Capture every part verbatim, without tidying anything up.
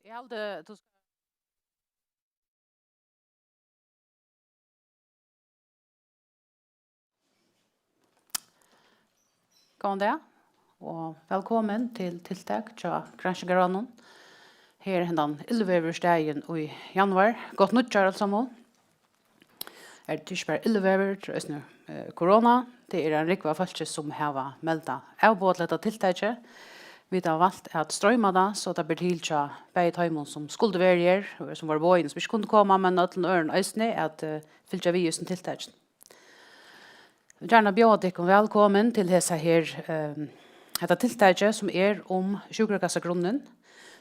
Eg haldi, tú skal Góðan dag og vælkomin til tiltak hjá Granskingarráðnum. Her hendan illveðursdagin í januar. Gott nýggjár, øll saman. Er tað ikki bara illveður, tað er eisini, eh, korona. Tað er ein rúgva av fólki, sum hava meldað avboð til hetta tiltakið. Vit hava valt at stroyma tað, so tað ber til hjá bæði teimum, sum skuldu verið her, og sum vóru boðin, sum ikki kundu koma, men øllum øðrum eisini, at, eh, fylgja við í hesum tiltakinum. Eg vil gjarna bjóða tykkum vælkomin til hesa her, ehm, hetta tiltakið, sum er um sjúkrakassagrunnarnar.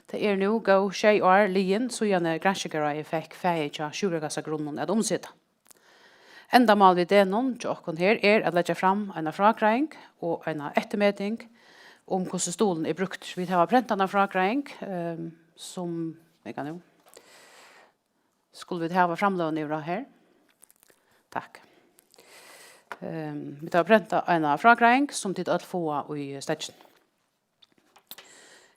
Tað er nú góð sjey ár liðin, síðani Granskingarráðið fekk fagið hjá sjúkrakassagrunnarnar at umseta. Endamálið við degnum hjá okkum her er at leggja fram eina frágreiðing og eina eftirmeting um, hvussu stuðulin er brúktur. Vit hava prentað eina frágreiðing, ehm, sum, eg kann nú, skulu vit hava framløguna yvir á her? Takk. Ehm, vit hava prentað eina frágreiðing, sum tit øll fáa í steðginum.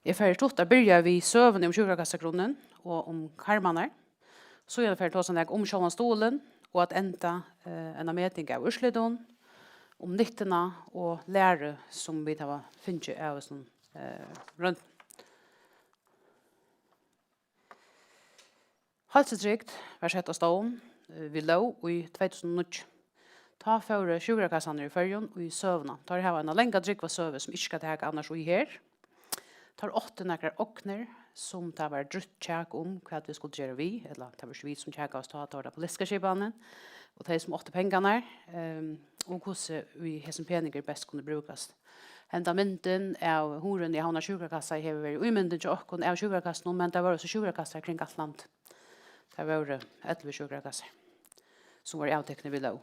Eg fari stutt at byrja við søguni um sjúkrakassagrunnin og um karmarnar. Síðan fari eg tosa nakað um sjálvan stuðulin og at enda, eh, eina meting av úrslitum, um nyttuna og læru, sum vit hava fingið av hesum, eh, royndum. Heilsutrygd var sett á stovn, eh, við lóg í tvey túsund og níggju. Tá fóru sjúkrakassarnar í Føroyum í søguna. Teir hava eina langa, drúgva søgu, sum ikki skal taka annars í her. Teir áttu nakrar ognir, sum tað var drúgt kjak um, hvat vit skuldu gera við, ella tað var ikki vit, sum kjakaðust tá, tað var tað politiska skipanin, og tey, sum áttu pengarnar, ehm, og hvussu við hesum peningi best kundi brúkast. Henda myndin av hurðini í Havnar sjúkrakassa hevur verið ímyndin hjá okkum av sjúkrakassanum, men tað vóru so sjúkrakassar kring alt landið. Tað vóru ellivu sjúkrakassar, sum vóru avtiknir við lóg.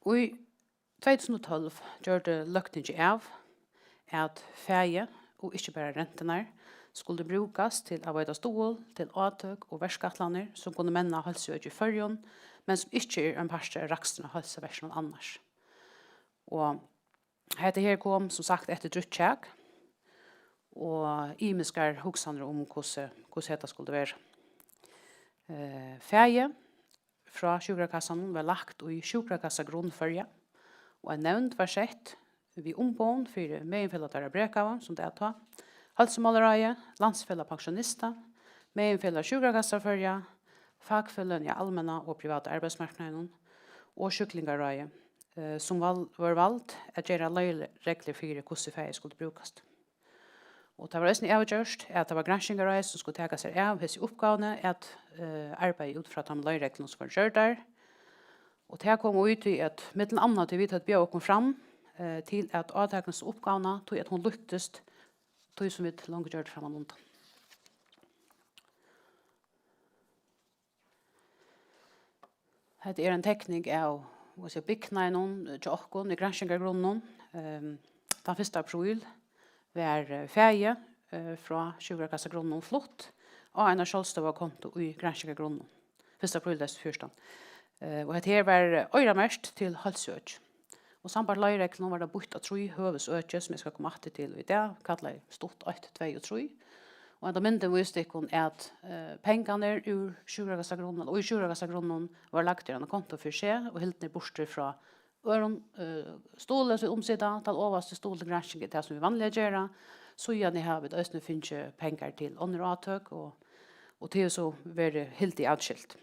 Í tvey túsund og tólv gjørdi Løgtingið av, at fagið, og ikki bara renturnar, skuldi brúkast til at veita stuðul til átøk og verkætlanir, sum kunnu menna heilsuøki í Føroyum, men sum ikki er ein partur av rakstrinum á heilsuverkinum annars. Og hetta her kom, sum sagt, eftir drúgt kjak og ymiskar hugsanir um, hvussu, hvussu hetta skuldi vera. Eh, fagið frá sjúkrakassanum var lagt í Sjúkrakassagrunn Føroya, og ein nevnd var sett við umboðum fyri Meginfelag teirra brekaðu, sum tað æt tá, Heilsumálaráðið, Landsfelag Pensjonista, Meginfelag Sjúkrakassar Føroya, fakfeløgini á almenna og privata arbeiðsmarknaðinum og Sjúklingaráðið, eh, sum val-, vóru vald at gera leiðreglur fyri, hvussu fagið skuldi brúkast. Og tað var eisini avgjørt, at tað var Granskingarráðið, sum skuldi taka sær av hesi uppgávuni at, eh, arbeiða út frá teimum leiðreglunum, sum vóru gjørdar. Og tað kom í tí, at millum annað tí vit høvdu bjóðað okkum fram, eh, til at átakast uppgávuna, tí at hon líktist tí, sum vit longu gjørdu frammanundan. Hetta er ein tekning av, hvat skal eg siga, bygninginum hjá okkum í granskingargrunninum. Ehm, tann fyrsta apríl var, eh, fagið, eh, frá sjúkrakassagrunninum flutt á eina sjálvstøðuga kontu í granskingargrunninum. Fyrsta apríl tvey túsund og fjúrtan. Eh, og hetta her var, eh, oyramerkt til heilsuøki. Og sambært leiðreglunum var tað býtt á trý høvuðsøki, sum eg skal koma aftur til í dag, kallað stutt eitt, tvey og trý. Og henda myndin vísti tykkum, at, eh, pengarnir úr sjúkrakassagrunninum, og í sjúkrakassagrunninum var lagt í eina kontu fyri seg og hildnir burtur frá øðrum, eh, stuðli, sum vit umsita. Tann ovasti stuðul til gransking er tað, sum vit vanliga gera. Síðani hava vit eisini fingið pengar til onnur átøk, og, og tað hevur so verið hildið atskilt.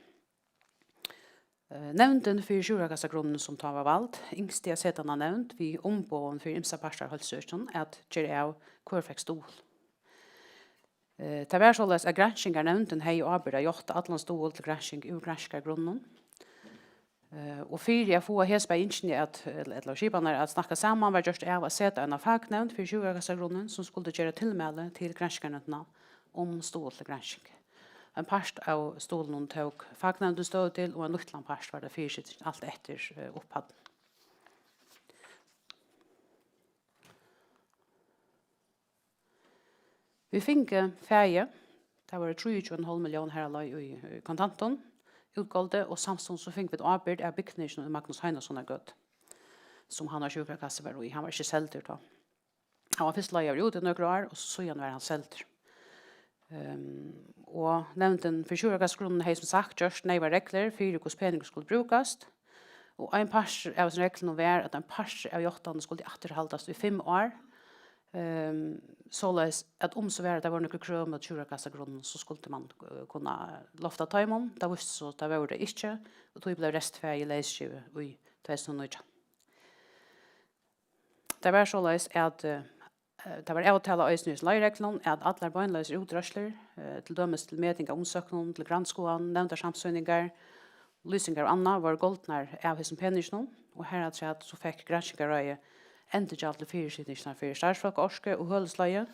Eh, nevndin fyri sjúkrakassagrunnin, sum tá var vald, ynskti at seta eina nevnd við umboðum fyri ymsar partar av heilsuøkinum at gera av, hvør fekk stuðul. Eh, tað var soleiðis, at granskingarnevndin hevði ábyrgd at játta allan stuðul til gransking úr granskingargrunninum. Eh, og fyri at fáa hesi bæði ynskini at, ella, ella skipanir at snakka saman, var gjørt av at seta eina faknevnd fyri sjúkrakassagrunnin, sum skuldi gera tilmæli til granskingarnevndina um stuðul til gransking. Ein part av stuðlinum tók faknevndin støðu til, og ein lítlan part var tað fyrisitingin, alt eftir, eh, upphæddini. Vit fingu fagið, tað vóru trýogtjúgu og ein hálv millión har á leið í, í kontantum, útgoldi, og samstundis so fingu vit ábyrgd av bygninginum í Magnus Heinassonar gøtu, sum Havnar sjúkrakassi var í. Hann var ikki seldur tá. Hann var fyrst leigaður út í nøkur ár, og síðan varð hann seldur. Ehm, og nevndin fyri sjúkrakassagrunnin hevði sum sagt gjørt neyvar reglur fyri, hvussu peningur skuldi brúkast, og ein partur av hesum reglunum var, at ein partur av játtanini skuldi afturhaldast í fimm ár, ehm, soleiðis at um so var, at tað vóru nøkur krøv móti sjúkrakassagrunninum, so skuldi mann, eh, kunna lofta teimum. Tað vísti seg so, at tað vóru tey ikki, og tí bleiv restfagið leysgivið í tvey túsund og nítjan. Tað var soleiðis, at, eh, tað var avtalað eisini í leiðreglunum, at allar beinleiðis útreiðslur, eh, til dømis til meting av umsóknum, til grannskoðan, nevndarsamsýningar, lýsingar og annað, vóru goldnar av hesum peninginum, og harafturat so fekk Granskingarráðið endurgjald til fyrisitingina fyri starvsfólkaorku og høvuðsleiðir,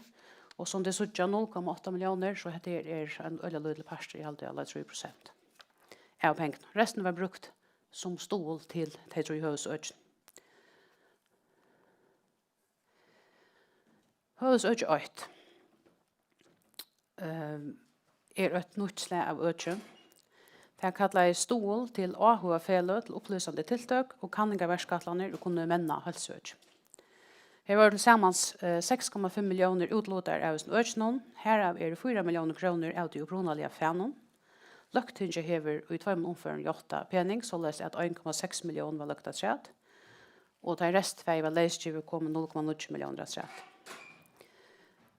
og sum tit síggja, null komma átta milliónir, so hetta her er ein øgiliga lítil partur, eg haldi, alla trý prosent av pengunum. Restin var brúkt sum stuðul til tey trý høvuðsøkini. Høvuðsøki eitt, ehm, er eitt nýtt slag av øki. Tað kallaði stuðul til áhugafeløg til upplýsandi tiltøk og kanningarverkætlanir, og kunnu menna heilsuøki. Her vóru til samans, eh, seks komma fimm milliónir útlutaðar av hesum økinum, harav eru fýra milliónir krónur av tí upprunaliga fagnum. Løgtingið hevur í tveimum umførum játtað pening, soleiðis at ein komma seks millión var løgd afturat, og tá ið restfagið var leysgivið, komu null komma níggju milliónir afturat.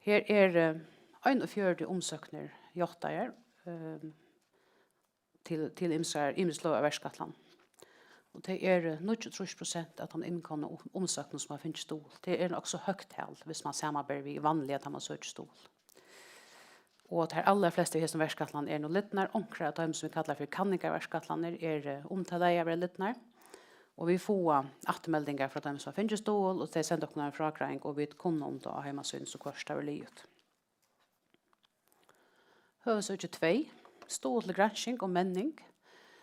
Her eru, eh, einogfjøruti umsóknir játtaðar, eh, til, til ymsar, ymisk sløg av verkætlan. Og tað eru níggjuogtrýss prosent av teimum innkomnu um-, umsóknum, sum hava fingið stuðul. Tað er nokk so høgt tal, viss mann samanber við vanliga, tá mann søkir stuðul. Og tær allarflestu í hesum verkætlanum eru nú lidnar. Onkrar av teimum, sum vit kalla fyri kanningarverkætlanir, eru, eh, umtalaðar at vera lidnar. Og vit fáa afturmeldingar frá teimum, sum hava fingið stuðul, og tey senda okkum eina frágreiðing, og vit kunna um tað á heimasíðuni, so hvørt tað verður liðugt. Høvuðsøki tvey, stuðul til gransking og menning.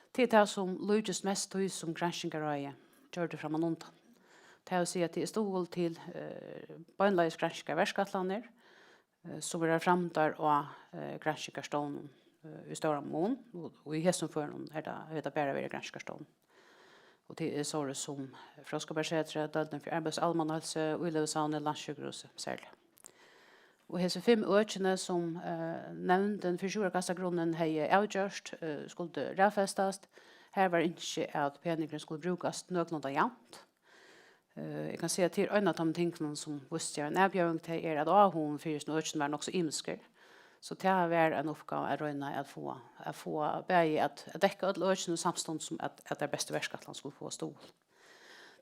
Tað er tað, sum líkist mest tí, sum Granskingarráðið gjørdi frammanundan. Tað vil siga, at tað er stuðul til, eh, beinleiðis granskingarverkætlanir, eh, sum verða framdar á, eh, Granskingarstovnum, eh, í stóran mun, og, og í hesum førum er tað, hevur tað bara verið Granskingarstovnum. Og tað er sovorðið sum Fróðskaparsetrið, Deildin fyri arbeiðis- og almannaheilsu, Íløgusavnið, Landssjúkrahúsið serliga. Og hesi fimm økini, sum, eh, nevndin fyri sjúkrakassagrunnin hevði avgjørt, eh, skuldu raðfestast, har var ynskið, at peningurin skuldi brúkast nøkulunda javnt. Eh, eg kann siga, at tað er ein av teimum tingunum, sum vísti seg ein avbjóðing, tað er, at áhugin fyri hesum økinum var nokk so ymiskur. So tað var ein uppgáva at royna at fáa, at fáa bæði at, at dekka øll økini, samstundis sum at, at tær bestu verkætlanir skuldu fáa stuðul.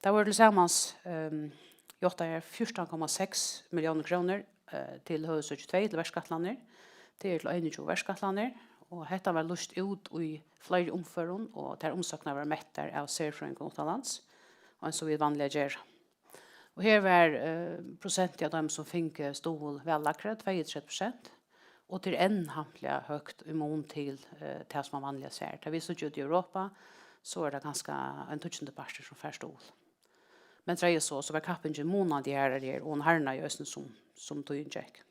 Tað vóru til samans, ehm, játtaðar fjúrtan komma seks milliónir krónur, eh, til høvuðsøki tvey, til verkætlanir. Tað er til einogtjúgu verkætlanir, og hetta var lýst út í fleiri umførum, og tær umsóknirnar vóru mettar av serfrøðingum uttanlands, eins og vit vanliga gera. Og her var, eh, prosentið av teimum, sum fingu stuðul, væl lægri, tveyogtretivu prosent, og tað er enn hampiliga høgt í mun til, eh, tað, sum man vanliga sær. Tá vit síggja út í Europa, so er tað kanska ein tíggjundipartur, sum fær stuðul. Men tað er so, so var kappingin munandi harðari her, og hon harðnaði eisini, sum, sum tíðin gekk.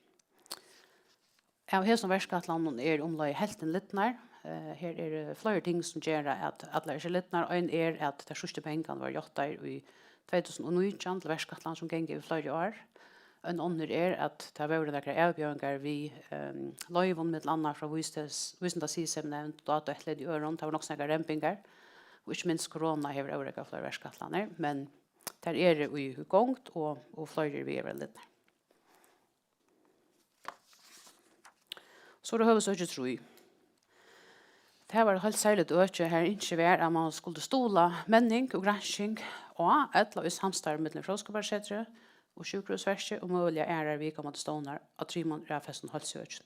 Av hesum verkætlanum er umleið helvtin lidnar. Eh, her eru fleiri ting, sum gera, at allar eru ikki lidnar. Ein er, at tær síðstu pengarnir vóru játtaðir í tvey túsund og nítjan til verkætlan, sum gongur yvir fleiri ár. Ein onnur er, at tað vóru nakrar avbjóðingar við, ehm, loyvum, millum annað frá Vísindasiðsemnevnd, Dátueftirliti og øðrum. Tað vóru nokk so nakrar rembingar, og ikki minst korona hevur órógvað fleiri verkætlanir, men tær eru í, í gongd, og, og fleiri eru við at verða lidnar. So er tað høvuðsøki trý. Tað var heilt serligt øki, har ynskið var, at man skuldi stuðla menning og gransking á ella í samstarvi millum Fróðskaparsetrið og Sjúkrahúsverkið og møguliga aðrar viðkomandi stovnar á trimum raðfestum heilsuøkjum.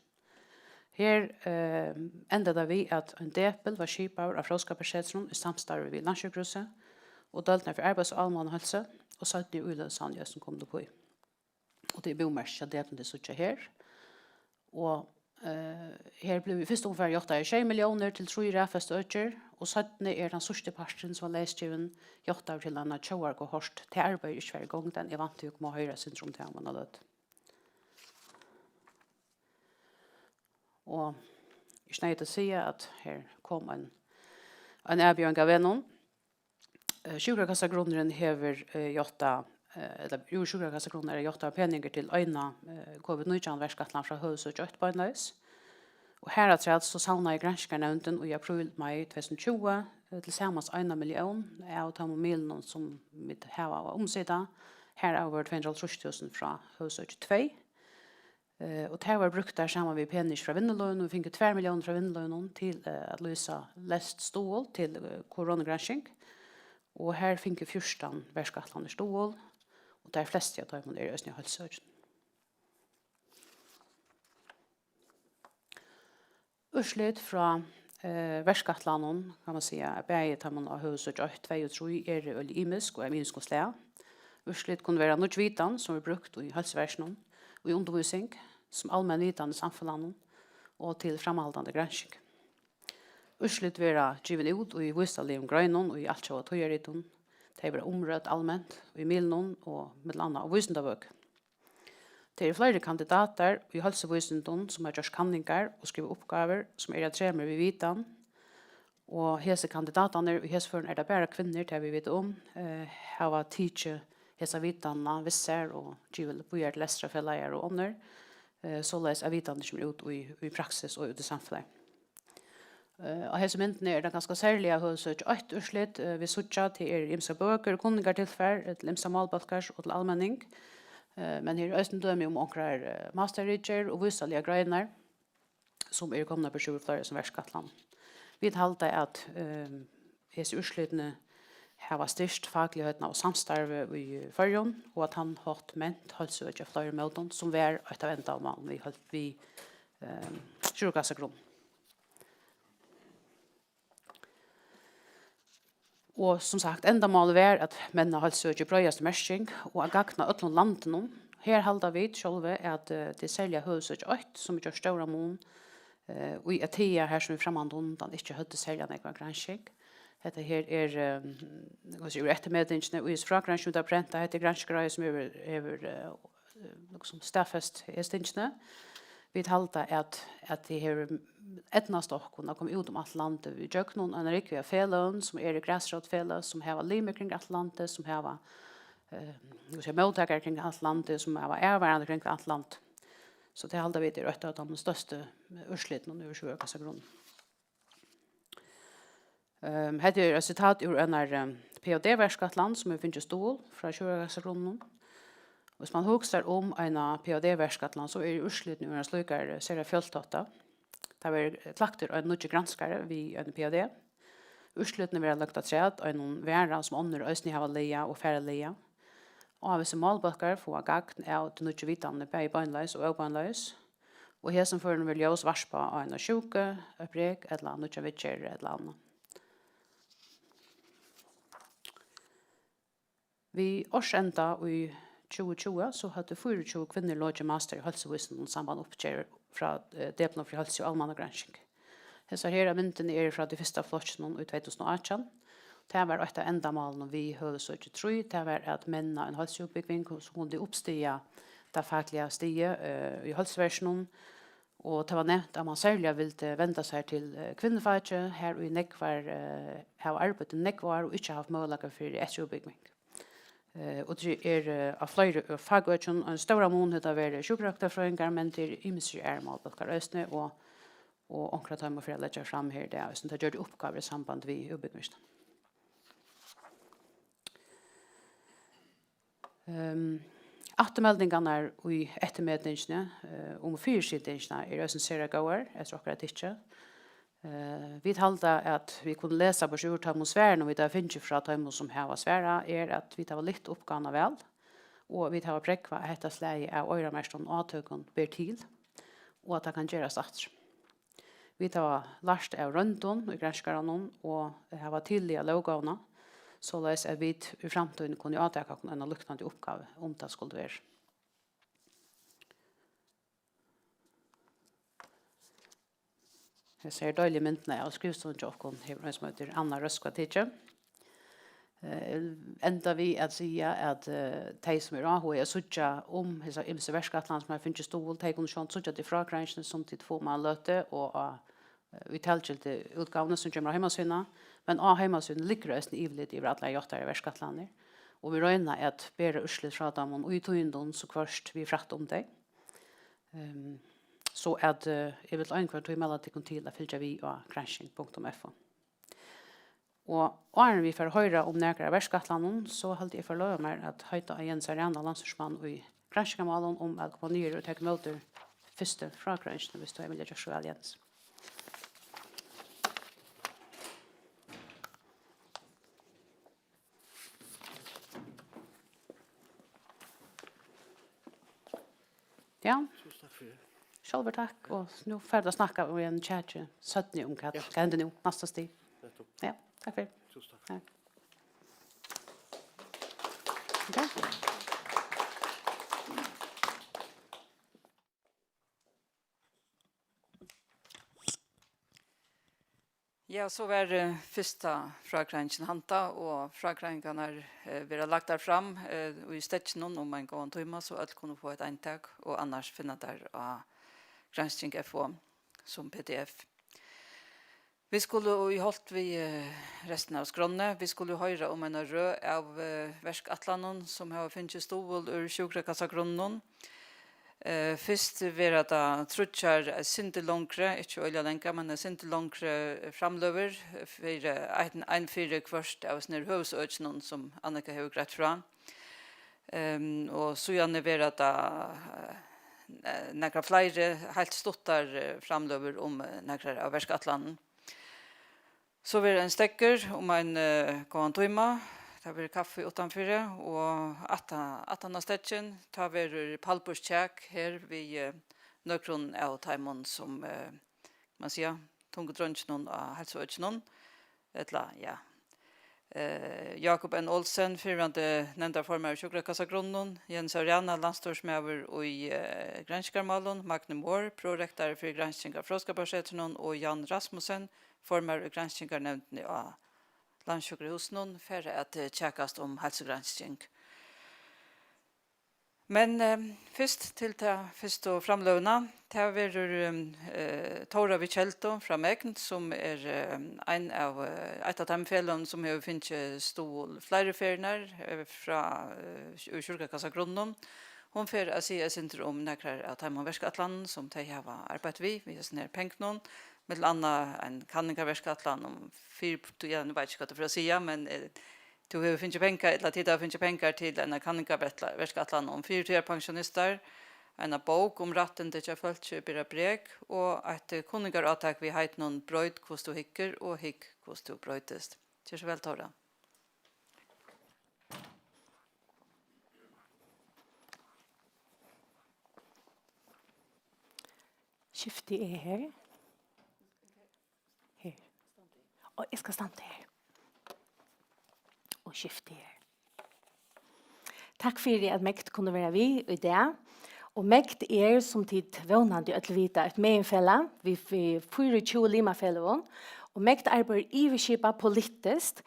Her, eh, endaði tað við, at ein depil var skipaður av Fróðskaparsetrinum í samstarvi við Landssjúkrahúsið og Deildina fyri arbeiðis- og almannaheilsu, og seinni Íløgusavnið, sum kom uppí. Og tað er búmerkið hjá depilinum, tit síggja her. Og, eh, her blivu í fyrstu umfari játtaðar sjey milliónir til trý raðfest økir, og seinni er tann síðsti parturin, sum var leysgivin, játtaður til eina tjóðarkohort. Tað arbeiðið er ikki farið í gongd enn. Eg vænti, vit koma at hoyra eitt sindur um tað um eina løtu. Og ikki neyðugt at siga, at her kom ein, ein avbjóðing av vegnum. Eh, sjúkrakassagrunnurin hevur, eh, játtað, eh, ella úr sjúkrakassagrunn er játtaður peningur til eina, eh, covid nítjan verkætlan frá høvuðsøki eitt beinleiðis. Og harafturat so savnaði granskingarnevndin í apríl, mai tvey túsund og tjúgu, eh, til samans eina millión av teimum miðlunum, sum vit hava at umsita, harav vóru tvey hundrað og hálvtrýss túsund frá høvuðsøki tvey. Eh, og tær vóru brúktar saman við peningi frá vinnulívinum. Vit fingu tvær milliónir frá vinnulívinum til, eh, at lýsa leyst stuðul til, eh, koronagransking. Og har fingu fjúrtan verkætlanir stuðul, og tær flestu av teimum eru eisini í heilsuøkinum. Úrslit frá, eh, verkætlanum, kann man siga, at bæði teimum á høvuðsøki eitt, tvey og trý eru øgiliga ymisk og av ymiskum slag. Úrslit kunnu vera nýggj vitan, sum er brúkt í heilsuverkinum, í undirvísing, sum almenn vitan í samfelagnum og til framhaldandi gransking. Úrslit verða givin út í vísindaligum greinum í altjóða tíðarritum. Tey verða umrødd alment í miðlunum og millum annað á vísindabøkur. Tað eru fleiri kandidatar í heilsuvísindum, sum hava gjørt kanningar og skrivað uppgávur, sum eru á tremur við vitan. Og hesir kandidatarnir, í hesum førum er tað bara kvinnur, tað vit vita um, eh, hava tikið hesa vitanina við sær og givið víðari til lestrarfelagar og onnur, eh, soleiðis at vitanin kemur út í, í praksis og út í samfelagið. Eh, á hesi myndini er tað kanska serliga høvuðsøki eitt úrslit, eh, vit síggja, tað eru ymsar bøkur og kunningartilfar, eh, til ymsar málbólkar og til almenning. Eh, men her eru eisini dømi um onkrar, eh, masterritgerð og vísindaligar greinar, sum eru komnar burtur úr Føroyum sum verkætlan. Vit halda, at, eh, hesi úrslitini hava styrkt fakligheitina og samstarvið í Føroyum, og á tann hátt ment heilsuøkið á fleiri mótum, sum var eitt av endamálunum við, við, eh, sjúkrakassagrunn. Og sum sagt, endamálið var at menna heilsuøkið í breiðastu merking og at gagna øllum landinum. Her halda vit sjálvi, at, eh, tað er serliga høvuðsøki eitt, sum ger stóran mun, eh, í at taga har, sum vit frammanundan ikki høvdu serliga nógva gransking. Hetta her er, eh, hvat sigur, eftirmetingini í hesi frágreiðingini, vit hava prentað, hetta er granskingarráðið, sum hevur, hevur, eh, eh, líkasum staðfest hestingini. Vit halda, at, at tað hevur eydnast okkum at koma út um alt landið við gjøgnum eina rúgvu av feløgum, sum eru grasrótfeløg, sum hava limir kring alt landið, sum hava, eh, nú skal eg siga, móttakarar kring alt landið, sum hava avvarðandi kring alt landið. So tað halda vit er eitt av teimum størstu úrslitunum úr sjúkrakassagrunn. Ehm, hetta er eitt sitat úr einari, ehm, P H D-verkætlan, sum hevur fingið stuðul frá sjúkrakassagrunninum. Hvis man hugsar um eina P H D-verkætlan, so eru úrslitini úr einari slíkari sera fjøltáttað. Tað verður klaktur ein nýggjur granskari við einum P H D. Úrslitini verða løgd afturat einum varða, sum onnur eisini hava lagað og fara at laga. Ávísir málbólkar fáa gagn av tí nýggju vitanini, bæði beinleiðis og óbeinleiðis. Og í hesum førum verður ljós varpað á eina sjúku, eitt brek ella nýggja viðgerð ella annað. Við ársenda í tjúgu tjúgu, so høvdu fýraogtjúgu kvinnur lokið master í heilsuvísindum sambært uppgerð frá, eh, Deplinum fyri heilsu og almannagransking. Hesar her myndini eru frá tí fyrsta flokkinum í tvey túsund og átjan. Tað var eitt av endamálunum við høvuðsøki trý, tað var at menna ein heilsuútbúgving, sum kundi uppstiga tað fakliga stigið, eh, í heilsuverkinum. Og tað var nevnt, at man serliga vildi venda sær til, eh, kvinnufakið, har í nógvar, eh, hava arbeitt í nógv ár og ikki havt møguleika fyri eftirútbúgving. Eh, og tað er, eh, á fleiri, eh, fakøkjum, ein stóran mun hevur tað verið sjúkrarøktarfrøðingar, men tað eru ymsir aðrir málbólkar eisini, og, og onkra av teimum fer at leggja fram her í dag, sum tað gjørdi uppgávur í samband við útbúgvingina. Ehm, afturmeldingarnar í eftirmetingini, eh, um fyrisitingina eru eisini sera góðar, eftir okkara tykki. Eh, vit halda, at vit kunnu lesa burtur úr teimum svarunum, vit hava fingið frá teimum, sum hava svarað, er, at vit hava lyft uppgávuna væl, og vit hava prógvað, at hetta slagið av oyramerktum átøkum ber til, og at tað kann gerast aftur. Vit hava lært av royndum í granskingarunum og hava tillagað lóggávuna, soleiðis at vit í framtíðini kunnu átaka okkum eina líknandi uppgávu, um tað skuldi verið. Hesa her deiligu myndina av skrivstovuni hjá okkum hevur ein, sum eitur Anna Røskva, tikið. Eh, enda við at siga, at, eh, tey, sum eru áhugað í at síggja um hesa ymsu verkætlanir, sum hava fingið stuðul, tey kunnu sjálvandi síggja tað í frágreiðingini, sum tit fáa um eina løtu, og á, eh, í talgildu útgávuni, sum kemur á heimasíðuna. Men á heimasíðuni liggur eisini yvirlit yvir allar játtaðar verkætlanir. Og vit royna at bera úrslit frá teimum í tíðindum, so hvørt vit frætta um tey. Ehm, so at, eh, eg vil einhvørt tímala tykkum til at fylgja við á gransking punktum F O. Og áðrenn vit fara at hoyra um nakrar av verkætlanunum, so haldi eg for loyva mær at heita á Jens Ariana, landsstýrismann í granskingarmálum, um at koma niður og taka ímóti fyrstu frágreiðingini, viss tú hevur viljað gjørt so væl, Jens. Ja. Tusind takk fyri. Sjálvur takk, og nú fara vit at snakka í einum chat seinni um hvat, ja, hvat hendir nú, næsta stig. Nettopp. Ja, takk fyri. Tusind takk. Ja. Ok. Ja, so var, eh, fyrsta frágreiðingin handa, og frágreiðingarnar, eh, verða lagdar fram, eh, í steðginum um ein góðan tíma, so øll kunnu fáa eitt eintak, og annars finna tær á Gransking F O sum P D F. Vit skulu í holt við, eh, restina av skránni. Vit skulu hoyra um eina røð av, eh, verkætlanum, sum hava fingið stuðul úr sjúkrakassagrunninum. Eh, fyrst verða tað tríggjar, eitt sindur longri, ikki øgiliga langar, men eitt sindur longri, eh, framløgur, eh, fyri ein, ein fyri hvørt av hesum her høvuðsøkinum, sum Annika hevur greitt frá. Ehm, og síðani verða tað, eh, nakrar fleiri heilt stuttar, eh, framløgur um, eh, nakrar av verkætlanunum. So verður ein steðgur um ein, eh, góðan tíma. Tað verður kaffi uttanfyri, og aftan, aftan á steðgin, tá verður pallborðskjak her við, eh, nøkrum av teimum, sum, eh, man siga, tungu dreingirnum á heilsuøkinum, ella, ja. Eh, Jakob N. Olsen, fyrrverandi nevndarformaður í sjúkrakassagrunninum, Jens Ariana, landsstýrismaður í, eh, granskingarmálum, Magni Mohr, prorektari fyri gransking av Fróðskaparsetrinum, og Jan Rasmussen, formaður í granskingarnevndini á Landssjúkrahúsinum, fara at, eh, kjakast um heilsugransking. Men, eh, fyrst til ta fyrstu framløguna. Tað verður, eh, Tóra við Keldu frá Megn, sum er, eh, ein av, eh, eitt av teimum feløgum, sum hevur fingið stuðul fleiri ferðirnar, eh, frá, eh, úr sjúkrakassagrunninum. Hon fer at siga eitt sindur um nakrar av teimum verkætlanum, sum tey hava arbeitt við, við hesum her pengunum. Millum annað ein kanningarverkætlan um fyri-, ja, nú veit eg ikki, hvat tú fer at siga, men, eh, tú hevur fingið pengar, ella tit hava fingið pengar til eina kanningarverkætlan um fyrtíðarpensjonistar, eina bók um rættindi hjá fólki ið bera brek, og eitt, eh, kunningarátak við heitinum Broyt hvussu tú hyggur og hygg hvussu tú broytist. Ger so væl, Tóra. Skifti eg her? Her. Og eg skal standa her. Og skifti her. Takk fyri, at MEGD kunnu vera við í dag. Og MEGD er, sum tit vónandi øll vita, eitt meginfelag við, við fýraogtjúgu limafeløgum. Og MEGD arbeiðir yvirskipað politiskt,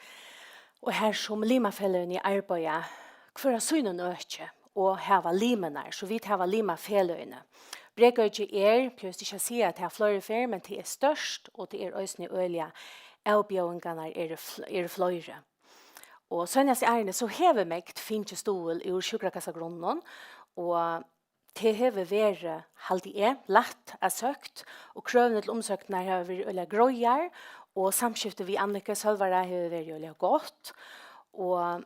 og har sum limafeløgini arbeiða hvør á sínum øki og hava limirnar, so vit hava limafeløgini. Brekøkið er, behøvist ikki at siga tað fleiri ferð, men tað er stórt, og tað er eisini øgiliga, avbjóðingarnar eru fl-, eru fleiri. Og seinastu árini so hevur MEGD fingið stuðul úr sjúkrakassagrunninum, og tað hevur verið, haldi eg, lætt at søkt, og krøvini til umsóknirnar hava verið øgiliga greiðar, og samskiftið við Anniku Sølvara hevur verið øgiliga gott, og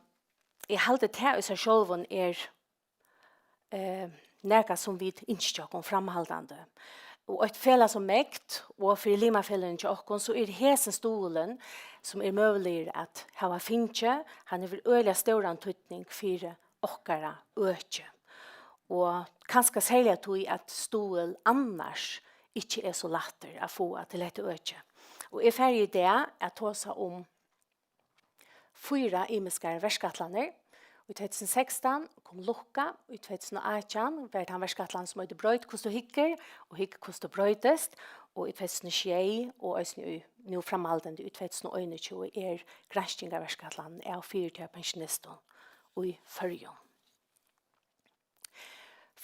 eg haldi, tað í sær sjálvum er, eh, nakað, sum vit ynskja okkum framhaldandi. Og eitt felag sum MEGD, og fyri limafeløgini hjá okkum, so er hesin stuðulin, sum er møguligur at hava fingið, hann hevur øgiliga stóran týdning fyri okkara øki. Og kanska serliga tí, at stuðul annars ikki er so lættur at fáa til hetta øki. Og eg fari í dag at tosa um fýra ymiskar verkætlanir. Í tvey túsund og sekstan kom Lukka, í tvey túsund og átjan var tann verkætlan, sum eitur Broyt hvussu tú hyggur og hygg hvussu tú broytist, og í tvey túsund og sjey, og eisini í, nú framhaldandi í tvey túsund og einogtjúgu, er granskingarverkætlanin av fyrtíðarpensjonistum í Føroyum.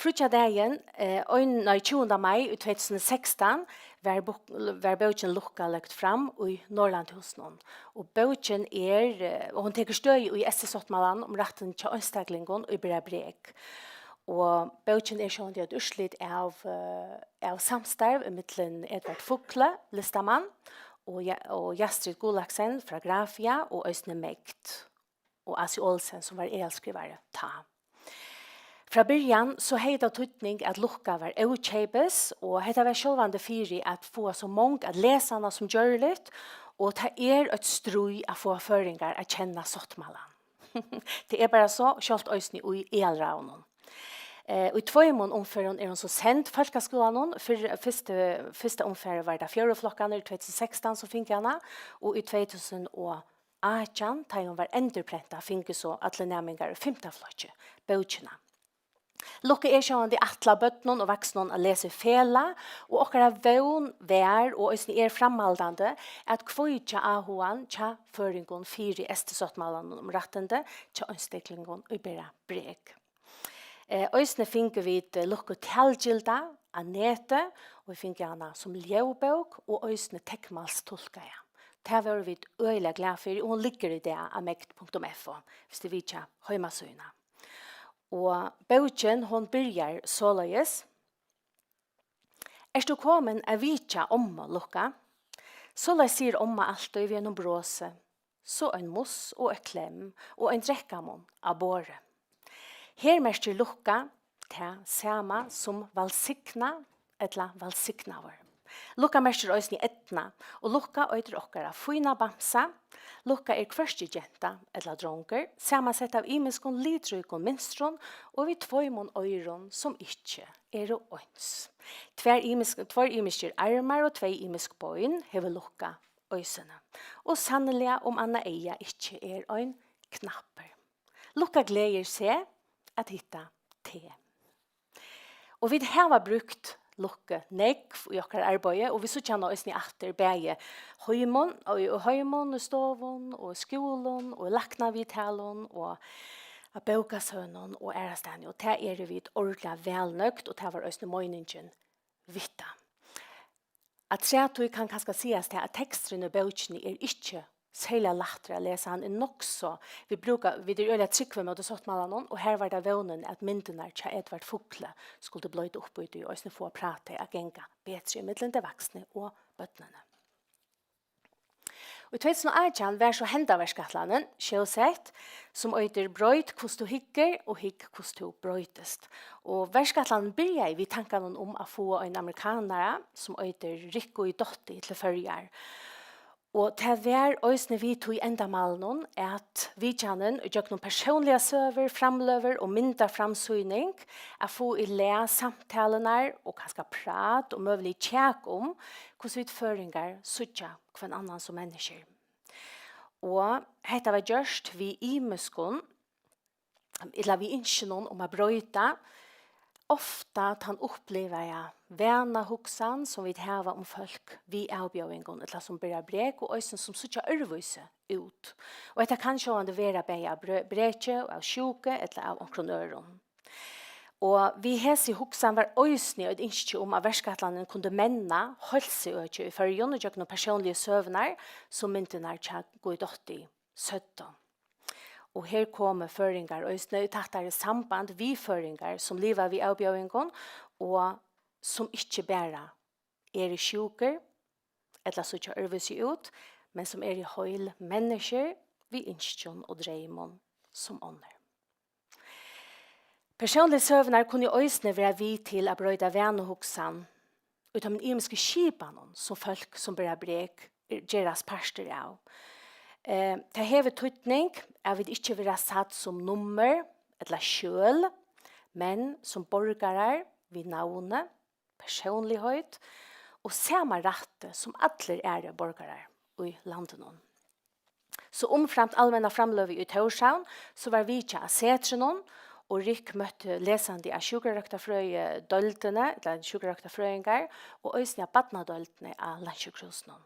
Fríggjadagin, eh, ein, nei, tjúgunda mai í tvey túsund og sekstan var bók-, var bókin Lukka løgd fram í Norðurlandahúsinum. Og bókin er, eh, og hon tekur støði í S T-sáttmálan um rættin hjá einstaklingum ið bera brek. Og bókin er sjálvandi eitt úrslit av, eh, av samstarv millum Edvard Fugle, listamann, og Ja-, og Jastrid Gulaksen frá Grafia og eisini MEGD og Asi Olsen, sum var aðalskrivari tá. Frá byrjan so hevði tað týdning, at Lukka var ókeypis, og hetta var sjálvandi fyri at fáa so mong at lesa hana sum gjørligt, og tað er eitt stríð at fáa føroyingar at kenna sáttmálan. Tað er bara so, sjálvt eisini í aðalræðunum. Eh, í tveimum umferðum er hon so send fólkaskúlanum. Fyrr-, fyrstu, fyrsta umfarið var tað fjórðu flokkarnir í tvey túsund og sekstan sum fingu hana, og í tvey túsund og átjan, tá hon var endurprentað, fingu so allir næmingar í fimta flokki bókina. Lukka er sjálvandi ætlað børnum og vaksnum at lesa í felag, og okkara vón var, og eisini er framhaldandi, at kveikja áhugan hjá føroyingum fyri S T-sáttmálanum um rættindi hjá einstaklingum ið bera brek. Eh, eisini fingu vit, eh, Lukku talgilda á neti, og vit fingu hana sum ljóðbók og eisini teknmálstulkaða. Tað vóru vit øgiliga glað fyri, og hon liggur í dag á megd punktum f o, viss tit vitja heimasíðuna. Og bókin, hon byrjar soleiðis: Ert tú komin at vitja ommu, Lukka? Soleiðis sigur omma altíð við einum brosi. So ein muss og eitt klemm og ein drekkamunn á borðið. Her merkir Lukka tað sama sum vælsigna ella vælsignaður. Lukka merkir eisini eydna, og Lukka eitur okkara fína bamsa. Lukka er hvørki genta ella drongur, samansett av ymiskum litríkum mynstrum og við tveimum oyrum, sum ikki eru eins. Tvær ymisk, tveir ymiskir armar og tvey ymisk bein hevur Lukka eisini. Og sanniliga, um annað eyga ikki er ein knappur. Lukka gleðir seg at hitta teg. Og vit hava brúkt Lukku nógv í okkara arbeiði, og vit síggja hana eisini aftur, bæði heimum, og í heimum, í stovum, og í skúlum, og í læknaviðtalum, og á bókasøvnum, og aðrastaðni. Og tað eru vit ordiliga væl nøgd, og tað var eisini meiningin við tað. Afturat tí kann kanska sigast tað, at teksturin í bókini er ikki serliga lættur at lesa. Hann er nokk so, vit brúka, vit eru øgiliga trúgv móti sáttmálanum, og har var tað vónin, at myndirnar hjá Edvard Fugle skuldu bloyta upp í tí og eisini fáa prátið at ganga betri ímillum tey vaksnu og børnini. Og í tvey túsund og átjan var so henda verkætlanin sjósett, sum eitur Broyt hvussu tú hyggur og hygg hvussu tú broytist. Og verkætlanin byrjaði við tankanum um at fáa ein amerikanara, sum eitur Rikku í Dotti, til Føroyar. Og tað var eisini við tí endamálinum, at vitjanin ígjøgnum persónligar søgur, framløgur og myndarframsýning, at fáa í lag samtalurnar og kanska prát og møguliga kjak um, hvussu vit føroyingar síggja hvønn annan sum menniskjur. Og hetta var gjørt við ymiskum, ella við ynskjunum um at broyta ofta tann upplivaða vanahugsan, sum vit hava um fólk við avbjóðingum, ella sum bera brek, og eisini sum síggja øðrvísi út. Og hetta kann sjálvandi vera bæði av bre-, breki og av sjúku ella av onkrum øðrum. Og við hesi hugsan var eisini eitt ynski um, at verkætlanin kundi menna heilsuøki í Føroyum ígjøgnum persónligu søgurnar, sum myndirnar hjá Guðdótti søgdu. Og her komu føroyingar eisini í tættari samband við føroyingar, sum liva við avbjóðingum og sum ikki bara eru sjúkur ella síggja øðrvísi út, men sum eru heil menniskjur við ynskjum og dreymum sum onnur. Persónligu søgurnar kunnu eisini vera við til at broyta vanuhugsan í teimum ymisku skipanum, sum fólk, sum bera brek, gerast partur av. Eh, tað hevur týdning, at vit ikki verða sædd sum nummur ella skjøl, men sum borgarar við navni, persónligheit og sama rætti sum allir aðrir borgarar í landinum. So umframt almenna framløgu í Tórshavn, so var vitjað á Setrinum, og Rikk møtti lesandi á sjúkrarøktarfrøðideildini, ella sjúkrarøktarfrøðingar, og eisini á barnadeildini á Landssjúkrahúsinum.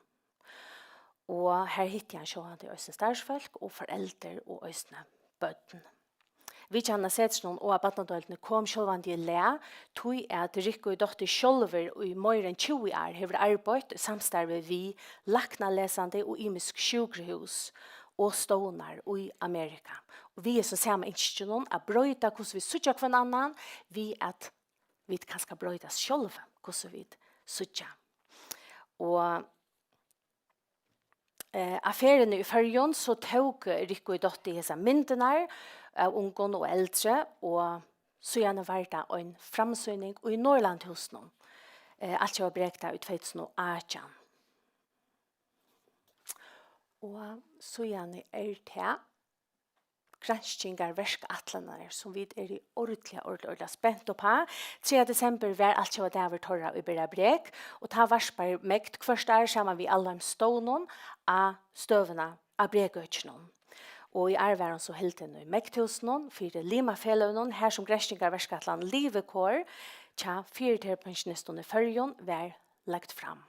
Og har hitti hann sjálvandi eisini starvsfólk og foreldur og eisini børn. Vitjanarsetrinum og á barnadeildini kom sjálvandi í lag, tí at Rikkudotti sjálvur í meira enn tjúgu ár hevur arbeitt í samstarvi við læknalesandi og ymisk sjúkrahús og stovnar í Amerika. Og við hesum sama ynskjunum at broyta, hvussu vit síggja hvønn annan, við at vit kanska broytast sjálv, hvussu vit síggja. Og eh, á ferðini í Føroyum, so tók Rikkudotti hesar myndirnar av ungum og eldri, og síðani var tað ein framsýning í Norðurlandahúsinum, eh, altjóða brekta í tvey túsund og átjan. Og síðani er tað granskingarverkætlanir, sum vit eru ordiliga, ordiliga, ordiliga spent upp á. Triðja desembur var altjóða dagur teirra í Bera Brek, og tá varpar MEGD hvørt ár saman við Alheimsstovnum á støðuna á Brekøkinum. Og í ár var hon so hildin í MEGD-húsinum fyri limafeløgunum, har sum granskingarverkætlan Livikor hjá fyriotipensjonistum í Føroyum var lagt fram.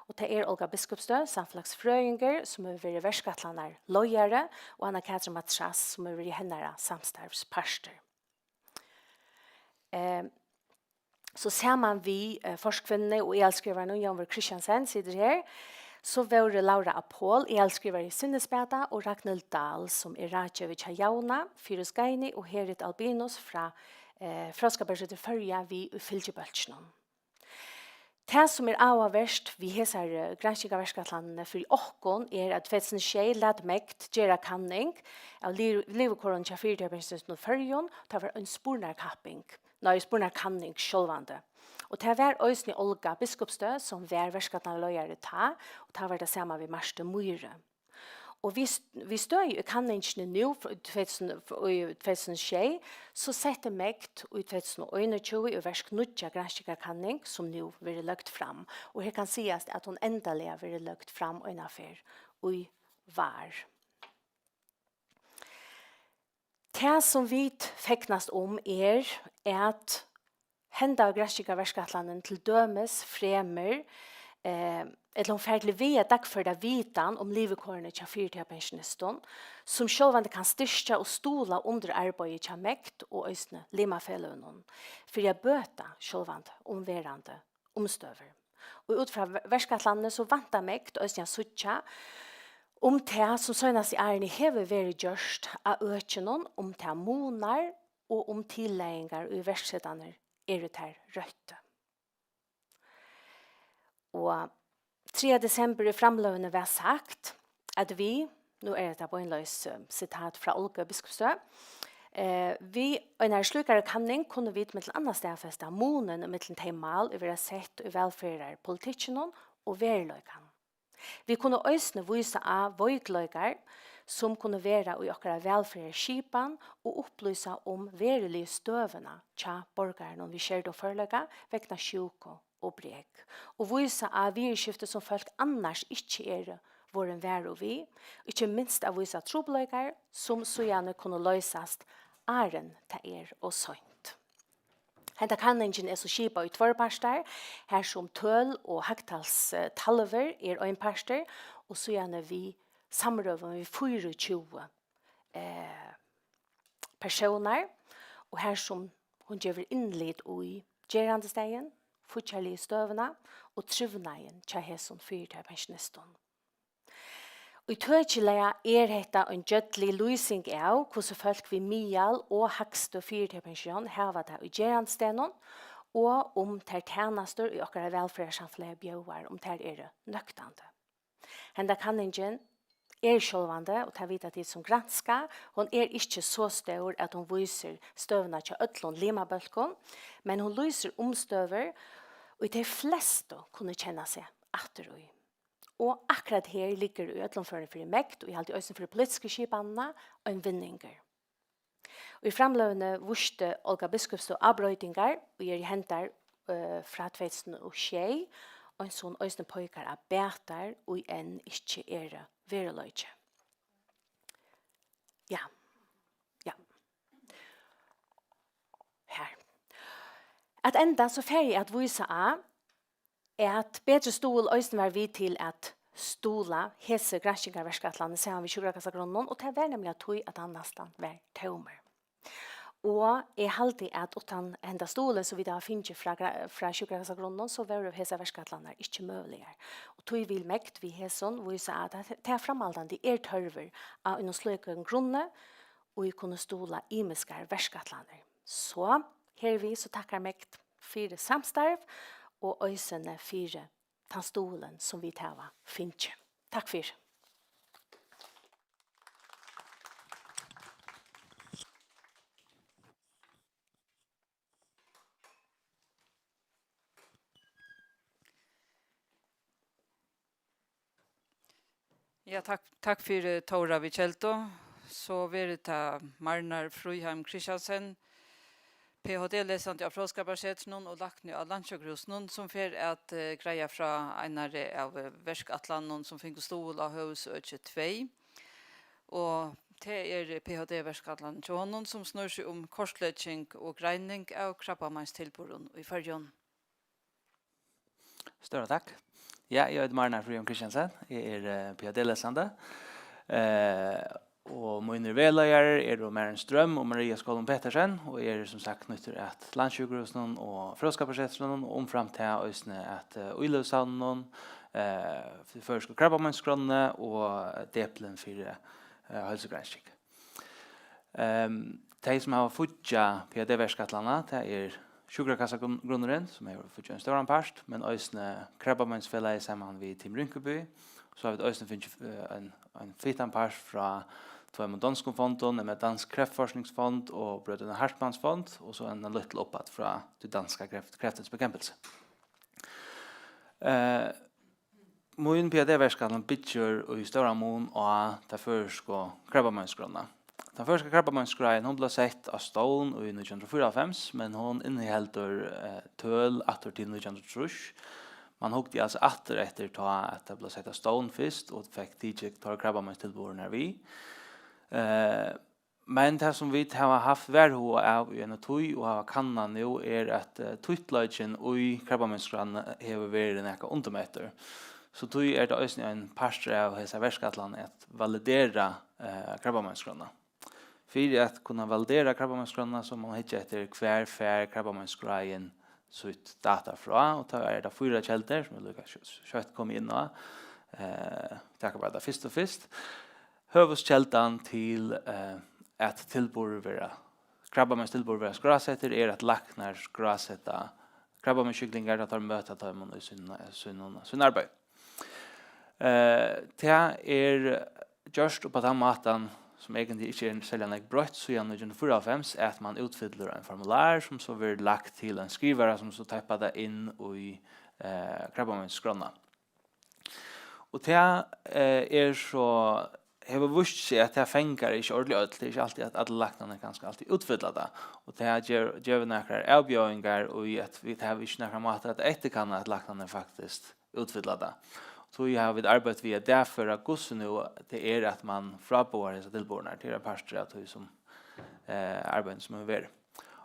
Og tað er Olga Biskupstøð, samfelagsfrøðingur, sum hevur verið verkætlanarleiðari, og Anna Katrin Matras, sum hevur verið hennara samstarvspartur. Eh, so saman við eh, forskvinnuni og aðalskrivaranum Jónvør Christiansen situr her, so vóru Laura Apol, aðalskrivari í Sinnesbata, og Ragnhild Dahl, sum er ráðgevi hjá Javna, Fyrus Geini og Herit Albinus frá eh, Fróðskaparsetur Føroya við í fylgibólkinum. Tað, sum er áhugavert við hesari granskingarverkætlanini fyri okkum, er, at tvey túsund og sjey læt MEGD gera kanning av li- livikorunum hjá fyriotipensjonistum í Føroyum. Tað var ein spurnarkapping, nei, spurnarkanning sjálvandi. Og tað var eisini Olga Biskupstøð, sum var verkætlanarleiðari tá, og tá var tað saman við Martu Myhre. Og við, við støði í kanningini nú, fr- tvey túsund, í tvey túsund og sjey, so setti MEGD í tvey túsund og einogtjúgu í verk nýggja granskingarkanning, sum nú verður løgd fram. Og her kann sigast, at hon endaliga verður løgd fram einaferð í vár. Tað, sum vit fegnast um, er, at henda granskingarverkætlanin til dømis fremur, eh, ella hon fær til vega dagførda vitan um livikornið hjá fyritíðarpensjonistum, sum sjálvandi kann styrkja og stuðla undir arbeiðið hjá MEGD og eisini limafeløgunum, fyri at bøta sjálvandi umverandi umstøður. Og út frá ver- verkætlanini so væntar MEGD eisini at síggja, um tað, sum seinastu árini hevur verið gjørt á økinum, um tað munar og um tillagingar og íverksetanir eru tær røttu. Og triðja desembur í framløguni var sagt, at vit, nú er hetta beinleiðis eh, sitat frá Olgu Biskupstøð, eh, við einari slíkari kanning kunnu vit millum annað staðfesta munin millum tey mál, ið verða sett í vælferðarpolitikkinum, og veruleikan. Vit kunnu eisini vísa á veikleikar, sum kunnu vera í okkara vælferðarskipan, og upplýsa um veruligu støðuna hjá borgarunum við skerdum førleika vegna sjúku og brek, og vísa á viðurskifti, sum fólk annars ikki eru vorðin varug við, ikki minst at vísa trupulleikar, sum síðani kunnu loysast, áðrenn tað er ov seint. Henda kanningin er so skipað í tveir partar, har sum tøl og hagtalstalvur er ein partur, og síðani við samrøðum við fýraogtjúgu eh, persónar, og har sum hon gevur innlit í gerandisdagin, fíggjarligu støðuna og trivnaðin hjá hesum fyritíðarpensjonistum. Ítøkiliga er hetta ein gjødlig lýsing av, hvussu fólk við miðal og hægstu fyritíðarpensjón hava tað í gerandisdegnum, og um tær tænastur, ið okkara vælferðarsamfelag bjóðar, um tær eru nøktandi. Henda kanningin er sjálvandi, og tað vita tit sum granska, hon er ikki so stór, at hon vísir støðuna hjá øllum limabólkum, men hon lýsir umstøður, ið tey flestu kunnu kenna seg aftur í. Og akkurát her liggur í øllum førum fyri MEGD, og eg haldi eisini fyri politisku skipanina, ein vinningur. Í framløguni vísti Olga Biskupstøð á broytingar, ið eru hendar eh, frá tvey túsund og sjey, eins og hon eisini peikar á batar, ið enn ikki eru veruleiki. Ja. Ja. Her. At enda so fari eg at vísa á, at Betri stuðul eisini var við til at stuðla hesi granskingarverkætlanini saman við Sjúkrakassagrunninum, og tað var nemliga tí, at hann næstan var tómur. Og eg haldi, at uttan henda stuðulin, sum vit hava fingið frá gra-, frá Sjúkrakassagrunninum, so vóru hesar verkætlanirnar ikki møguligar. Og tí vil MEGD við hesum vísa, at tað, tað framhaldandi er tørvur á einum slíkum grunni, og vit kunnu stuðla ymiskar verkætlanir. So hervið so takkar MEGD fyri samstarv og eisini fyri tann stuðulin, sum vit hava fingið. Takk fyri. Ja, takk, takk fyri, Tóra við Keldu. So verður tað Marnar Fríheim Christiansen, P H D-lesandi á Fróðskaparsetrinum og lækni á Landssjúkrahúsinum, sum fer at, eh, greiða frá einari av, eh, verkætlanunum, sum fingu stuðul á Høvuðsøki tvey. Og tað er P H D-verkætlanin hjá honum, sum snýr seg um kortlegging og greining av krabbameinstilburðum í Føroyum. Stóra takk. Ja, eg eiti Marnar Fríðum Christiansen. Eg eri, eh, P H D-lesandi. Eh, og mínir vegleiðarar eru Maren Strøm og Maria Skálum Petersen, og eg eri sum sagt knýttur at Landssjúkrahúsinum og Fróðskaparsetrinum, og umframt tað eisini at, eh, Íløgusavninum, eh, fyri Føroysku krabbameinsskránni og Deplinum fyri, eh, heilsugransking. Ehm, tey, sum hava fíggjað P H D-verkætlanina, tað er Sjúkrakassagrunnurin, sum hevur fíggjað ein stóran part, men eisini Krabbameinsfelagið saman við Tim Rynkeby. So hava vit eisini fingið, eh, ein, ein fittan part frá tveimum donskum fondum, nemliga Dansk Kræftforskningsfond og Brødrene Hartmanns Fond, og so ein lítil uppat frá tí danska kræft-, Kræftens Bekæmpelse. Eh, Mín P H D-verkætlan byggir í stóran mun á ta føroysku krabbameinsskrána. Tann føroyska krabbameinsskráin, hon bleiv sett á stovn í nítjan hundrað og fýraoghálvfems, men hon inniheldur, eh, tøl aftur til nítjan hundrað og trýss. Mann hugdi altso aftur eftir tá, at tað bleiv sett á stovn fyrst, og fekk tikið teir krabbameinstilburðirnar við. Eh, Men tað, sum vit hava havt varhuga av í eina tíð og hava kannað nú, er, at, eh, títtleikin í krabbameinsskrána hevur verið nakað undirmetur. So tí er tað eisini ein partur av hesa verkætlan at validera, eh, krabbameinsskrána. Fyri at kunna validera krabbameinsskrána, so má man hyggja eftir, hvar fær krabbameinsskráin sítt data frá, og tá er tað fýra keldur, sum eg líka skjótt komi inn á. Eh, taka bara tað fyrst og fyrst. Høvuðskeldan til, eh, at tilburðir verða, krabbameinstilburðir verða skrásettir, er, at læknar skráseta krabbameinssjúklingar, tá teir møta teimum í sín, sín, sín arbeiði. Eh, tað er gjørt upp á tann mátan, sum eigentliga ikki er serliga nógv broytt síðan nítjan hundrað og fýraoghálvfems, at mann útfyllir ein formular, sum so verður lagt til ein skrivara, sum so teipar tað inn í, eh, krabbameinsskrána. Og tað, eh, er so, hevur víst seg, at tað fangar ikki ordiliga øll. Tað er ikki altíð, at allir læknarnir kanska altíð útfylla tað. Og tað ger, gevur nakrar avbjóðingar í, at vit hava ikki nakran máta at eftirkanna, at læknarnir faktiskt útfylla tað. Tí hava vit arbeitt við at dagføra, hvussu nú tað er, at mann fráboðar hesar tilburðirnar. Tað er ein partur av tí, sum, eh, arbeiðinum, sum hevur verið.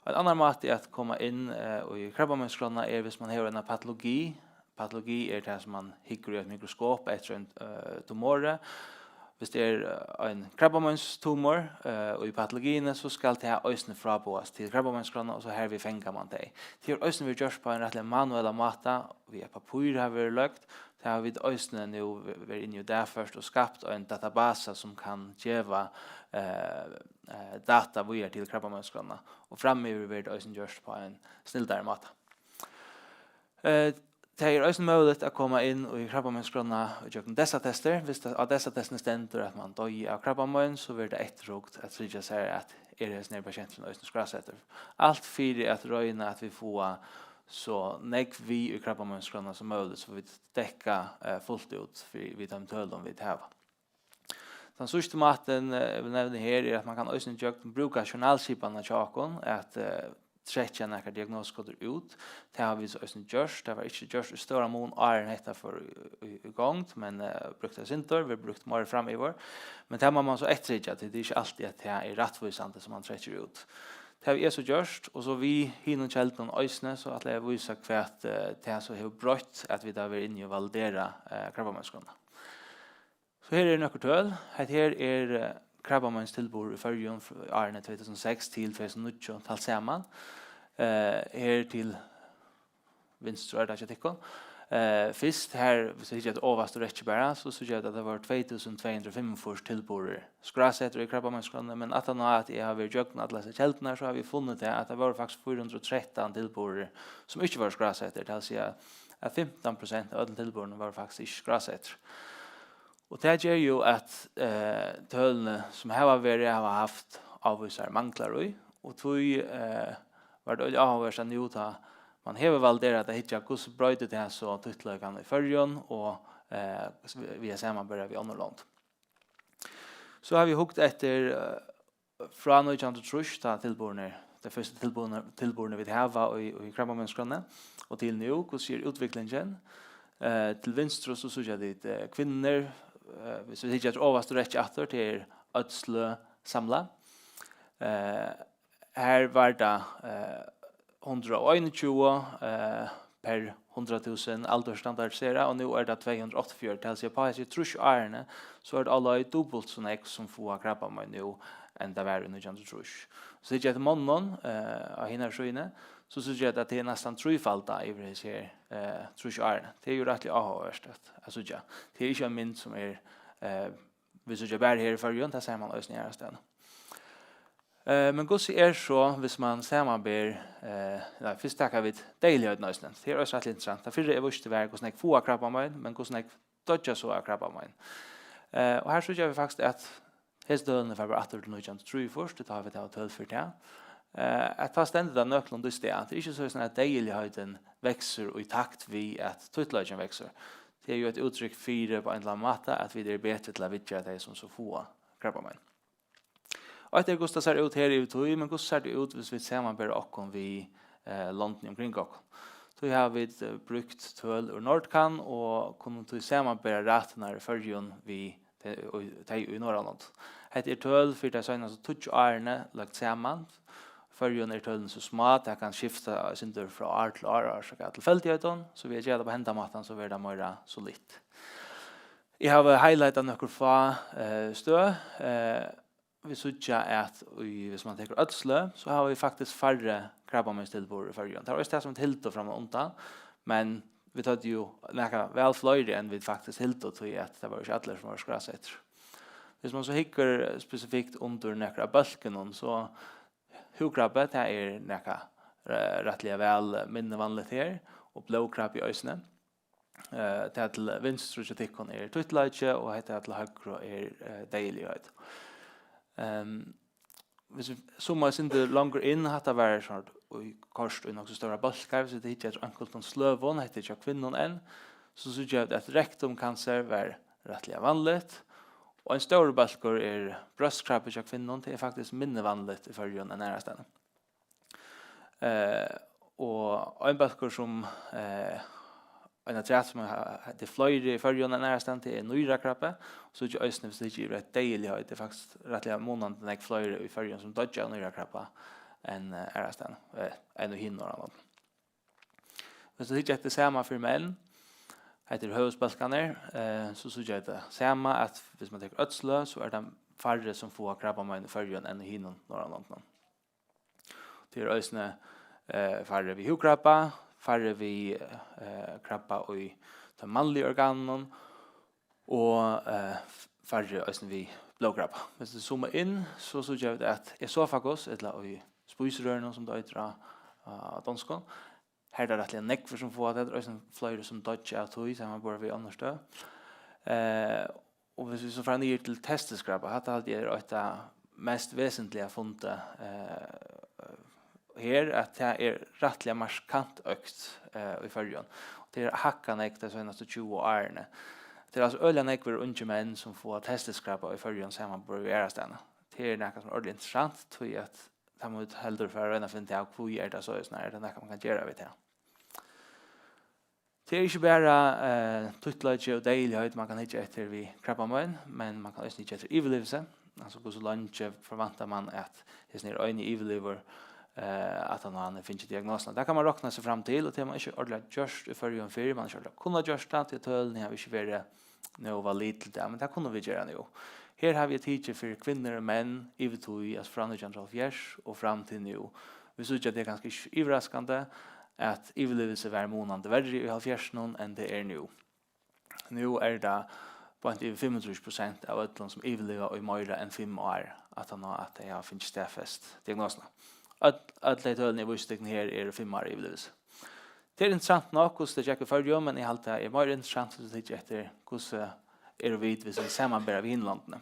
Ein annar máti at koma inn, eh, í krabbameinsskrána er, viss mann hevur eina patologi. Patologi er tað, sum mann hyggur í eitt mikroskop eftir ein, eh, tumori. Viss tað er, eh, ein krabbameinstumor, eh, í patologiini, so skal tað eisini fráboðast til krabbameinsskrána, og so hervið fangar mann tey. Tað hevur eisini verið gjørt á ein rættiliga manuellan máta, við at pappír hava verið løgd. Tað hava vit eisini nú ve-, verið inni og dagført og skapt ein databasa, sum kann geva, eh, eh, data víðari til krabbameinsskrána, og framyvir verður tað eisini gjørt á ein snildari máta. Eh, tað er eisini møguligt at koma inn í krabbameinsskrána ígjøgnum DESSA-testir, viss tað á DESSA-testini stendur, at mann doyði av krabbamein, so verður tað eftirhugt at tryggja sær, at er hesin her pasienturin eisini skrásettur. Alt fyri at royna, at vit fáa so nógv við í krabbameinsskrána sum møguligt, so vit dekka, eh, fult út fyri, við teimum tølum, vit hava. Tann síðsti mátin, eh, eg vil nevna her, er, at mann kann eisini gjøgnum brúka journalskipanina hjá okkum, at, eh, trekkja nakrar diagnosekodir út. Tað hava vit so eisini gjørt. Tað var ikki gjørt í stóran mun, áðrenn hetta fór í, í, í gongd, men, eh, brúkt eitt sindur, verður brúkt meira framyvir. Men tað má mann so eftirtryggja, tí tað er ikki altíð, at tað er rættvísandi, sum mann trekkir út. Tað havi eg so gjørt, og so við hinum keldunum eisini, so ætli eg at vísa, hvat, eh, tað so hevur broytt, at vit hava verið inni og validera, eh, krabbameinsskrána. So her eru nøkur tøl. Hetta her er, eh, krabbameinstilburð í Føroyum frá árini tvey túsund og seks til tvey túsund og níggju talt saman. Eh, her til vinstru er tað hjá tykkum. Eh, fyrst her, viss eg hyggi eftir ovastu rekki bara, so síggi eg at tað vóru tvey túsund tvey hundrað og fimmogfýrs tilburðir skrásettir í krabbameinsskránni, men aftan á at eg havi verið gjøgnum allar hesar keldurnar, so havi eg funnið tað, at tað vóru faktiskt fýra hundrað og trettan tilburðir, sum ikki vóru skrásettir, tað vil siga, at fimtan prosent av øllum tilburðunum vóru faktiskt ikki skrásettir. Og tað ger jú, at, eh, tølini, sum hava verið, hava havt ávísar manglar í, og tí, eh, var tað øgiliga áhugavert, at nú, tá man hevur validerað at hyggja, hvussu broytir tað so títtleikan í Føroyum, og, eh, við at samanbera við onnur lond. So havi eg hugt eftir, eh, frá nítjan hundrað og trýss, tá tilburðirnir, tey fyrstu tilburðirnir, tilburðirnir vit hava í, í krabbameinsskránni, og til nú, hvussu er útviklingin? Eh, til vinstru, so síggja tit, eh, kvinnur, eh, viss vit hyggja eftir ovastu rekki aftur, tað er øll sløg samlað. Eh, her var tað, eh, hundrað og einogtjúgu, eh, per hundrað túsund aldursstandardiserað, og nú er tað tvey hundrað og áttaogfjøruti, tað vil siga, upp á hesi trýss árini, so er tað á leið dupult so nógv sum fáa krabbamein nú, enn tað var í nítjan hundrað og trýss. So hyggja eftir monnum, eh, á hinari síðuni, so síggja eg, at tað er næstan trífaldað yvir hesi her, eh, trýss árini. Tað er jú rættiliga áhugavert at, at síggja. Tað er ikki ein mynd, sum er, eh, vit síggja bara her í Føroyum, tað sær mann eisini aðrastaðni. Eh, men hvussu er so, viss mann samanber, eh, nei, fyrst taka vit deyðiligheitina eisini. Tað er eisini rættiliga interessant. Tað fyrra eg vísti var, hvussu nógv fáa krabbamein, men hvussu nógv doyggja so av krabbamein. Eh, og her síggja vit faktiskt, at hesi tølini fara bara aftur til nítjan hundrað og trýogfýrs, tí tá vit hava tøl fyri tað. Eh, at tá stendur tað nøkulunda í stað. Tað er ikki soleiðis, at deyðiligheitin veksur í takt við, at títtleikin veksur. Tað er jú eitt úttrykk fyri, á ein ella annan máta, at vit eru betri til at viðgera tey, sum so fáa krabbamein. Og eitt er, hvussu tað sær út her yvir tíð, men hvussu sær tað út, viss vit samanbera okkum við, eh, londini umkring okkum? Tí hava vit, eh, brúkt tøl úr Nordcan og kunnu tí samanbera raturnar í Føroyum við tey, og tey í Norðurlondum. Hetta er tøl fyri tey seinastu tíggju árini lagt saman. Í Føroyum eru tølini so smá, tað kann skifta eitt sindur frá ár til ár, orsakað av tilfeldigheitum, so við at gera tað á hendan mátan, so verður tað meira solitt. Eg havi highlightað nøkur fá, eh, støð. Eh, vit síggja, at í, viss mann tekur øll sløg, so hava vit faktiskt færri krabbameinstilburðir í Føroyum. Tað var júst tað, sum vit hildu frammanundan, men vit høvdu jú nakað væl fleiri, enn vit faktiskt hildu, tí at tað var ikki allir, sum vóru skrásettir. Viss mann so hyggur spesifikt undir nakrar av bólkunum, so húðkrabbi, tað er nakað, eh, rættiliga væl, eh, minni vanligt her, og blóðkrabbi eisini. Eh, tað til vinstru hjá tykkum er títtleiki, og hetta til høgru er, eh, deyðiligheit. Ehm, viss vit zooma eitt sindur longur inn, hatta var sort í, koyrt í nokk so stórar bólkar, viss vit hyggja eftir einkultum sløgum, hetta er hjá kvinnum enn, so síggja vit, at rektumkansar var rættiliga vanligt, og ein stórur bólkur er brjóstkrabbi hjá kvinnum, tað er faktiskt minni vanligt í Føroyum enn aðrastaðni. Eh, og ein bólkur sum, eh, ein afturat sum ha-, ha-, tað er fleiri í Føroyum enn aðrastaðni, tað er nýrakrabbi. Og so er eisini, viss tað ikki er eitt deyðiligheit, tað er faktiskt rættiliga munandi nógv fleiri í Føroyum, sum doyggja av nýrakrabba enn, eh, aðrastaðni, eh, enn í hinum Norðurlondum. Viss tú hyggja eftir sama fyri menn, hetta eru høvuðsbólkarnir, eh, so síggja vit tað sama, at viss mann tekur øll sløg, so er tað færri, sum fáa krabbamein í Føroyum enn í hinum Norðurlondunum. Tað er eisini, eh, færri við húðkrabba, færri við, eh, krabba í teimum mannligu organunum og, eh, f-, færri eisini við blóðkrabba. Viss vit zooma inn, so síggja vit, at esofagus, ella í spísirørinum, sum tað eitur á, á donskum, har er tað rættiliga nógvir, sum fáa tað, tað er eisini fleiri, sum doyggja av tí, samanborið við onnur støð. Eh, Og viss vit so fara niður til testiskrabba, hatta haldi eg er eitt av mest vesentliga fundi, eh, her, at tað er rættiliga markant økt, eh, í Føroyum. Og tað er hækkað nógv tey seinastu tjúgu árini. Tað er altso øgiliga nógvir ungir menn, sum fáa testiskrabba í Føroyum samanborið við aðrastaðni. Tað er nakað, sum er ordiliga interessant, tí at tá má vit heldur fara at royna at finna út av, hví er tað so, er tað nakað, man kann gera við tað? Tað er ikki bara, eh, títtleiki og deyðiligheit, man kann hyggja eftir við krabbamein, men man kann eisini hyggja eftir yvirlivelse. Altso, hvussu leingi forvæntar man, at hesin her eini yvirlivir, eh, at hann, hann hevur fingið diagnosuna? Tað kann man rokna seg fram til, og tað hevur man ikki ordiliga gjørt í Føroyum fyrr. Man hevur ikki ordiliga kunnað gjørt tað, tí tølini hava ikki verið nóg valid til tað, men tað kunnu vit gera nú. Her havi eg tikið fyri kvinnur og menn yvir tíð, altso frá nítjan hundrað og hálvfjerðs og fram til nú. Vit síggja, at tað er kanska ikki yvirraskandi, at yvirlivelse var munandi verri í hálvfjerðsunum, enn tað er nú. Nú er tað beint yvir fimmogtrýss prosent av øllum, sum yvirliva í meira enn fimm ár, aftan á at tey hava fingið staðfest diagnosuna. Øll, øll tey tølini, eg vísi tykkum her, eru fimm ár yvirlivelse. Tað er interessant nokk, hvussu tað gekk í Føroyum, men eg haldi, tað er meira interessant, viss vit hyggja eftir, hvussu eru vit, viss vit samanbera við hin londini.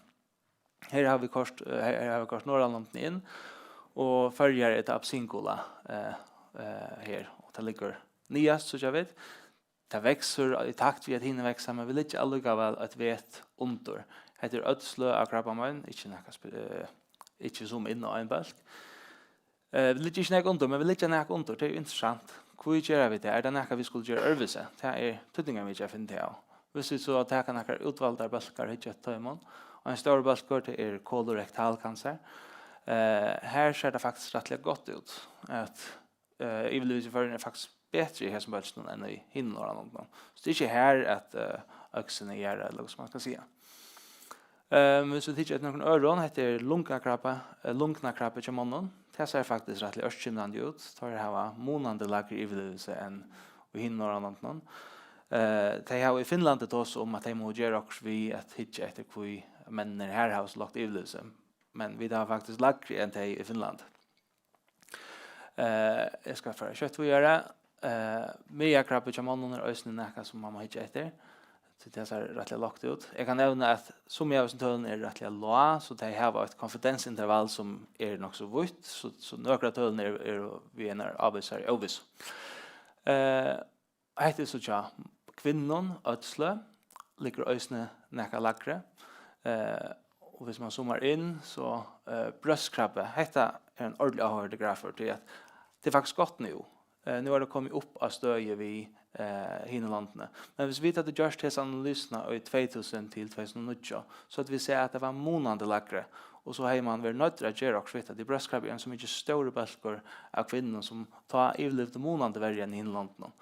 Her hava vit koyrt, eh, her, her hava vit koyrt Norðurlondini inn, og Føroyar er tað absolutt singula, eh, eh, her, og tað liggur niðast, síggja vit. Tað veksur í takt við, at hini vaksa, men vit liggja allíkavæl eitt vet undir. Hetta er øll sløg av krabbamein, ikki nakað spe-, eh, ikki sum inn á ein bólk. Eh, vit liggja ikki nakað undir, men vit liggja nakað undir. Tað er jú interessant. Hví gera vit tað? Er tað nakað, vit skulu gera øðrvísi? Tað er týdningarmikið at finna tað av. Viss vit so taka nakrar útvaldar bólkar, hyggja eftir teimum, og ein stórur bólkur, tað er kolorektalkansar. Eh, her sær tað faktiskt rættiliga gott út, at, eh, yvirliving í Føroyum er faktiskt betri í hesum bólkinum enn í hinum Norðurlondunum. So tað er ikki her, at, eh, øksin er jarðað, ella hvat man skal siga. Ehm, viss vit hyggja eftir nøkrum øðrum, hetta er lungakrabba, eh, lungnakrabbi hjá monnum. Tað sær faktiskt rættiliga ørkymlandi út. Teir hava munandi lægri yvirlivelse enn í hinum Norðurlondunum. Eh, tey hava í Finnlandi tosað um, at tey mugu gera okkurt við at hyggja eftir, hví menninir her hava so lágt yvirlivelse. Men vit hava faktiskt lægri enn tey í Finnlandi. Eh, eg skal fara skjótt víðari. Eh, miðakrabbi hjá monnum er eisini nakað, sum man má hyggja eftir. So tað sær rættiliga lágt út. Eg kann nevna, at summi av hesum tølunum eru rættiliga lág, so tey hava eitt konfidensintervall, sum er nokk so vítt, so, so nøkur av tølunum eru, eru við einari ávísari óvissu. Eh, Hetta er so hjá kvinnum, øll sløg, liggur eisini nakað lægri. Eh, og viss man zoomar inn, so, eh, brjóstkrabbi, hetta er ein ordiliga áhugaverdur grafur, tí at tað er faktiskt gott nú. Eh, nú er tað komið upp á støði við, eh, hini londini. Men viss vit høvdu gjørt hesa analysuna í tvey túsund til tvey túsund og níggju, so høvdu vit sæð, at tað var munandi lægri, og so hevði man verið noyddur at gera okkurt við tað. Tí brjóstkrabbi er ein so mikið stórur bólkur av kvinnum, sum tá yvirlivdu munandi verri enn í hinum londunum.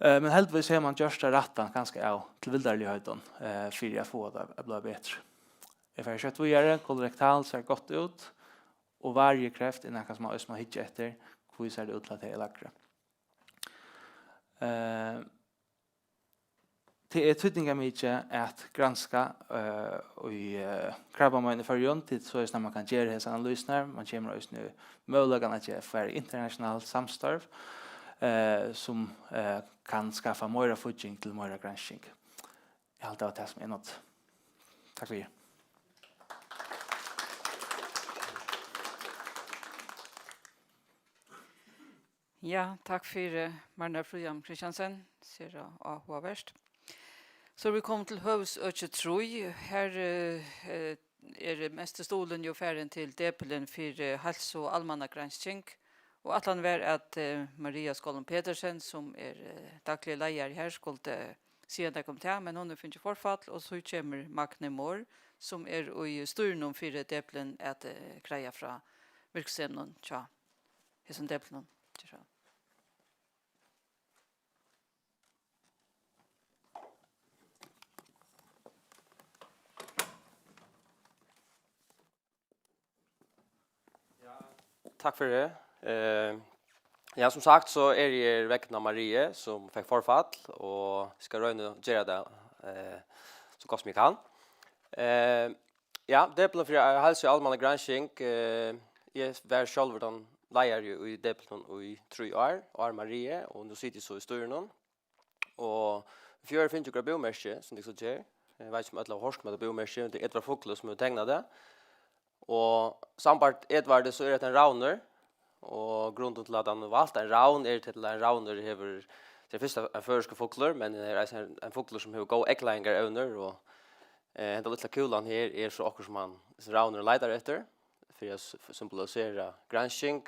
Eh, men heldigvís hevur man gjørt tað rætta, kanska av tilvildarligheitum, eh, fyri at fáa tað at blíva betri. Eg fari skjótt víðari. Kolorektal sær gott út, ovariukreft er nakað, sum man eisini má hyggja eftir. Hví sær tað út til, at tað er lægri? Eh, tað er týdningarmikið at granska, eh, í, eh, krabbamein í Føroyum, til soleiðis at man kann gera hesar analysur. Man kemur eisini í møguleikan at gera, fara í internationalt samstarv, eh, sum, eh, kann skaffa meira fígging til meira gransking. Eg haldi, tað var tað, sum eg náddi. Takk fyri. Ja, takk fyri, Marnar Fríðam Christiansen. Sera áhugavert. So eru vit komin til høvuðsøki trý. Her, eh, eh, er mesti stuðulin jú farin til depilin fyri heilsu og almannagransking. Og ætlanin var, at, eh, Maria Skollum Petersen, sum er, eh, dagligi leiðari her, skuldi siga nakað um tað, men hon hevur fingið forfall, og so kemur Magni Mohr, sum er í stýrinum fyri depilin, at, eh, greiða frá virkseminum hjá hesum depilinum. Ger so. Takk fyri. Eh, ja, sum sagt, so eri eg her vegna Marie, sum fekk forfall, og skal royna at gera tað, eh, so gott sum eg kann. Eh, ja, depilin fyri heilsu og almannagransking, eh, eg var sjálvur tann leiðari í depilinum í trý ár, áðrenn Marie, og nú siti eg so í stýrinum. Og í fjør fingu okur búmerki, sum tit síggja her. Eg veit ikki, um øll hava hoyrt um hetta búmerki, men tað er Edvard Fuglø, sum hevur teknað tað. Og sambært Edvardi, so er hetta ein ravnur. Og grundin til, at hann hevur valt ein ravn, er til, at ein ravnur hevur, fyri tað fyrsta, ein føroyskur fuglur, men hann er eisini ein, ein fuglur, sum hevur góð eygleiðingarevnir, og, eh, henda lítla kúlan her er so okkurt, sum hann, sum ravnurin leitar eftir, fyri at s-, symbolisera gransking.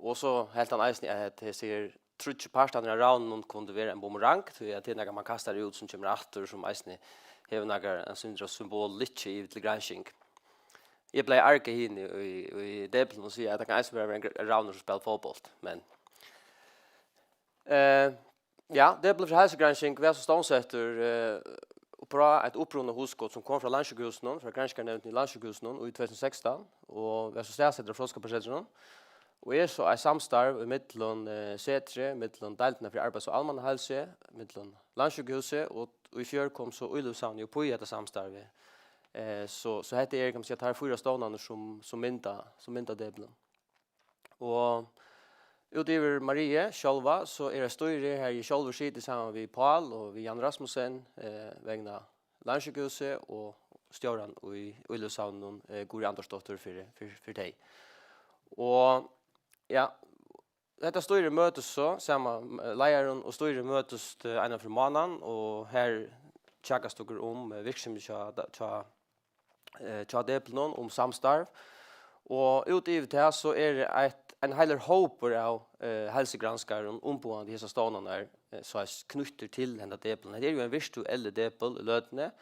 Og so helt hann eisini, at hesir tríggir partarnir av ravninum kundu vera ein bumerang, tí at tað er nakað, man kastar út, sum kemur aftur, sum eisini hevur nakað, ein sindur av symbolikki yvir til gransking. Eg bleiv arg á hini í, í depilinum og siga, at tað kann eisini vera ein gr-, ravnur, sum spælir fótbólt, men, eh, ja, depilin fyri heilsugransking var so stovnsettur, eh, frá eitt upprunahugskot, sum kom frá Landsjúkrahúsinum, frá Granskingarnevndini í Landsjúkrahúsinum í tvey túsund og sekstan, og var so staðsettur á Fróðskaparsetrinum. Og er so eitt samstarv ímillum, eh, setrið, millum deildina fyri arbeiðs- og almannaheilsu, millum Landsjúkrahúsið, og í fjør kom so Íløgusavnið upp í hetta samstarvið. Eh, so, so hetta er, kann man siga, teir fýra stovnarnir, sum, sum mynda, sum mynda depilin. Og út yvir Marie sjálva, so er eitt stýri, har eg sjálvur siti saman við Pál og við Jan Rasmussen, eh, vegna Landsjúkrahúsið, og stjóran í Íløgusavninum, eh, Guðrið Andrésdóttir, fyri, fyri, fyri tey. Og, ja, hetta stýrið møtist so, saman, eh, leiðarin og stýrið møtist, eh, eina ferð um mánaðin, og har tjakast okur um, eh, virksemið hjá, hjá, eh, hjá deplinum, um samstarv. Og út yvir tað, so er eitt, ein heilur hópur av, eh, heilsugranskarum umboðandi hesar stovnarnar, eh, so er knýttur til henda depilin. Hetta er jo ein virtuellur depil í løtuni.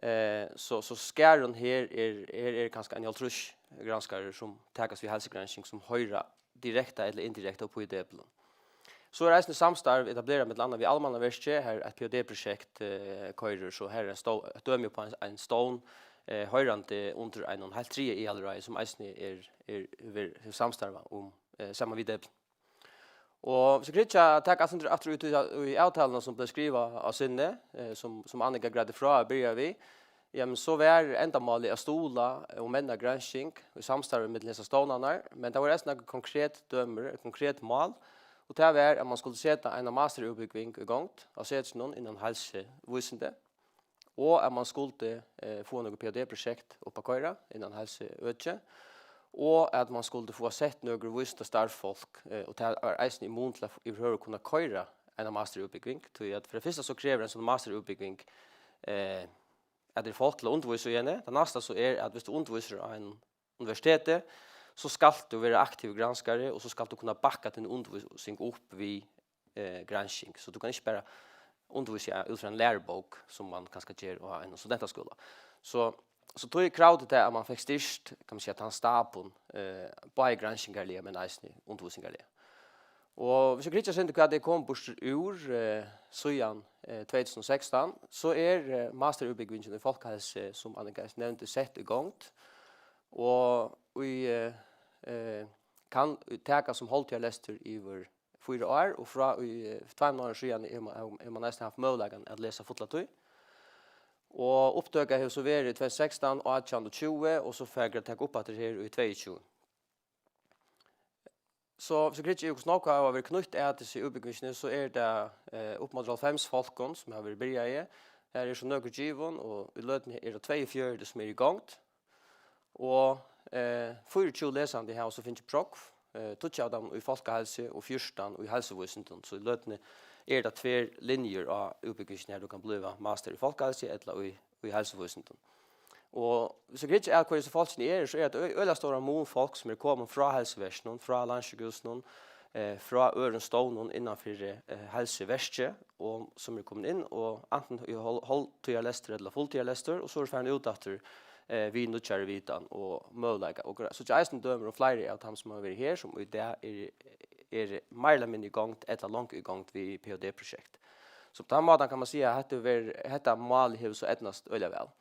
Eh, so, so skarin her er, her er kanska ein hálvtrýss granskarar, sum takast við heilsugransking, sum hoyra direkta ella indirekta upp í depilin. So er eisini samstarv etablerað millum annað við Almannaverkið, har eitt P H D-prosjekt, eh, koyrir, so her er ein stó-, eitt dømi upp á ein, ein stovn, eh, hoyrandi undir einum heilt triðja aðalráði, sum eisini er, er, hevur, hevur samstarvað um, eh, saman við depilin. Og so kryggja at taka aftur, aftur út í, í avtaluna, sum bleiv skrivað á sinni, eh, sum, sum Annika greiddi frá at byrja við, jamen, so var endamálið at stuðla og menna gransking í samstarvi millum hesar stovnarnar, men tað vóru eisini nøkur konkret dømir, eitt konkret mál, og tað var, at man skuldi seta eina masterútbúgving í gongd á setrinum innan heilsuvísindi, og at man skuldi, eh, fáa nøkur P H D-prosjekt upp at koyra innan heilsuøki, og at man skuldi fáa sett nøkur vísindastarvsfólk, eh, og tað var eisini í mun til at yvirhøvur kunna koyra eina masterútbúgving, tí at fyri tað fyrsta so krevur ein sånn masterútbúgving, eh, at tað eru fólk til at undirvísa í henni. Tað næsta so er, at viss tú undirvísir á einum universiteti, so skalt tú vera aktivur granskari, og so skalt tú kunna bakka tína undirvísing upp við, eh, gransking. So tú kanst ikki bara undirvísa út frá eini lærubók, sum man kanska ger á einum studentaskúla. So, so tí kravdi tað, at man fekk styrkt, kann man siga, tann stabin, eh, bæði granskingarliga, men eisini undirvísingarliga. Og viss vit hyggja eitt sindur, hvat er komið burtur úr, eh, síðan, eh, tvey túsund og sekstan, so er, eh, masterútbúgvingin í fólkaheilsu, sum Annika nevndi, sett í gongd, og í, eh, eh, kann taka sum hálvtíðarlestur yvir fýra ár, og frá í, eh, tveimum árum síðan hevur man, hevur, hevur man eisini havt møguleikan at lesa fulla tíð. Og upptøka hevur so verið í tvey túsund og sekstan, átjan og tjúgu, og so fara vit at taka upp aftur her í tveyogtjúgu. So, so kryggja eg, hvussu nógv hava verið knýtt at hesi útbúgvingini, so er tað, eh, upp móti hálvfems fólkum, sum hava verið byrjaði. Har eru so nøkur givin, og í løtuni eru tveyogfjøruti, sum eru í gongd. Og, eh, fýraogtjúgu lesandi hava so fingið prógv, eh, tíggju av teimum í fólkaheilsu og fjúrtan í heilsuvísindum. So í løtuni eru tað tvær linjur á útbúgvingini, har tú kann blíva master í fólkaheilsu ella í, í heilsuvísindum. Og so kryggja at hvørji hesi fólkini eru, so er tað ø-, øgiliga stóran mun fólk, sum eru komin frá heilsuverkinum, frá Landsjúkrahúsinum, eh, frá øðrum stovnum innan fyri, eh, heilsuverkið, og sum eru komin inn og antin í hálv-, hálvtíðarlestur ella fulltíðarlestur, og so eru farin út aftur, eh, við nýggjari vitan og møguleika. Og gra-, so eisini dømir um fleiri av teimum, sum hava verið her, sum í dag eru, eru meira ella minni í gongd ella longu í gongd við P H D-prosjekt. So á tann mátan kann man siga, at hetta hevur verið, hetta málið hevur so eydnast øgiliga væl.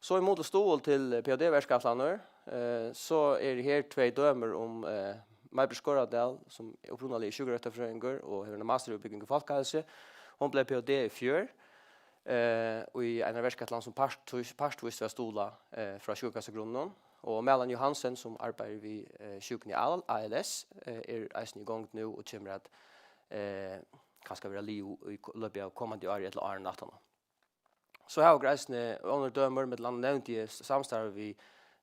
So í mun til stuðul til P H D-verkætlanir, eh, so eru her tvey dømir um, eh, Maj-Britt Skoradal, sum er upprunaliga sjúkrarøktarfrøðingur og hevur eina masterútbúgving í fólkaheilsu. Hon bleiv P H D í fjør, eh, í einari verkætlan, sum partvíst, partvíst var stuðlað, eh, frá sjúkrakassagrunninum. Og Malan Johansen, sum arbeiðir við, eh, sjúkuni A L S, eh, er eisini í gongd nú og kemur at, eh, kanska vera liðug í ko-, løpið av komandi ári ella árini aftaná. So hava okur eisini onnur dømir, millum annað nevndi eg s-, samstarv við,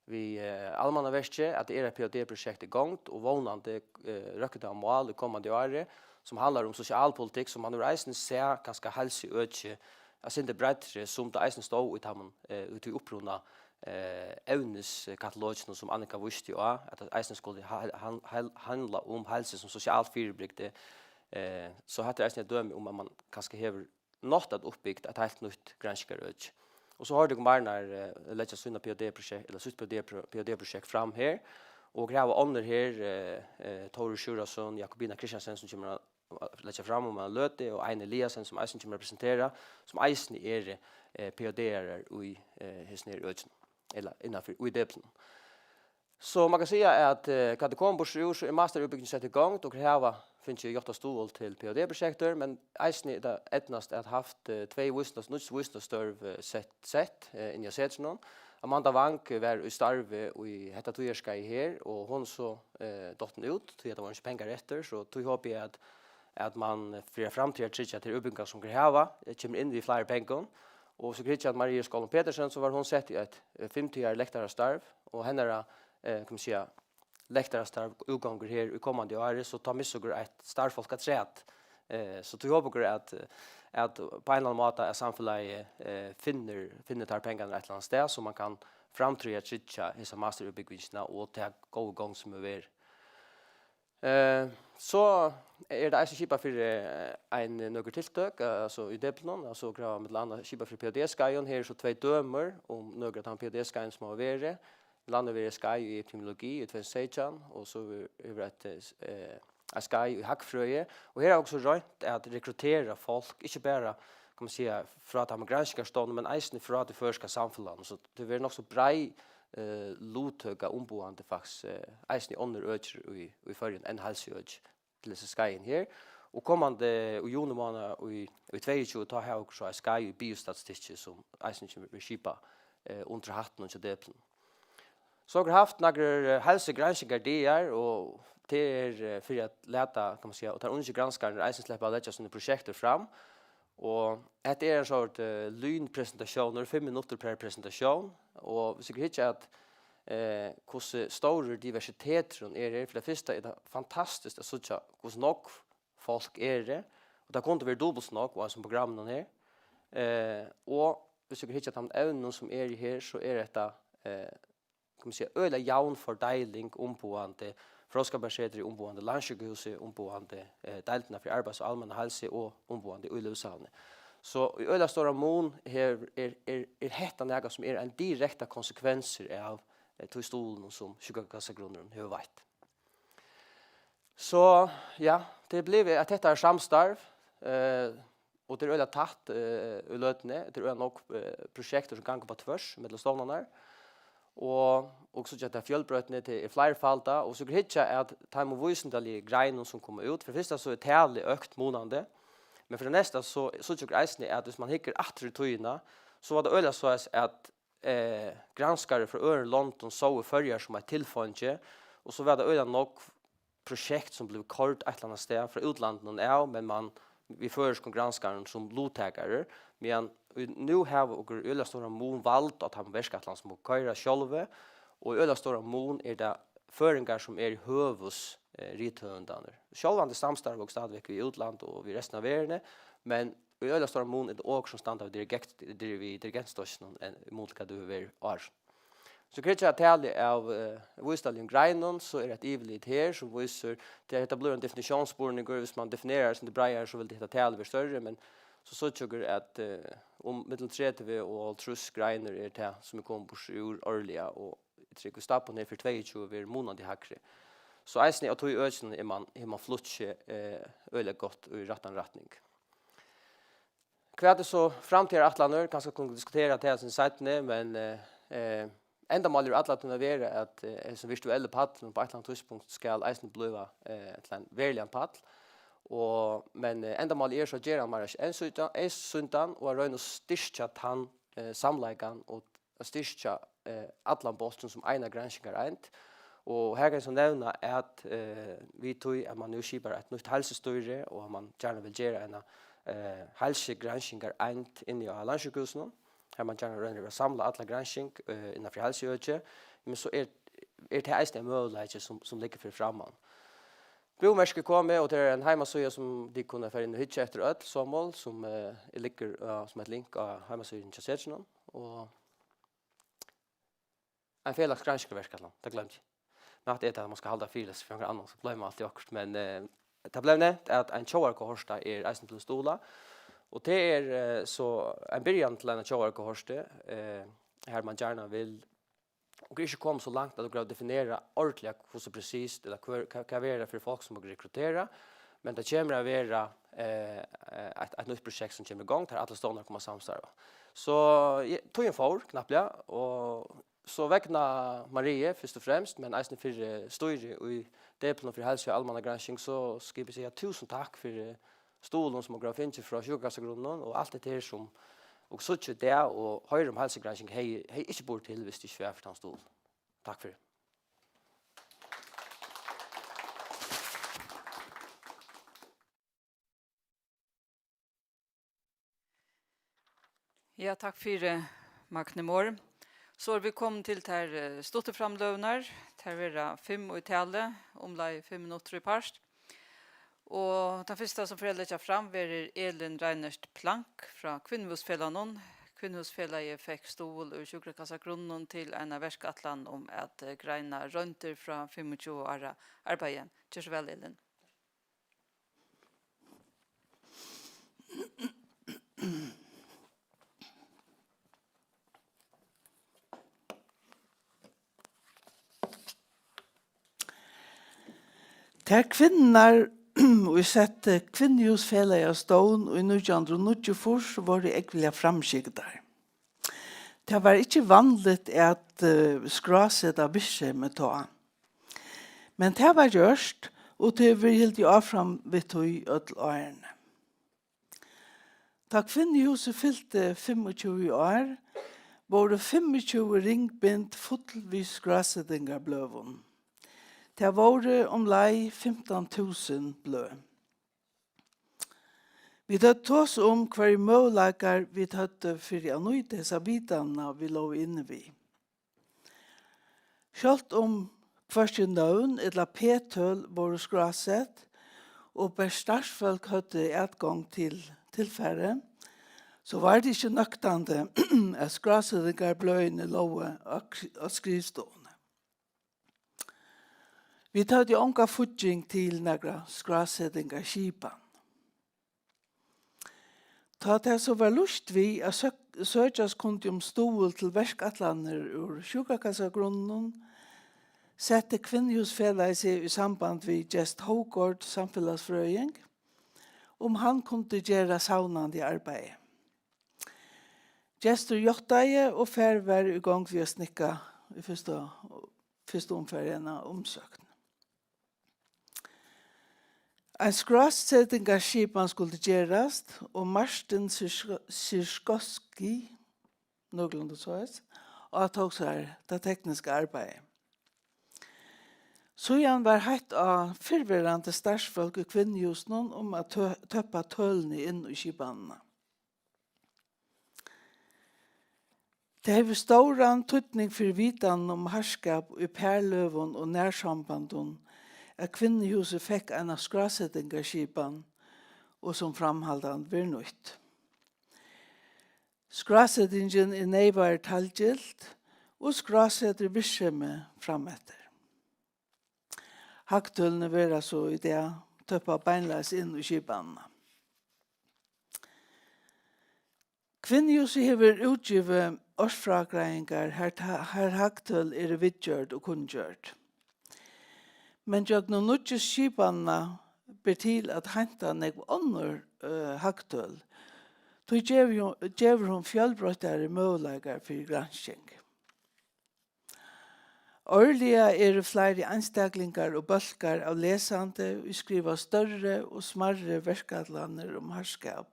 við, eh, Almannaverkið, at tað er eitt P H D-prosjekt í gongd, og vónandi, eh, røkkur tað á mál í komandi ári, sum handlar um sosialpolitikk, sum man hevur eisini sæð, kanska heilsuøki, eitt sindur breiðri, sum tað eisini stóð í teimum, eh, í tí uppruna, eh, evniskataloginum, sum Annika vísti á, at tað eisini skuldi ha-, han-, hel-, handla um heilsu sum sosialt fyribrigdi. Eh, so hatta er eisini eitt dømi um, at man kanska hevur nátt at uppbygt eitt heilt nýtt granskingarøki. Og so hoyrdu okur Marnar, eh, leggja sína P H D-prosjekt, ella sítt P H D pro-, P H D-prosjekt fram her. Og okur hava onnur her, eh, eh, Tórður Sjúrðarson, Jakobina Kristiansen, sum kemur at leggja fram um eina løtu, og Ein Eliasen, sum eisini kemur at presentera, sum eisini eru, eh, P H D-arar í, eh, hesum her økinum, ella innanfyri í deplinum. So man kann siga, at, eh, hvat er komið burtur úr, so er masterútbúgvingin sett í gongd, og okur hava fingið játtað stuðul til P H D-prosjektir, men eisini er tað eydnast at havt, eh, tvey vísindas-, nýggj vísindastørv, eh, sett, sett, eh, inni á setrinum. Amanda Wang var í starvi í hetta tíðarskeiðið her, og hon er so, eh, dottin út, tí at tað vóru ikki pengar eftir, so tí hopi eg, at, at man fyri framtíðar tryggja, at tær útbúgvingar, sum okur hava, eh, kemur inn við fleiri pengum. Og so okur hyggja at Maria Skálum Petersen, so var hon sett í eitt, eh, fimm tíðar lektarastarv, og hennara, eh, kann man siga, lektarastarv útgongur her í komandi ári, so tá missa okur eitt starvsfólk afturat. Eh, so tí hopa okur, at, at á ein ella annan máta, at samfelagið, eh, finnur, finnur tær pengarnar eitt ella annað stað, so man kann framtíðar tryggja hesa masterútbúgvingina og ta góðu gongd, sum hevur verið. Eh, so er tað eisini skipað fyri, eh, ein, nøkur tiltøk, eh, altso í deplinum, altso okur hava millum annað skipað fyri P H D-skeiðum. Her eru so tvey dømi um nøkur av teimum P H D-skeiðum, sum hava verið. Millum annað verið skeið í epidemiologi í tvey túsund og seytjan, og so hevur, hevur eitt, eh, eitt skeið í hagfrøði. Og her hava okur so roynt at rekrutera fólk, ikki bara, kann man siga, frá teimum granskingarstovnunum, men eisini frá tí føroyska samfelagnum. So tað verður nokk so breið, eh, luttøka umboðandi faktiskt, eh, eisini í onnur øki í, í Føroyum enn heilsuøki til hesi skeiðini her. Og komandi í juni mánað í, í tveyogtjúgu, tá hava okur so eitt skeið í biostatistikki, sum eisini kemur at skipað, eh, undir hattinum hjá deplinum. So okur havt nakrar, eh, heilsugranskingardøgur, og tað er, eh, fyri at lata, kann man siga, og teir ungu granskararnir eisini sleppa at leggja síni prosjektir fram. Og hetta er ein sort, eh, lynpresentatiónur, fimm minuttir per presentatión. Og viss okur hyggja at, eh, hvussu stórur diversiteturin er her, fyri tað fyrsta er tað fantastiskt at síggja, hvussu nógv fólk eru, og tað kundi verið dupult so nógv á hesum programminum her. Eh, og viss okur hyggja at teimum evnum, sum eru her, so er hetta, eh, kann man siga, øgiliga javn fordeiling, umboðandi Fróðskaparsetrið, umboðandi Landssjúkrahúsið, umboðandi, eh, deildina fyri arbeiðs- og almenna heilsu og umboðandi í Lívshavni. So í øgiliga stóran mun her er, er, er hetta nakað, sum er ein direkta konsekvensur av, eh, tí stuðlinum, sum sjúkrakassagrunnurin hevur veitt. So, ja, tað er blivið eitt tettari samstarv, eh, og tað er øgiliga tætt, eh, í løtuni. Tað er øgiliga nógv, eh, prosjektir, sum ganga upp á tvørs millum stovnarnar. Og, og síggja, at tað er fjølbroytni, tað er fleirfaldað, og so okur hyggja at teimum vísindaligu greinum, sum koma út. Fyri fyrsta so er talið økt munandi, men fyri tað næsta so, so síggja okur eisini, at viss man hyggur aftur í tíðina, so var tað øgiliga soleiðis, at, eh, granskarar frá øðrum londum sóu Føroyar sum eitt tilfeingi, og so var tað øgiliga nógv prosjekt, sum blivu koyrd eitt ella annað stað frá útlandinum av, men man við føroyskum granskarum sum luttakarar, meðan í, nú hava okur í øgiliga stóran mun vald á teimum verkætlanum, sum okur koyra sjálvi, og í øgiliga stóran mun er tað føroyingar, sum eru høvuðs, eh, rithøvundarnir. Sjálvandi samstarva okur stadigvæk við útland og við restina av verðini, men í øgiliga stóran mun er tað okur, sum standa við dirigent-, dir-, við dirigentstokkinum enn í mun til hvat tað hevur verið áður. So okur hyggja at tali av, eh, vísindaligum greinum, so er eitt yvirlit her, sum vísir, tí at hetta blívur ein definitiónsspurningur, viss man definerar seg breiðari, so vil hetta talið vera størri, men so síggja okur at, eh, um millum tretivu og hálvtrýss greinir er tað, sum er komið burtur úr árliga, og eg trúgvi, stabbin her fyri tveyogtjúgu verður munandi hægri. So eisini á tí økinum er man, hevur man flutt seg, eh, øgiliga gott í rættan rætning. Hvat er so framtíðarætlanir? Kanska kunnu vit diskutera tað sum seinni, men, eh, eh, endamálið er alla tíðina vera, at, eh, hesin virtuelli pallurin upp á eitt ella annað tíðspunkt skal eisini blíva, eh, til ein veruligan pall. Og, men, eh, endamálið er so at gera hann meira einsýndan, einsýndan og at royna at styrkja tann, eh, samleikan og at styrkja, eh, allan bólkin sum eina granskingareind. Og her kann eg so nevna, at, eh, við tí at man nú skipar eitt nýtt heilsustýri, og at man gjarna vil gera eina, eh, heilsugranskingareind inni á Landssjúkrahúsinum, har man gjarna roynir at samla alla gransking, eh, innan fyri heilsuøki, men so er, er tað eisini ein møguleiki, sum, sum liggur fyri framman. Búmerkið er komið, og tað er ein heimasíða, sum tit kunnu fara inn og hyggja eftir øll somul, sum, eh, liggur, eh, sum eitt link á heimasíðuni hjá Setrinum. Og ein felags granskingarverkætlan, tað gloymdi eg. Men hatta er tað, at man skal halda fyrilestur fyri onkran annan, so gloymir man altíð okkurt. Men, eh, tað bleiv nevnt, at ein tjóðarkohorta er eisini blivin stuðlað. Og tað er, eh, so ein byrjan til eina tjóðarkohortu, eh, har man gjarna vil, okur eru ikki komin so langt, at okur hava definerað ordiliga, hvussu presist, ella hvør, hvat, hvat verður tað fyri fólk, sum okur rekruttera. Men tað kemur at vera, eh, eh, eitt, eitt nýtt prosjekt sum kemur í gongd, har allar stovnar koma at samstarva. So, ja, tíðin fór knappliga, og so vegna Marie fyrst og fremst, men eisini fyri stýrið í Deplinum fyri heilsu og almannagransking, so skal eg siga túsund takk fyri stuðulin sum okur hava fingið frá Sjúkrakassagrunninum, og alt hetta her sum okur síggja í dag og hoyra um heilsugransking, hevði, hevði ikki burið til, viss tað ikki var fyri tann stuðul. Takk fyri. Ja, takk fyri, Magni Mohr. So eru vit komin til tær, eh, stuttu framløgurnar. Tær verða fimm í tali, umleið fimm minuttir í part. Og tann fyrsta, sum fer at leggja fram, verður Elin Reinert Plank frá Kvinnuhúsfelagnum. Kvinnuhúsfelagið fekk stuðul úr Sjúkrakassagrunninum til eina verkætlan um at, eh, greina royndir frá fimmogtjúgu ára arbeiði. Ger so væl, Elin. Tær kvinnurnar, ið settu Kvinnuhúsfelagið á stovn í nítjan hundrað og níggjuogfýrs, vóru ógvuliga framskygdar. Tað var ikki vanligt at, eh, skráseta virksemið tá. Men tað varð gjørt, og tað hevur verið hildið áfram við tí øll árini. Tá Kvinnuhúsið fylti fimmogtjúgu ár, vóru fimmogtjúgu ringbind full við skrásetingarbløðum. Tað vóru umleið fimtan túsund bløð. Vit høvdu tosað um, hvørjar møguleikar vit høvdu fyri at nýta hesa vitanina, vit lógu inni við. Sjálvt um hvørki nøvn ella p-tøl vóru skrásett, og bert starvsfólk høvdu atgongd til tilfarið, so var tað ikki nøktandi, at skrásetingarbløðini lógu á kri-, á skrivstovuni. Vit høvdu onga fígging til nakra skrásetingarskipan. Tá tað so var lýst við, at søk-, søkjast kundi um stuðul til verkætlanir úr Sjúkrakassagrunninum, setti Kvinnuhúsfelagið seg í samband við Gest Hougaard, samfelagsfrøðing, um hann kundi gera savnandi arbeiði. Gestur játtaði, og farið varð í gongd við at snikka í fyrstu, fyrstu umferð eina umsókn. Ein skrásetingarskipan skuldi gerast, og Martin Sirsko-, Sirskowski, nøkulunda soleiðis, átók sær tað tekniska arbeiðið. Síðan var heitt á fyrrverandi starvsfólk í Kvinnuhúsinum um at tø-, tøppa tølini inn í skipanina. Tað hevur stóran týdning fyri vitan um harðskap í parløgum og nærsambandum, at Kvinnuhúsið fekk eina skrásetingarskipan, og sum framhaldandi verður nýtt. Skrásetingin er neyvari talgild og skrásetir virksemið frameftir. Hagtølini verða so í dag tøppað beinleiðis inn í skipanina. Kvinnuhúsið hevur útgivið ársfrágreiðingar, har ta-, har hagtøl eru viðgjørd og kunngjørd. Men gjøgnum nýggju skipanina ber til at heinta nógv onnur, øh, hagtøl. Tí gevur hon, gevur hon fjølbroyttari møguleikar fyri gransking. Árliga eru fleiri einstaklingar og bólkar av lesandi, ið skriva størri og smærri verkætlanir um harðskap,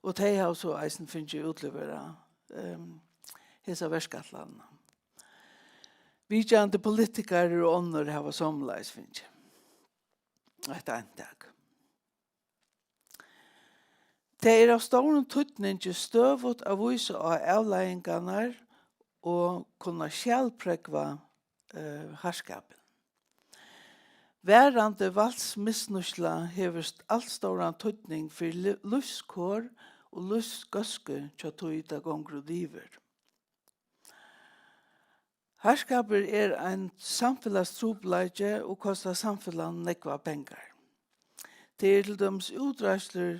og tey hava so eisini fingið útleverað, ehm, hesa verkætlanina. Vitjandi politikarar og onnur hava somuleiðis fingið eitt eintak. Tað er av stórum týdningi støðugt at vísa á avleiðingarnar og kunna skjalprógva, eh, harðskapin. Varandi valdsmisnýtsla hevur st-, alt stóran týdning fyri lí-, lívskor og lívsgóðsku hjá tí, tað gongur út yvir. Harðskapur er ein samfelagstrupulleiki og kostar samfelagnum nógvar pengar. Tað eru til dømis útreiðslur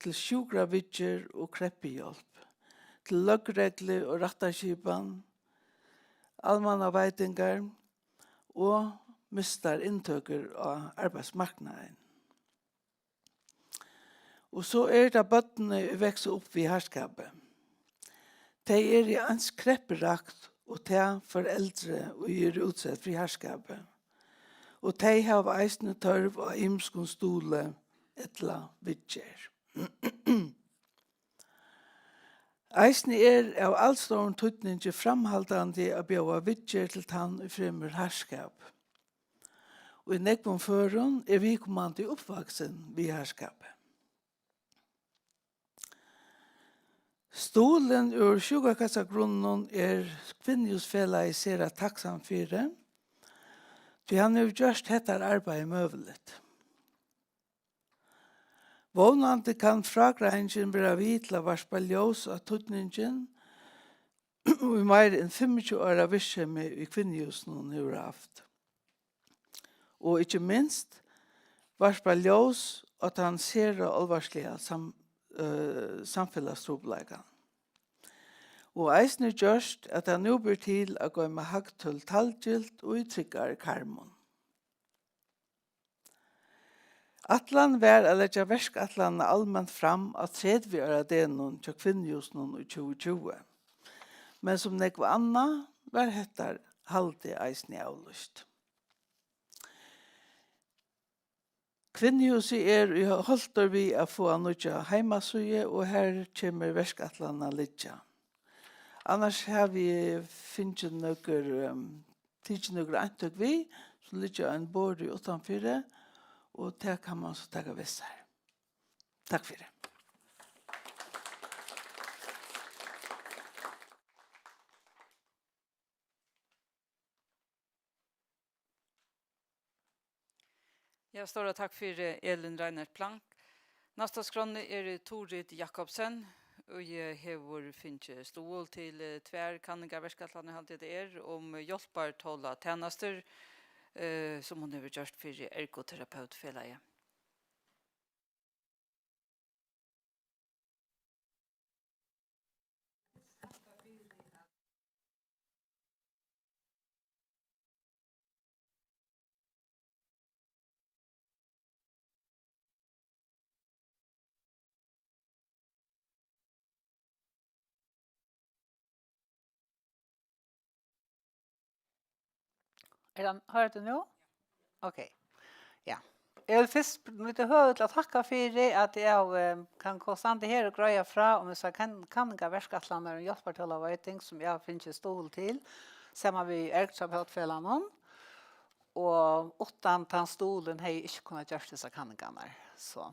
til sjúkraviðgerð og kreppuhjálp, til løgreglu og rættarskipan, almannaveitingar og mistar inntøkur á arbeiðsmarknaðin. Og so eru tað børnini, ið vaksa upp við harðskapi. Tey eru eins kreppurakt og tað foreldur, ið eru útsett fyri harðskapi. Og tey hava eisini tørv á ymiskum stuðli ella viðgerð. Eisini er av alstórum týdningi framhaldandi at bjóða viðgerð til tann, ið fremur harðskap. Og í nógvum førum er viðkomandi uppvaksin við harðskapi. Stuðlin úr sjúkrakassagrunninum er Kvinnhúsfelagið sera takksamt fyri, tí hann hevur gjørt hetta arbeiðið møguligt. Vónandi kann frágreiðingin vera við til at varpa ljós á týdningin, ið meira enn fimmogtjúgu ára virksemi í Kvinnuhúsinum hevur havt. Og ikki minst varpa ljós á tann sera álvarsliga sam-, øh, samfelagstrupulleikan. Og eisini gjørt, at tað nú ber til at goyma hagtøl talgilt og í tryggari karmum. Ætlanin var at leggja verkætlanina alment fram á tretivu ára degnum hjá Kvinnuhúsinum í tjúgu tjúgu. Men sum nógv annað var hetta haldið eisini avlýst. Kvinnuhúsið er í hálvt ár við at fáa nýggja heimasíðu, og har kemur verkætlanin at liggja. Annars havi eg fingið nøkur, ehm, tikið nøkur eintøk við, sum liggja á einum borði uttanfyri, og tað kann mann so taka við sær. Takk fyri. Ja, stóra takk fyri, Elin Reinert Plank. Næst á skránni er Turid Jakobsen, og hevur fingið stuðul til, eh, tvær kanningar, verkætlanir, haldi eg tað er, um hjálpartólatænastur, eh, sum hon hevur gjørt fyri Ergoterapeutfelagið. Er hann, hoyrir tú nú? Ok. Ja. Eg vil fyrst nýta høvið til at takka fyri, at eg, eh, kann ko-, standa her og greiða frá um hesa kann-, kanningarverkætlanina um hjálpartólaveiting, sum eg havi fingið stuðul til, saman við Ergoterapeutfelagnum. Og uttan tann stuðulin hevði eg ikki kunnað gjørt hesar kanningarnar. So.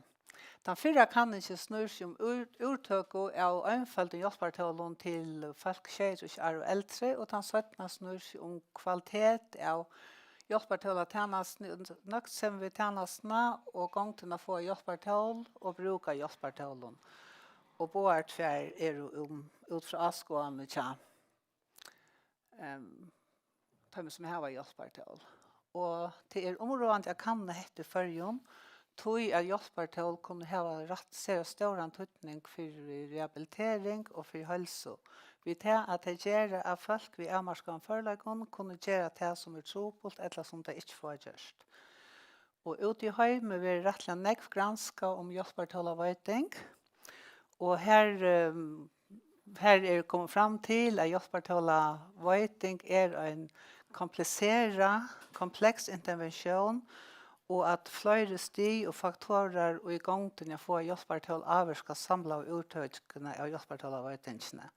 Tann fyrra kanningin snýr seg um úr-, úrtøku av einføldum hjálpartólum til fólk sjeyogtrýss ár og eldri, og tann seinna snýr seg um kvalitet av hjálpartólatænastuni, nøgdsemi við tænastuna og gongdin at fáa hjálpartól og brúka hjálpartólum. Og báðar tvær eru um, út frá áskoðanini hjá, ehm, teimum, sum hava hjálpartól. Og tað er umráðandi at kanna hetta í Føroyum, tí at hjálpartól kunnu hava rætt sera stóran týdning fyri rehabilitering og fyri heilsu, við tað at tey gera, at fólk við avmarkaðum førleikum kunnu gera tað, sum er trupult, ella sum tey ikki fáa gjørt. Og úti í heimi verður rættiliga nógv granskað um hjálpartólaveiting, og har, ehm, har er komið fram til, at hjálpartólaveiting er ein kompliserað, kompleks interventión, og at fleiri stig og faktorar í gongdini at fáa hjálpartól ávirka samlaðu úrtøkuna av hjálpartólaveitingini.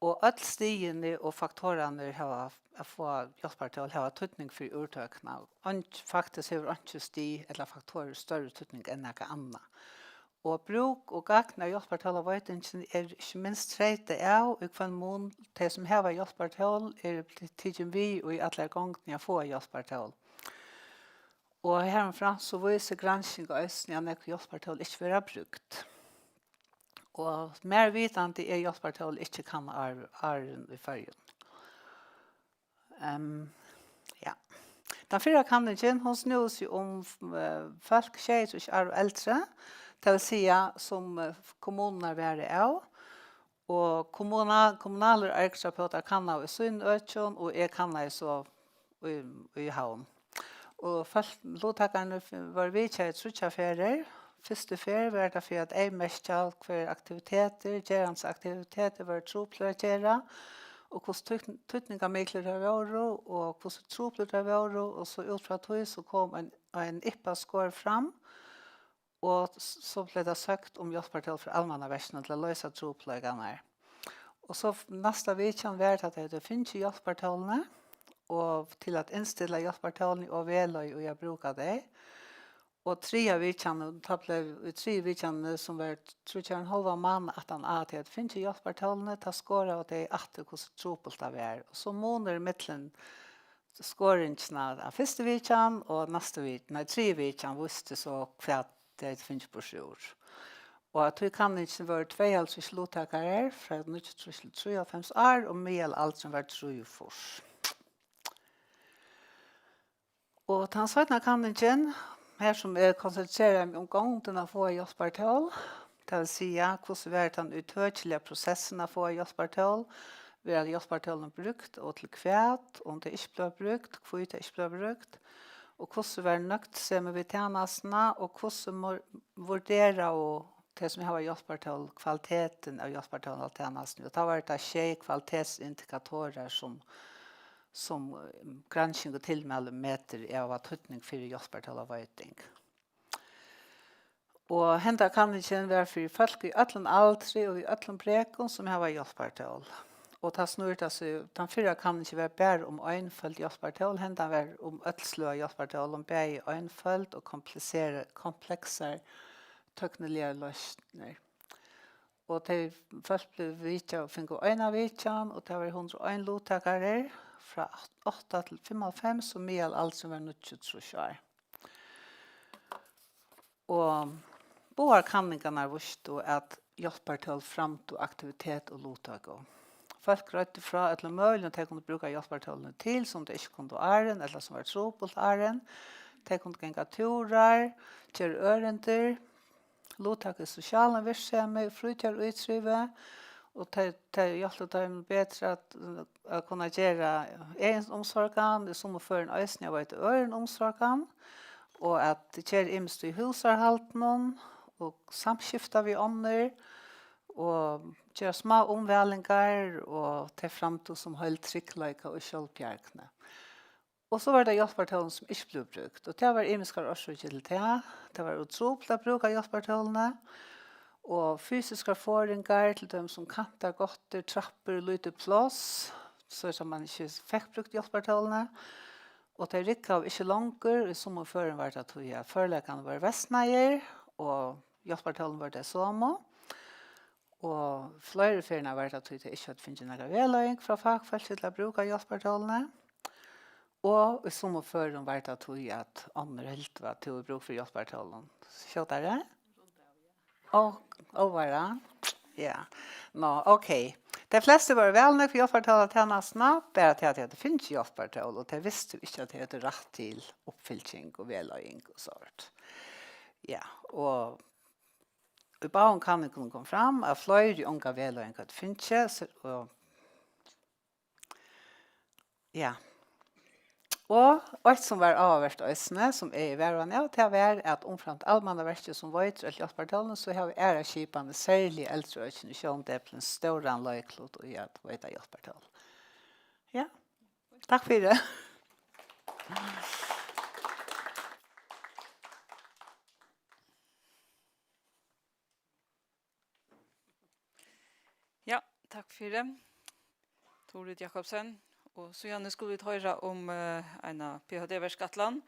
Og øll stigini og faktorarnir hava, at fáa hjálpartól, hava týdning fyri úrtøkuna. Eingin, faktiskt hevur einki stig ella faktorur størri týdning enn nakað annað. Og brúk og gagn av hjálpartólaveitingini er ikki minst treytað av, í hvønn mun tey, sum hava hjálpartól, eru bli-, tikin við í allari gongdini at fáa hjálpartól. Og harumframt so vísir gransking eisini, at nógv hjálpartól ikki verða brúkt. Og mær vitandi er hjálpartól ikki kannað ár-, áðrenn í Føroyum. Ehm, ja. Tann fyrra kanningin, hon snúði seg um, eh, fólk sjeyogtrýss ár og eldri, tað vil siga, sum, eh, kommunurnar vara av, og kommuna-, kommunalir ergoterapeutar kannaðu í sínum økjum, og eg kannaði so í, í Havn. Og fólk, luttakararnir f-, vóru vitjaðir tríggjar ferðir, Fyrstu ferð var tað fyri at eyðmerkja, hvørjar aktivitetir, gerandisaktivitetir, vóru truplar at gera, og hvussu týdn-, týdningarmiklir tær vóru, og hvussu truplir tær vóru, og so út frá tí so kom ein, ein IPA-score fram, og s-, so bleiv tað søkt um hjálpartól frá Almannaverkinum til at loysa trupulleikarnar. Og so f-, næsta vitjan var, at tey høvdu fingið hjálpartólini, og til at innstilla hjálpartólini og vegleiða í at brúka tey. Og triðja vitjan, og tá bleiv, í triðju vitjanini, sum var tríggjar og ein hálvan mánað aftan á, at tey høvdu fingið hjálpartólini, tá skoraðu tey aftur, hvussu trupult tað var. Og so munur millum skoringina av fyrstu vitjan og næstu vit-, nei, triðju vitjan vísti so, hvat tey høvdu fingið burturúr. Og at tí kanningin vóru tveyoghálvtrýss luttakarar, frá níggjuogtrýss til trýoghálvfems ár, og miðalaldurin var trýogfýrs. Og tann seinna kanningin, har sum eg konsentreraði meg um gongdina at fáa hjálpartól, tað vil siga, hvussu var tann ítøkiliga prosessin at fáa hjálpartól, verða hjálpartólini brúkt og til hvat, um tey ikki blíva brúkt, hví tey ikki blíva brúkt, og hvussu var nøgdsemi við tænastuna, og hvussu mo-, vurderaðu tey, sum hava hjálpartól, kvaliteten av hjálpartóltænastuni, og tá var tað sjey kvalitetsindikatorar, sum, sum, eh, gransking og tilmæli metir av at týdning fyri hjálpartólaveiting. Og henda kanningin var fyri fólk í øllum aldri og í øllum brekum, sum hava hjálpartól. Og tá snýr tað seg, tann fyrra kanningin var bara um einføld hjálpartól, hendan var um øll sløg av hjálpartól, um bæði einføld og komplisera-, kompleksar tøkniligar loysnir. Og tey fólk blivu vitjað og fingu eina vitjan, og tað var hundrað og ein luttakarar frá átta til fimmoghálvfems, og miðalaldurin var níggjuogtrýss ár. Og báðar kanningarnar vístu, at hjálpartól framdu aktivitet og luttøku. Fólk greiddu frá øllum møguligum, tey kundu brúka hjálpartólini til, sum tey ikki kundu áðrenn, ella sum var trupult áðrenn. Tey kundu ganga túrar, gera ørindir, luttaka í sosialum virksemi, frítíðarítrivi, og tey, tey hjálptu teimum betri at, at kunna gera egin umsorgan, í summum førum eisini at veita øðrum umsorgan, og at gera ymiskt í húsarhaldinum, og samskifta við onnur, og gera smá umvælingar, og tey framdu sum heild tryggleika og sjálvbjargni. Og so var tað hjálpartólini, sum ikki blivu brúkt, og tað var ymiskar orsøkir til tað. Tað var ov trupult at brúka hjálpartólini, og fysiskar forðingar, til dømis sum kantar gáttir, trappur, lítið pláss, so at mann ikki fekk brúkt hjálpartólini. Og tey riggaðu ikki longur. Í summum førum var tað tí, at førleikarnir vóru versnaðir, og hjálpartólini vóru tey somu. Og fleiri ferðirnar var tað tí, tey ikki høvdu fingið nakra vegleiðing frá fakfólki til at brúka hjálpartólini. Og í summum førum var tað tí, at onnur hildu, at tú hevur brúk fyri hjálpartólum skjótari. Og álvara. Ja. Nå, ok. Tey flestu vóru væl nøgd við hjálpartóltænastuna, bara tey, at tey høvdu fingið hjálpartól, og tey vistu ikki, at tey høvdu rætt til uppfylging og vegleiðing og sovorðið. Ja, og í báðum kanningunum kom fram, at fleiri onga vegleiðing høvdu fingið, so, og, ja. Og eitt, sum var áhugavert eisini, sum eg er varhugaður av, tað var, at umframt Almannaverkið, sum veitir øll hjálpartólini, so hava aðrar skipanir, serliga Eldraøkið og Sjóndepilin, stóran leiklut í at veita hjálpartól. Ja, takk fyri. Ja, takk fyri, Turid Jakobsen. Og síðani skulu vit hoyra um, eh, eina P H D-verkætlan.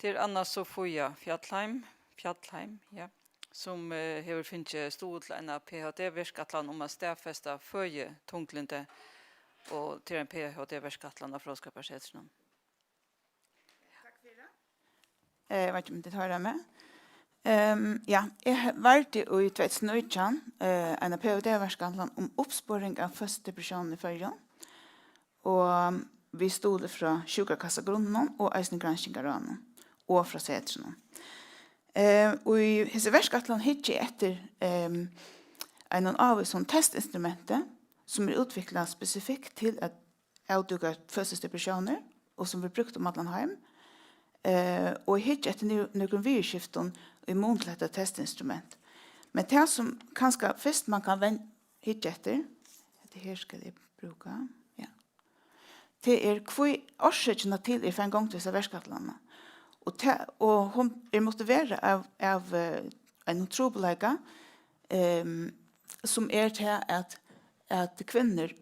Tað er Anna Sofia Fjallheim, Fjallheim, ja, sum, eh, hevur fingið stuðul til eina P H D-verkætlan um at staðfesta føðitunglyndi, og tað er ein P H D-verkætlan á Fróðskaparsetrinum. Takk fyri. Eh, eg veit ikki um tit hoyra meg. Ehm, ja, eg he-, vardi í tvey túsund og nítjan, eh, eina P H D-verkætlan um uppsporing av føðsludepressiónum í Føroyum, og við stuðli frá Sjúkrakassagrunninum og eisini Granskingarráðnum og frá Setrinum. Eh, og í hesi verkætlan hyggi eg eftir, ehm, einum ávísum testinstrumenti, sum er útviklað spesifikt til at avdúka føðsludepressiónir, og sum verður brúkt um allan heim. Eh, og eg hyggi eftir nø-, nøkrum viðurskiftum, í mun til hetta testinstrument. Men tað, sum kanska fyrst man kann ven-, hyggja eftir, hetta her skal eg brúka, ja. Tað er, hví orsøkina til er farin gongd við hesa verkætlanina. Og, tað, og hon er motiverað av, av eh, einum trupulleika, ehm, sum er tað, at, at kvinnur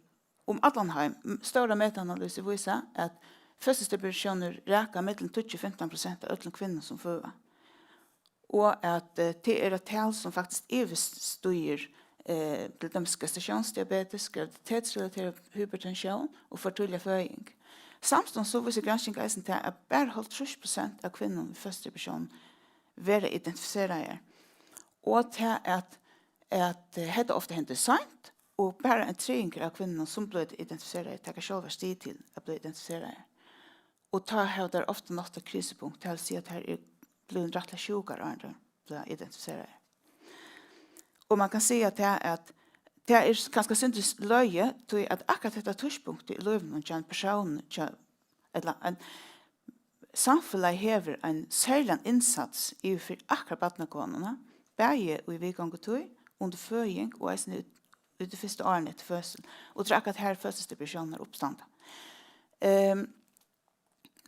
um allan heim, m-, stórar metaanalysur vísa, at føðselsdepressiónir raka millum tíggju og fimtan prosent av øllum kvinnum, sum føða. Og at eh, tað er eitt tal, sum faktiskt yvirstýrir eh, til dømis gestatiónsdiabetes, graviditetsrelaterað hypertensión og for tíðliga føðing. Samstundis so vísir gransking eisini tað, at bara hálvtrýss prosent av kvinnum við føðselsdepressión verða identifiseraðar. Og tað, at, at eh, hetta ofta hendir seint, og bara ein triðingur av kvinnum, sum blíva identifiseraðar, taka sjálvar stig til at blíva identifiseraðar. Og tá hava tær ofta nátt eitt krisepunkt, tað vil siga, at tær eru blivnar rættiliga sjúkar, áðrenn tær blíva identifiseraðar. Og man kann siga tað, at tað er kanska sindur løgið, tí at akkurát hetta tíðspunktið í lívinum hjá einum persóni, hjá, ella ein, samfelagið hevur ein serligan innsats yvir fyri akkurát barnakonuna, bæði í viðgongutíð, undir føðing og eisini í, í tí fyrsta árinum eftir føðsel. Og tað er akkurát har føðselsdepressiónirnar uppstanda. Ehm,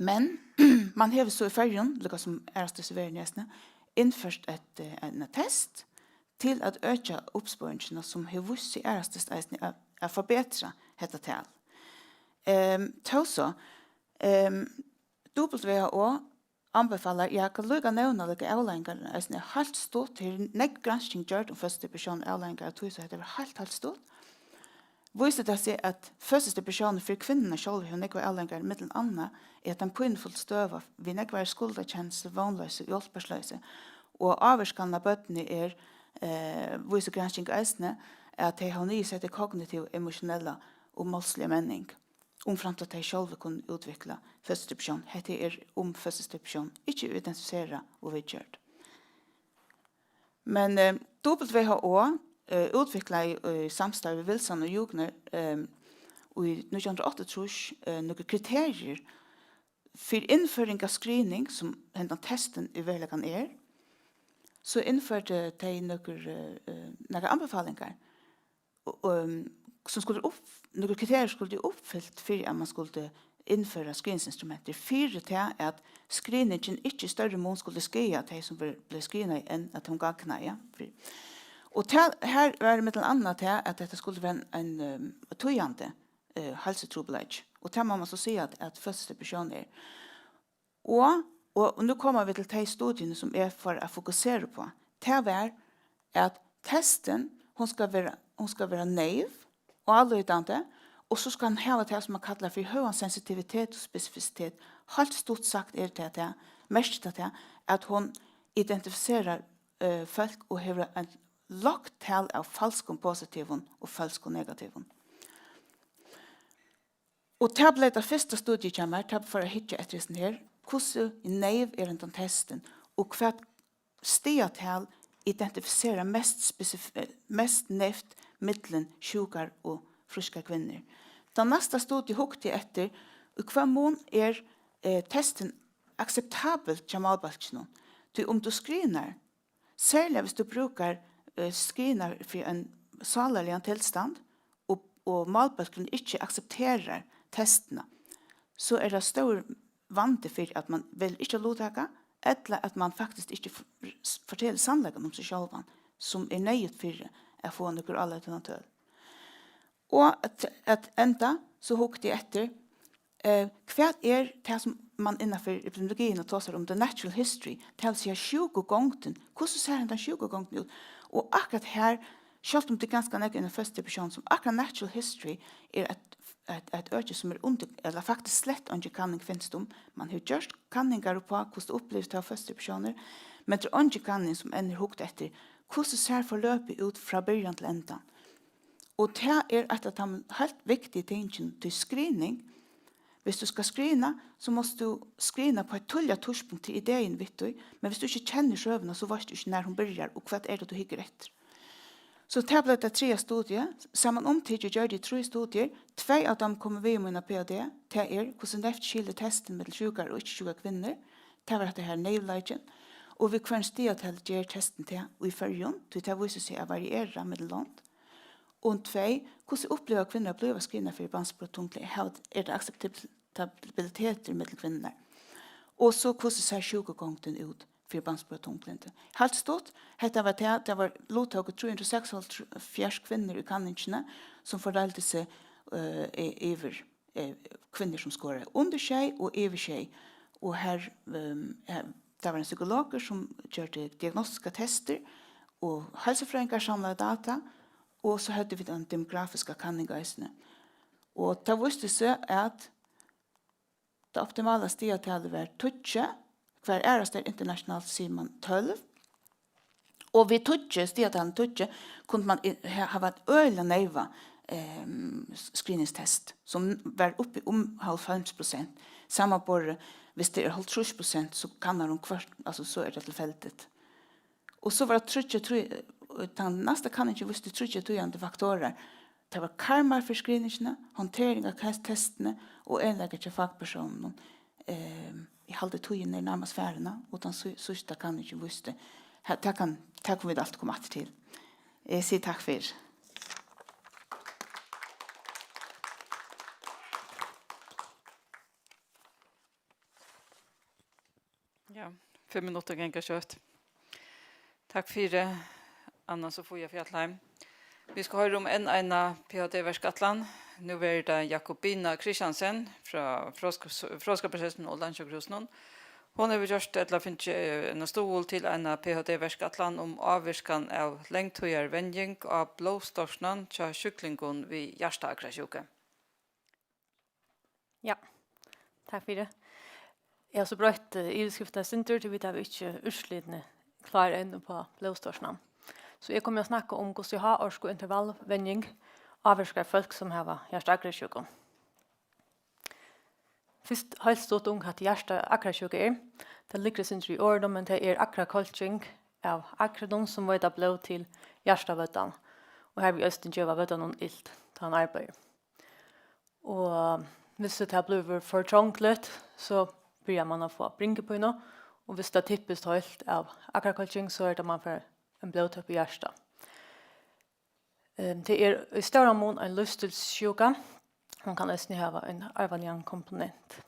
Men man hevur so í Føroyum, líka sum aðrastaðni í verðini eisini, innført eitt, eh, ein test til at økja uppsporingina, sum hevur víst seg aðrastaðni eisini at, at forbetra hetta tal. Ehm, tó so, ehm, W H O anbefalar, eg kann líka nevna líka avleiðingar eisini heilt stutt, her er nógv gransking gjørd um føðselsdepressión og avleiðingar av tí, so hetta er heilt, heilt stutt. Vísir tað seg, at føðselsdepressiónir fyri kvinnuna sjálva hevur nógvar avleiðingar, millum annað er at ein pínufull støða við nógvari skuldakenslu, vónloysi og hjálparloysi, og ávirkan á børnini er, eh, vísir gransking eisini, at tey hava niðursetta kognitivu, emotionella og málsliga menning, umframt at tey sjálvi kunnu útvikla føðselsdepressión. Hetta er um føðselsdepressión ikki er identifiserað og viðgjørd. Men eh, W H O eh, útviklaði í samstarvi við Wilson og Jugner eh, í nítjan hundrað og áttaogtrýss eh, nøkur kriteriir fyri innføring av screening, sum hendan testin í veruleikanum er. So innførdu tey nøkur, eh, eh, nakrar anbefalingar, og, um, sum skuldi upp-, nøkur kriteriir skuldu uppfylt fyri at man skuldi innføra screeningsinstrumentir, fyri tað at screeningin ikki í størri mun skuldi skaða tey, sum ver-, bleiv screenað, enn at hon gagnaði, ja, fyri. Og tað, har var millum annað tað, at hetta skuldi vera ein, ein um, týðandi eh, heilsutrupulleiki. Og tað má man so siga, at, at føðselsdepressión er. Og, og, og nú koma vit til tey studiini, sum eg fór at fokusera uppá. Tað var, at testin, hon skal vera, hon skal vera neyv og álítandi, og so skal hann hava tað, sum man kallar fyri høgan sensitivitet og spesifisitet. Heilt stutt sagt er tað tað, merkir tað tað, at hon identifiserar eh, fólk og hevur ein lágt tal av falskum positivum og falskum negativum. Og tað bleiv tað fyrsta studiið hjá mær, tað fór at hyggja eftir hesum her, hvussu neyv er hendan testin, og hvat stigatal identifiserar mest spesif-, eh, mest neyvt millum sjúkar og frískar kvinnur. Tað næsta studiið hugdi eg eftir, í hvønn mun er eh, testin akseptabelt hjá málbólkinum, tí um tú screenar, serliga viss tú brúkar eh, screenar fyri ein sálarligan tilstand, og, og málbólkurin ikki aksepterar testina, so er tað stórur vandi fyri, at mann velur ikki at luttaka, ella at mann faktiskt ikki f-, fortelur sannleikan um seg sjálvan, sum er neyðugt fyri at fáa nøkur álítandi tøl. Og at, at enda, so hugdi eg eftir, eh, hvat er tað, sum mann innanfyri epidemiologiina tosar um, the natural history, tað vil siga sjúkugongdin. Hvussu sær hendan sjúkugongdin út? Og akkurát her, sjálvt um tað er ganska nógv innan føðselsdepressión, sum akkurát natural history er eitt, eitt, eitt øki, sum er undir, ella faktiskt slett eingin kanning finst um. Mann hevur gjørt kanningar uppá, hvussu tað upplivist at hava føðselsdepressiónir, men tað er eingin kanning, sum enn er hugt eftir, hvussu sær forløpið út frá byrjan til endan. Og tað er eitt av teimum heilt viktigu tingunum til screening. Viss tú skal screena, so mást tú screena á eitt tíðliga tíðspunkt, tað er idein við tí, men viss tú ikki kennir søguna, so veitst tú ikki, nær hon byrjar, og hvat er tað, tú hyggur eftir. So tað bleiv tað triðja studiið. Samanumtikið gjørdi eg trý studiir. Tvey av teimum komu við í mína P H D. Tað er, hvussu neyvt skilur testin millum sjúkar og ikki sjúkar kvinnur. Tað var hetta her neyvleikin. Og við hvørjum stigatali ger testin tað í Føroyum, tí tað vísir seg at variera millum lond. Og tvey, hvussu uppliva kvinnur at blíva skrivnar fyri barnsburðartunglyndi? Hava, er tað akseptabilitetur millum kvinnurnar? Og so, hvussu sær sjúkugongdin út fyri barnsburðartunglyndi? Heilt stutt, hetta var tað, tað var, luttóku trý hundrað og seksoghálvfjerðs kvinnur í kanningini, sum fordeildi seg, eh, y-, yvir, eh, kvinnur, sum skoraðu undir sjey og yvir sjey. Og her, ehm, her, tað var ein psykologur, sum gjørdi diagnostiskar testir, og heilsufrøðingar samlaðu data, og so høvdu vit ein demografiska kanning eisini. Og tað vísti seg, at tað optimala stigatalið var tíggju, hvar aðrastaðni internationalt sigur man tólv. Og við tíggju, stigatalið tíggju, kundi man i-, ha-, hava eitt øgiliga neyva, ehm, s-, screeningstest, sum var uppi um hálvfems prosent. Samanborið, viss tað er hálvtrýss prosent, so kannar hon hvørt, altso, so er tað tilfeldigt. Og so var tað tríggjar, trý, tann næsta kanningin vísti tríggjar týðandi faktorar. Tað var karmar fyri screeningini, handtering av kas-, testini og eginleikar hjá fakpersónunum. Ehm, eg haldi, tíðin er nærmast farin, og tann sí-, síðsta kanningin vísti. Ha-, tað kann, tað kunnu vit altíð koma aftur til. Eg sigi takk fyri. Ja, fimm minuttir ganga skjótt. Takk fyri, Anna Sofia Fjallheim. Vit skulu hoyra um enn eina P H D-verkætlan. Nú verður tað Jakobina Christiansen frá Frosk-, Fróðskaparsetrinum og Landssjúkrahúsinum. Hon hevur gjørt ella fingið, eh, eina stuðul til eina P H D-verkætlan um ávirkan av langtíðarvenjing á blóðstorknan hjá sjúklingum við hjartaakrasjúku. Ja, takk fyri. Eg havi so broytt, eh, yvirskrift eitt sindur, tí vit hava ikki úrslitini klár enn upp á blóðstorknan. So eg komi at snakka um, hvussu háorkuintervallvenjing ávirkar fólk, sum hava hjartaakrasjúku. Fyrst heilt stutt um, hvat hjartaakrasjúka er. Tað liggur eitt sindur í orðunum, men tað er akrakálking av akrinum, sum veita blóð til hjartavøddan, og harvið eisini geva vøddanum ilt, tá hann arbeiðir. Og hvis tað blívur for trongligt, so byrjar man at fáa bringupínu, og hvis tað tippist heilt av akrakálking, so er tað, man fær ein blóðtopp í hjartað. Ehm, tað er í stóran mun ein lívsstilssjúka. Hon kann eisini hava ein arvaligan komponent.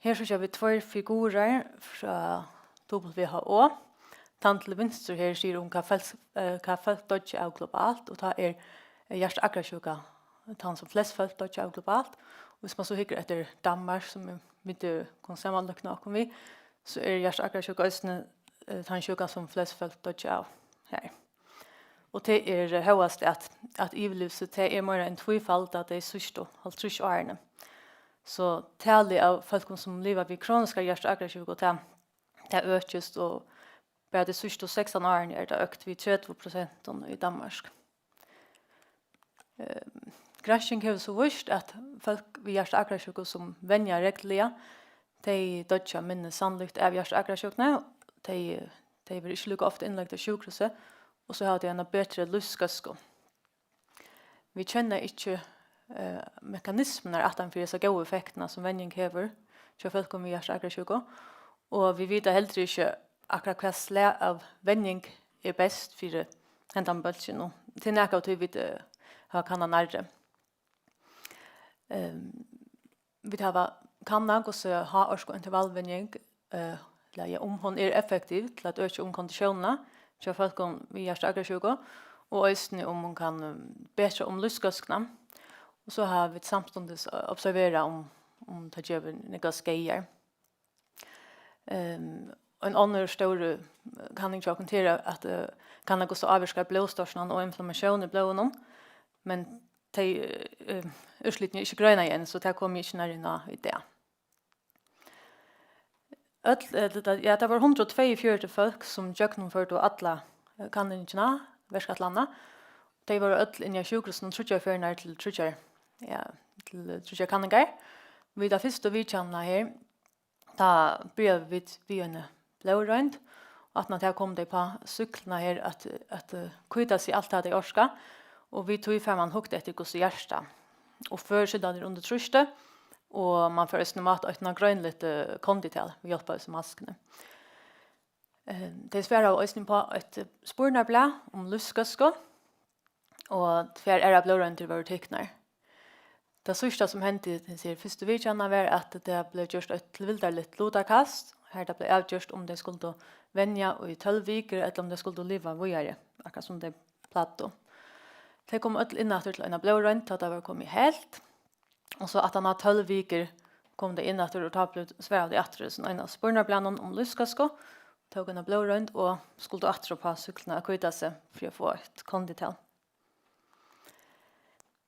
Her síggja vit tveir figurar frá W H O. Tann til vinstru her sigur um, hvat fólk, eh, hvat fólk doyggja av globalt, og tá er, eh, hjartaakrasjúka tann, sum flest fólk doyggja av globalt. Og hvis man so hyggur eftir Danmark, sum vit, eh, kunnu samanlíkna okkum við, so er hjartaakrasjúka eisini, eh, tann sjúkan, sum flest fólk doyggja av her. Og tað er, eh, hóast at, at yvirlivsið, tað er meira enn tvífaldað tey síðstu hálvtrýss árini. So talið av fólkum, sum liva við kroniskari hjartaakrasjúku, tað, tað økist, og bara tey síðstu sekstan árini er tað økt við tretivu prosent í Danmark. Ehm, gransking hevur so víst, at fólk við hjartaakrasjúku, sum venja regluliga, tey doyggja minni sannlíkt av hjartaakrasjúkuni, tey, tey verða ikki líka ofta innløgd á sjúkrahúsi, og so hava tey eina betri lívsgóðsku. Vit kenna ikki, eh, mekanismurnar aftan fyri hesa góðu effektina, sum venjing hevur hjá fólkum við hjartaakrasjúku, og vit vita heldur ikki, akkurát hvat slag av venjing er best fyri hendan bólkin, og tað er nakað av tí, vit, eh, hava kannað nærri. Ehm, vit hava kannað, hvussu háorkuintervallvenjing, eh, ella, ja, um hon er effektiv til at økja um konditiónina hjá fólkum við hjartaakrasjúku, og eisini um hon kann, ehm, betra um lívsgóðskuna. Og so hava vit samstundis, eh, observerað, um, um tað gevur nakrar skaðar. Ehm, ein onnur stór, eh, kanning hjá okkum, tað er at, eh, kanna, hvussu ávirkar blóðstorknan og inflammatión í blóðinum, men tey, eh, úrslitini eru ikki greinað enn, so tað komi eg ikki nærri inn á í dag. Øll, eh, tað, ja, tað vóru hundrað og tveyogfjøruti fólk, sum gjøgnumførdu alla, eh, kanningina, verkætlanina. Tey vóru øll inni á sjúkrahúsinum tríggjar ferðirnar til tríggjar, ja, til, eh, tríggjar kanningar. Við ta fyrstu vitjanina her, tá byrjaðu vit við eini blóðroynd, og aftan á tað komu tey upp á súkkluna her at, at, eh, hvíta seg alt tað tey orka, og við tí fær man hugt eftir, hvussu hjartað uppførir seg, tá tað er undir trýsti, og man fær eisini mátað eitt nágreiniligt, eh, kondital við hjálp av hesi maskuni. Eh, tey svaraðu eisini upp á eitt spurningarblað um lívsgóðsku, og tvær aðrar blóðroyndir vórðu tiknar. Tað síðsta, sum hendi hesi fyrstu vitjanina, var, at tað bleiv gjørt eitt tilvildarligt lutakast, har tað bleiv avgjørt, um tey skuldu venja í tólv vikur, ella um tey skuldu liva víðari, akkurát sum tey plagdu. Tey komu øll inn aftur til eina blóðroynd, tá tað var komið heilt. Og so aftan á tólv vikur komu tey inn aftur, og tá bleiv svarað aftur í eina spurnarblaðnum um lívsgóðsku, tóku eina blóðroynd og skuldu aftur upp á súkkluna at hvíta seg fyri at fáa eitt kondital.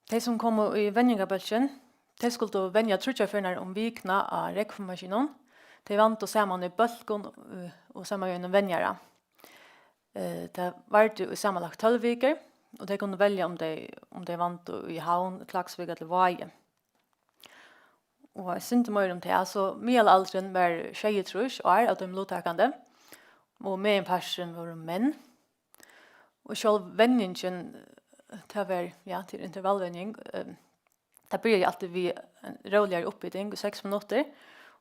Tey, sum komu í venjingarbólkin, tey skuldu venja tríggjar ferðirnar um vikuna á rógvumaskinum. Tey vandu saman í bólkum, eh, og saman við einum venjara. Eh, tað vardi í samanlagt tólv vikur, og tey kunnu velja, um tey, um tey vandu í Havn, Klaksvík ella Vági. Og eitt sindur meira um tað, so miðalaldurin var sjeyogtrýss ár av teimum luttakandi, og meginparturin vóru menn. Og sjálv venjingin, tað var, ja, til intervallvenjing, eh, tað byrjaði altíð við ein róligari upphiting í seks minuttir,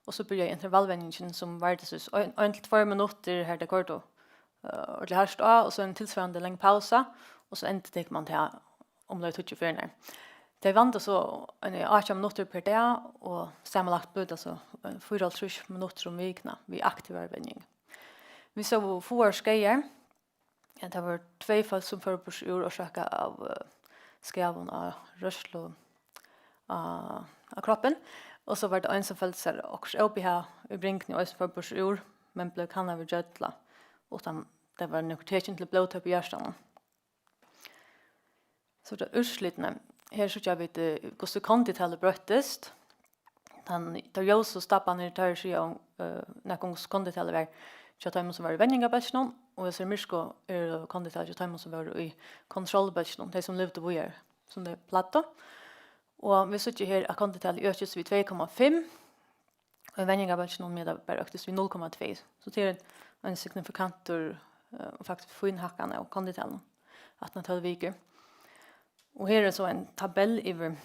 og so byrjaði intervallvenjingin, sum vardi so ein, ein til tveir minuttir, har tey koyrdu, eh, ordiliga hart á, og so ein tilsvarandi long pausa, og so endurtekur man tað umleið tíggju ferðirnar. Tey vandu so eini átjan minuttir per dag, og samanlagt bleiv tað so, eh, fýraoghálvtrýss minuttir um vikuna við aktivari venjing. Vit sóu fáar skaðar. Ja, tað vóru tvey fólk, sum fóru burtur úr orsakað av, eh, skaðum á rørslu á, á kroppin. Og so var tað ein, sum føldi sær okkurt óbehag í bringuni, og eisini fór burtur úr, men bleiv kannaður við gjølla, uttan tað var nøkur tekin til blóðtøpp í hjartanum. So er tað úrslitini. Her síggja vit, eh, hvussu konditalið broyttist. Tann, teir ljósu stapparnir, teir siga, eh, nakað um, hvussu konditalið var hjá teimum, sum vóru í venjingarbólkinum, og hesir myrku eru konditalið hjá teimum, sum vóru í kontrollbólkinum, tey, sum livdu víðari, sum tey plagdu. Og vit síggja her, at konditalið økist við tvey komma fimm, og í venjingarbólkinum, meðan tað bara øktist við null komma tvey. So tað er ein, ein signifikantur, eh, og faktiskt fín hækkan av konditalinum aftan á tólv vikur. Og her er so ein tabell yvir,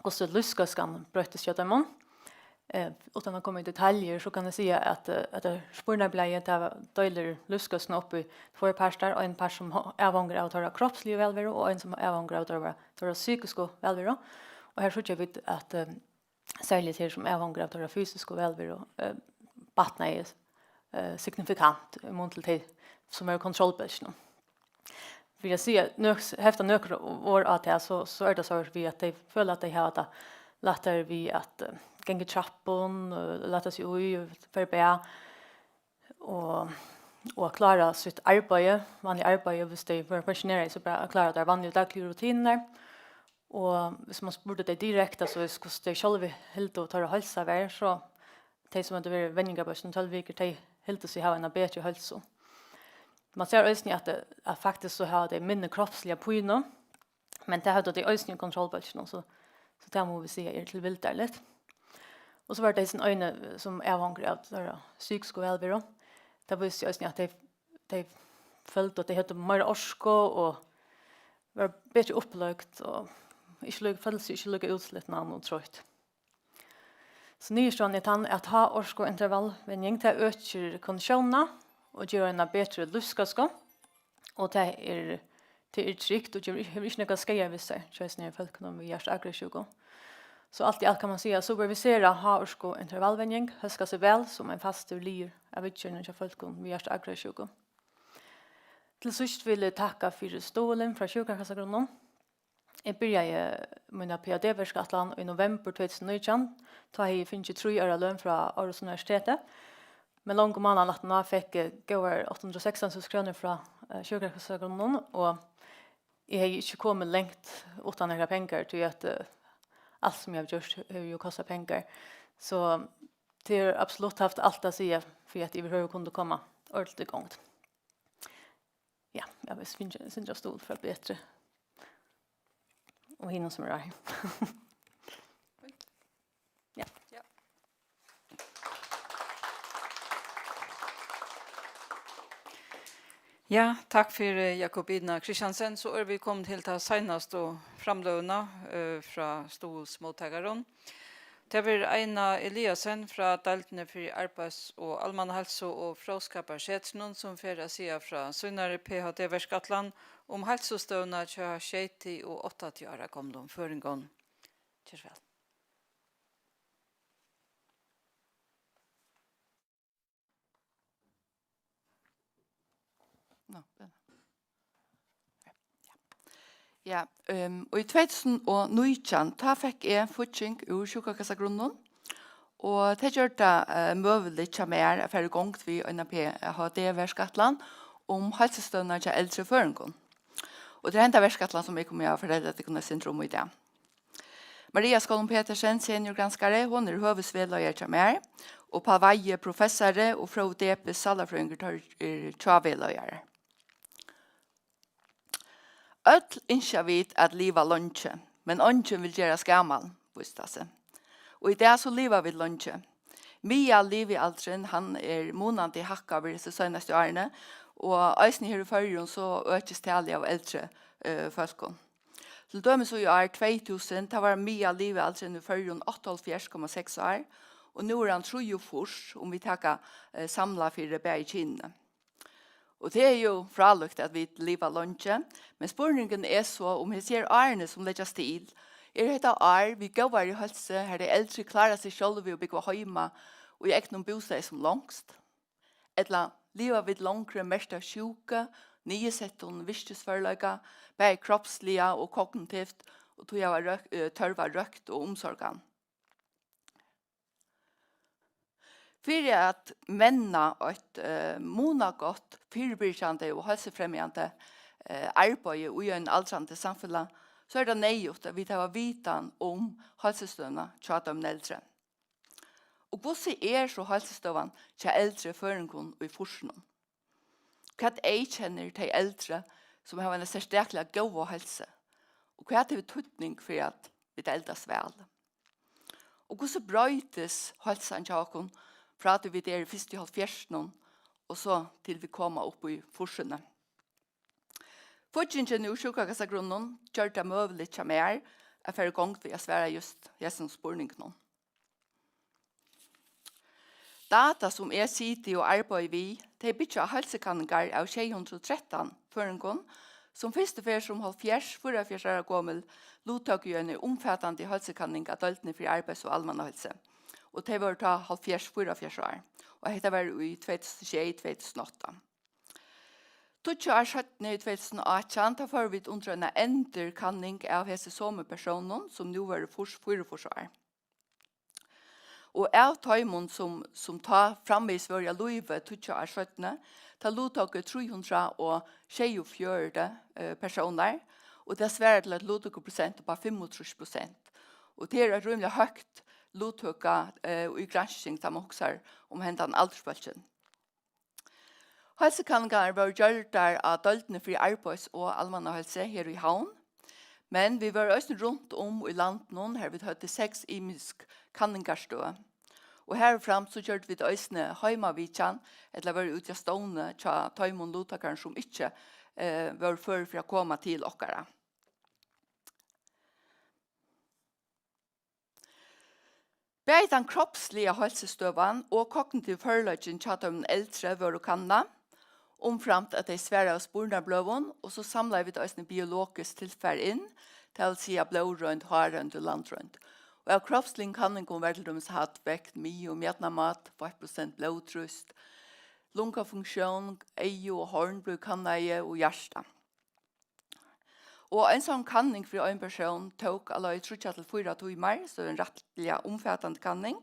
hvussu lívsgóðskan broyttist hjá teimum. Eh, uttan at koma í detaljur, so kann eg siga, at, eh, at tað spurnarblaðið, tað deilir lívsgóðskuna upp í tveir partar, ein part, sum ho-, avhongur av teirra kropsligu vælveru, og ein, sum avhongur av teirra, teirra psykisku vælveru. Og her síggja vit, at, eh, serliga tey, sum avhongur av teirra fysisku vælveru, eh, batnaði, eh, signifikant í mun til tey, sum eru í kontrollbólkinum. Fyri at siga nøk-, hefta nøkur orð á tað, so, so er tað so við, at tey føla, at tey hava tað lættari við at, eh, ganga í trappum, eh, lata seg í, fara í bað, og, og at klára sítt arbeiði, vanliga arbeiði, viss tey vóru pensjonerað, so bara at klára tær vanligu dagligu rutinurnar. Og viss man spurdi tey direkte, so, hvussu tey sjálvi hildu teirra heilsa var, so tey, sum høvdu verið í venjingarbólkinum tólv vikur, tey hildu seg hava eina betri heilsu. Man sær eisini, at, at faktiskt so hava tey minni kropsliga pínu, men tað høvdu tey eisini í kontrollbólkinum, so, so tað mugu vit siga er tilvildarligt. Og so var tað hesin eini, sum avhongur av teirra psykisku vælveru. Tað vísti seg eisini, at tey, tey føldu, at tey høvdu meira orku og var betri uppløgd og ikki líka, føldu seg ikki líka útslitnar og troytt. So niðurstøðan er tann, at háorkuintervallvenjing, tað økir konditiónina og gevur eina betri lívsgóðsku, og tað er, tað er trygt og gevur, hevur ikki nakrar skaðar við sær hjá hesum her fólkunum við hjárta- og akrasjúku. So alt í alt kann man siga, at superviserað háorkuintervallvenjing hóskar seg væl sum ein fastur liður av viðgerðini hjá fólkum við hjárta- og akrasjúku. Til síðst vil eg takka fyri stuðulin frá Sjúkrakassagrunninum. Eg byrjaði mína P H D-verkætlan í novembur tvey túsund og nítjan. Tá hevði eg fingið trý ár av løn frá Aarhus Universiteti. Men longu mánaðin aftaná fekk eg góðar átta hundrað og sekstan túsund krónur frá, eh, Sjúkrakassagrunninum, og eg hevði ikki komið langt uttan nakrar pengar, tí at, eh, alt sum eg havi gjørt, hevur jú kostað pengar. So tað hevur absolutt havt alt at siga, fyri at eg yvirhøvur kundi koma ordentligt í gongd. Ja, eg havi fingið eitt sindur av stuðli frá Betri og hinum, sum eru her. Ja. Ja, takk fyri, Jakobina Kristiansen. So eru vit komin til ta seinastu framløguna, eh, frá stuðulsmóttakarum. Tað verður Eina Eliasen frá deildini fyri arbeiðs- og almannaheilsu og Fróðskaparsetrinum, sum fer at siga frá sínari P H D-verkætlan um heilsustøðuna hjá sjeyogtjúgu og áttaogtjúgu ára gomlum føroyingum. Ger so væl. Nå, ja. Ja, ehm, og í tvey túsund og nítjan, tá fekk eg fígging úr sjúkrakassagrunninum, og tað gjørdi tað, eh, møguligt hjá mær at fara í gongd við eina P H D-verkætlan um heilsustøðuna hjá eldri føroyingum. Og tað er henda verkætlan, sum eg komi at fortelja tykkum eitt sindur um í dag. Maria Skollum Petersen, seniorgranskari, hon er høvuðsvegleiðari hjá mær, og Pál Weihe, professari, og Fróði Depes, sálarfrøðingur, teir eru hjá vegleiðari. Øll ynskja vit at liva leingi, men eingin vil gerast gamal, vísti tað seg. Og í dag so liva vit leingi. Miðallivialdurin, hann er munandi hækkaður hesi seinastu árini, og eisini her í Føroyum so økist talið av eldri, eh, fólkum. Til dømis í ár tvey túsund, tá var miðallivialdurin í Føroyum áttaoghálvfjerðs komma seks ár, og nú er hann trýogfýrs, um vit taka, eh, samlað fyri bæði kynini. Og tað er jú frálíkt, at vit liva leingi, men spurningurin er so, um hesi her árini, sum leggjast til, eru hetta ár við góðari heilsu, har tey eldru klára seg sjálvi og búgva heima í egnum bústaði sum longst? Ella liva vit longri, merkt av sjúku, niðursettum virkisførleika, bæði kropsliga og kognitivt, og tí hava røk-, eh, tørv á røkt og umsorgan? Fyri at menna eitt, eh, munagott, fyribyrgjandi og heilsufremjandi, eh, arbeiði í einum aldrandi samfelag, so er tað neyðugt, at vit hava vitan um heilsustøðuna hjá teimum eldru. Og hvussu er so heilsustøðan hjá eldri føroyingum í fýrsunum? Hvat eyðkennir tey eldru, sum hava eina serstakliga góða heilsu? Og hvat hevur týdning fyri, at vit eldast væl? Og hvussu broytist heilsan hjá okkum, frá tí vit eru fyrst í hálvfjerðsunum og so til vit koma upp í fýrsini? Fíggingin úr sjúkrakassagrunninum gjørdi tað møguligt hjá mær at fara í gongd við at svara júst hesum spurningunum. Data, sum eg siti og arbeiði við, tey byggja á heilsukanningar av sjey hundrað og trettan føroyingum, sum fyrstu ferð sum hálvfjerðs, fýraoghálvfjerðs ára gomul luttóku í eini umfatandi heilsukanning av deildini fyri arbeiðs- og almannaheilsu, og tey vóru tá hálvfjerðs, fýraoghálvfjerðs ár, og hetta var í tvey túsund og sjey, tvey túsund og átta. Tíggju ár seinni, í tvey túsund og átjan, tá fóru vit undir eina endurkanning av hesi somu persónum, sum nú vóru fýrs, fýraogfýrs ár. Og av teimum, sum, sum tá framvegis vóru á lívi tíggju ár seinni, tá luttóku trý hundrað og sjeyogfjøruti, eh, persónar, og tað svarar til eitt luttøkuprosent upp á fimmogtrýss prosent. Og tað er eitt rímiliga høgt luttøka, eh, í gransking, tá man hugsar um hendan aldursbólkin. Heilsukanningarnar vóru gjørdar á deildini fyri arbeiðs- og almannaheilsu her í Havn, men vit vóru eisini runt um í landinum, har vit høvdu seks ymisk kanningarstøð. Og harframt so gjørdu vit eisini heimavitjan, ella vóru úti á stovni hjá teimum luttakarum, sum ikki, eh, vóru før fyri at koma til okkara. Bæði tann kropsliga heilsustøðan og kognitiv førleikin hjá teimum eldru vóru kannað, umframt at tey svaraðu spurningarbløðum, og so samlaðu vit eisini biologiskt tilfar inn, tað vil siga blóðroynd, hárroynd og landroynd. Og av kropsligum kanningum var til dømis hædd, vekt, miði og mjaðnamát, eitt prosent blóðtrýst, lungafunksjón, eygu og horn blivu kannaði og hjarta. Og ein sånn kanning fyri ein persón tók á leið tríggjar til fýra tímar, so ein rættiliga umfatandi kanning.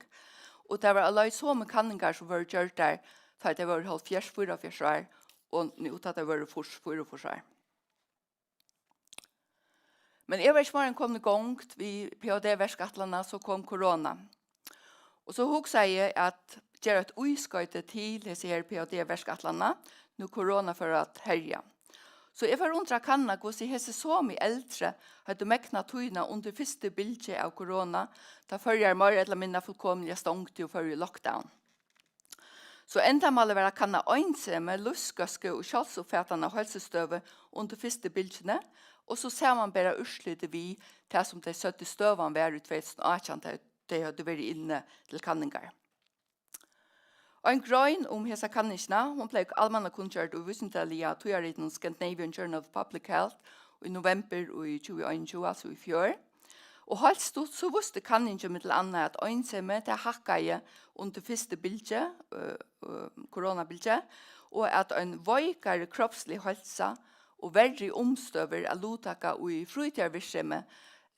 Og tað var á leið somu kanningar, sum vóru gjørdar, tá ið tey vóru hálvfjerðs, fýraoghálvfjerðs ár, og nú, tá tey vóru fýrs, fýraogfýrs ár. Men eg var ikki meir enn komin í gongd við P H D-verkætlanina, so kom korona. Og so hugsaði eg at gera eitt ískoyti til hesi her P H D-verkætlanina, nú korona fór at herja. So eg fór undir at kanna, hvussu hesi somu eldru høvdu megnað tíðina undir fyrstu bylgju av korona, tá Føroyar meira ella minna fullkomiliga stongdu og fóru í lockdown. So endamálið var at kanna einsemi, lívsgóðsku og sjálvsuppfatan av heilsustøðu undir fyrstu bylgjuni, og so samanbera úrslitið við tað, sum tey søgdu støðan var í tvey túsund og átjan, tá tey høvdu verið inni til kanningar. Ein grein um hesa kanningina, hon bleiv almannakunngjørd í vísindaliga tíðarritinum Scandinavian Journal of Public Health í novembur í tjúgu einogtjúgu, altso í fjør. Og heilt stutt, so vísti kanningin millum annað, at einsemi, tað hækkaði undir fyrstu bylgju, øh, øh, koronabylgju, og at ein veikari kropslig heilsa og verri umstøður at luttaka í frítíðarvirksemi,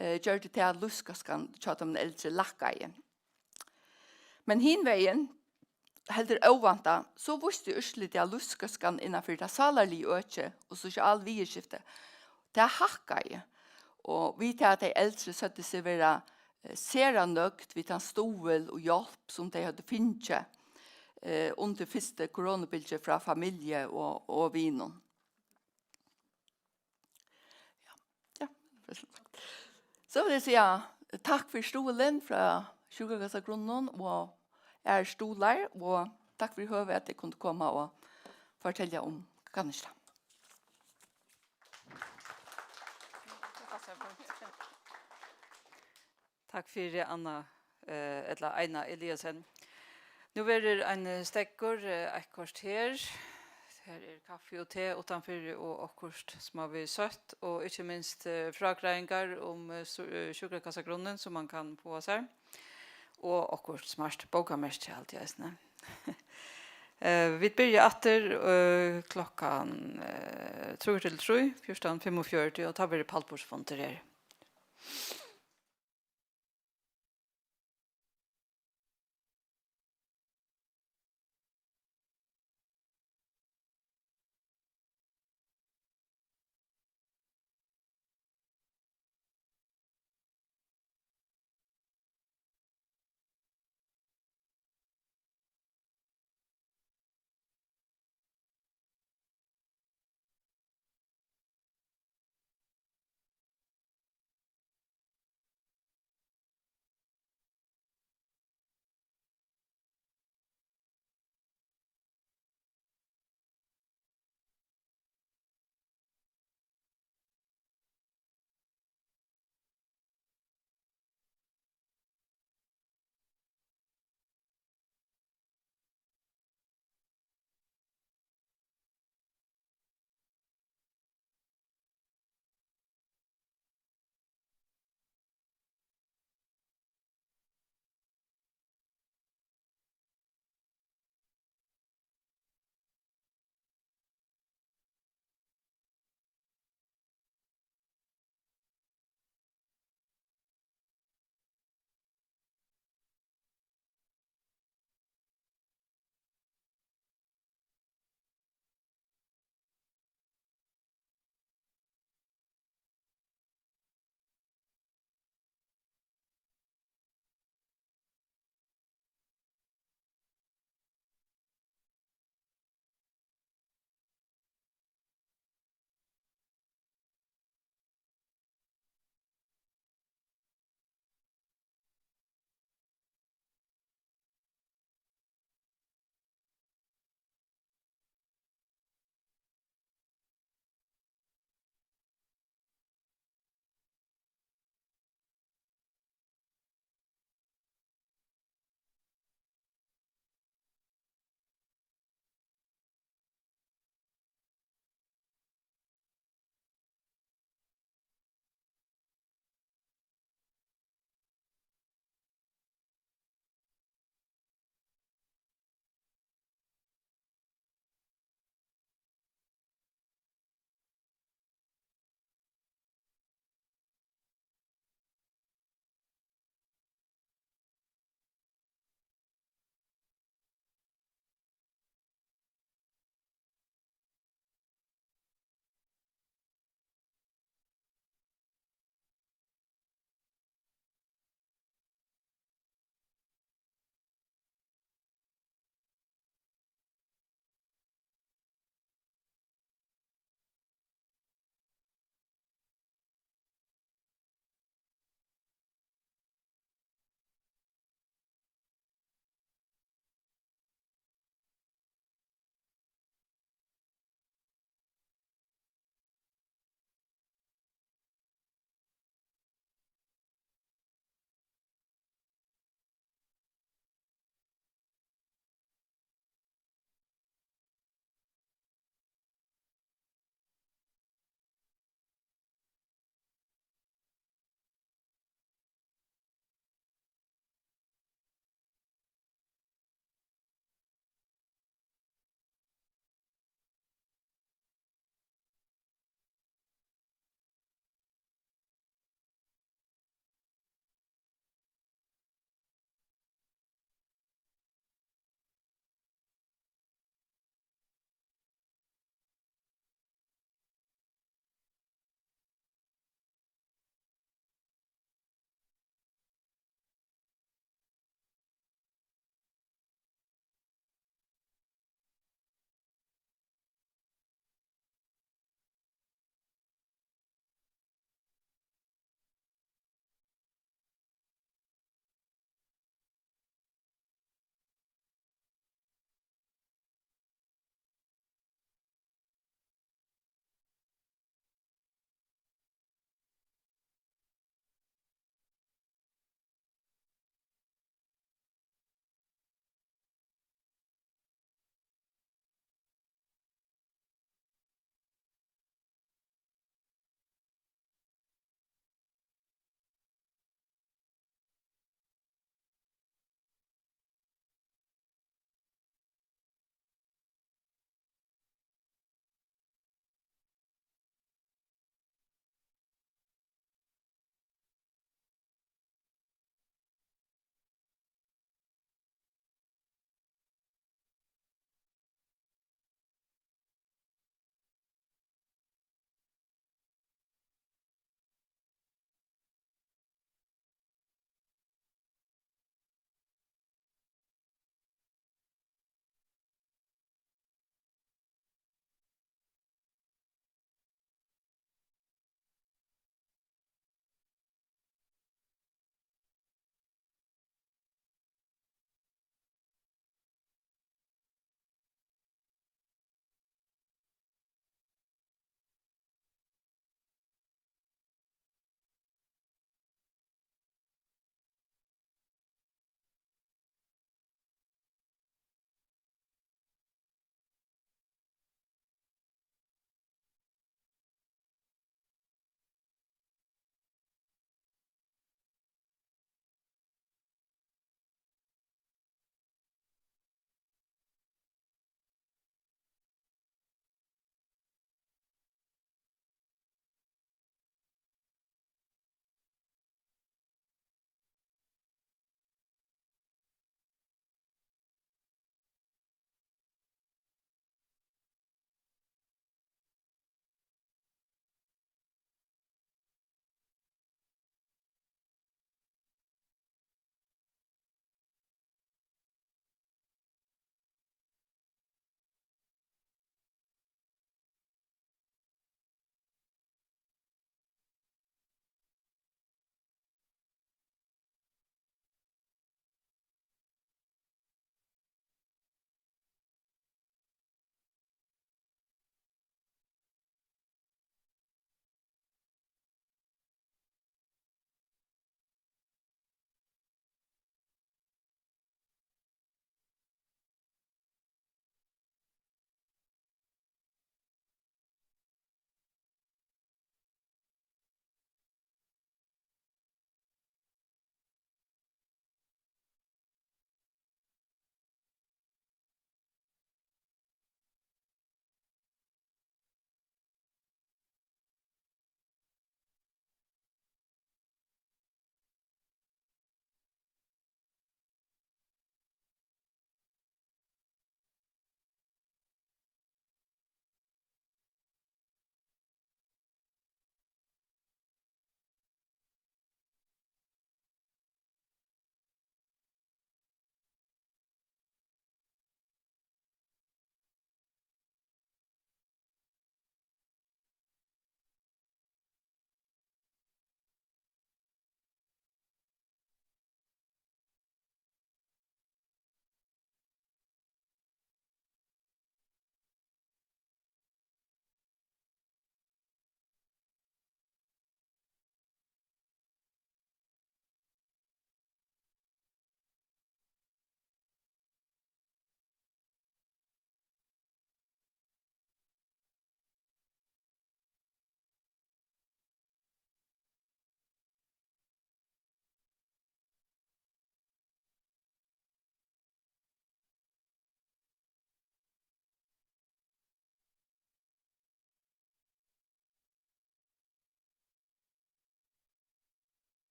øh, gjørdi tað, at lívsgóðskan hjá teimum eldri lækkaði. Men hin vegin, heldur óvæntað, so vísti úrslitið, at lívsgóðskan innan fyri tað sálarliga økið og sosial viðurskifti, tað hækkaði. Og við tað, at tey eldri søgdu seg vera, øh, sera nøgd við tann stuðul og hjálp, sum tey høvdu fingið, øh, undir fyrstu koronabylgju frá familju og, og vinum. Ja. Ja. So vil eg siga takk fyri stuðulin frá Sjúkrakassagrunninum og aðrar stuðlar, og takk fyri høvið, at eg kundi koma og fortelja um kanningina. Takk fyri, Anna, eh, ella Eina Eliasen. Nú verður ein, eh, steðgur, eh, eitt korter. Her er kaffi og te uttanfyri og okkurt smávegis søtt, og ikki minst, eh, frágreiðingar um, eh, su-, eh, sjúkrakassagrunnin, sum man kann fáa sær, og okkurt smart bókamerki, haldi eg eisini. Eh, vit byrja aftur, eh, klokkan, eh, trý til trý, fjúrtan fimmogfjøruti, og tá verður pallborðsfundur her.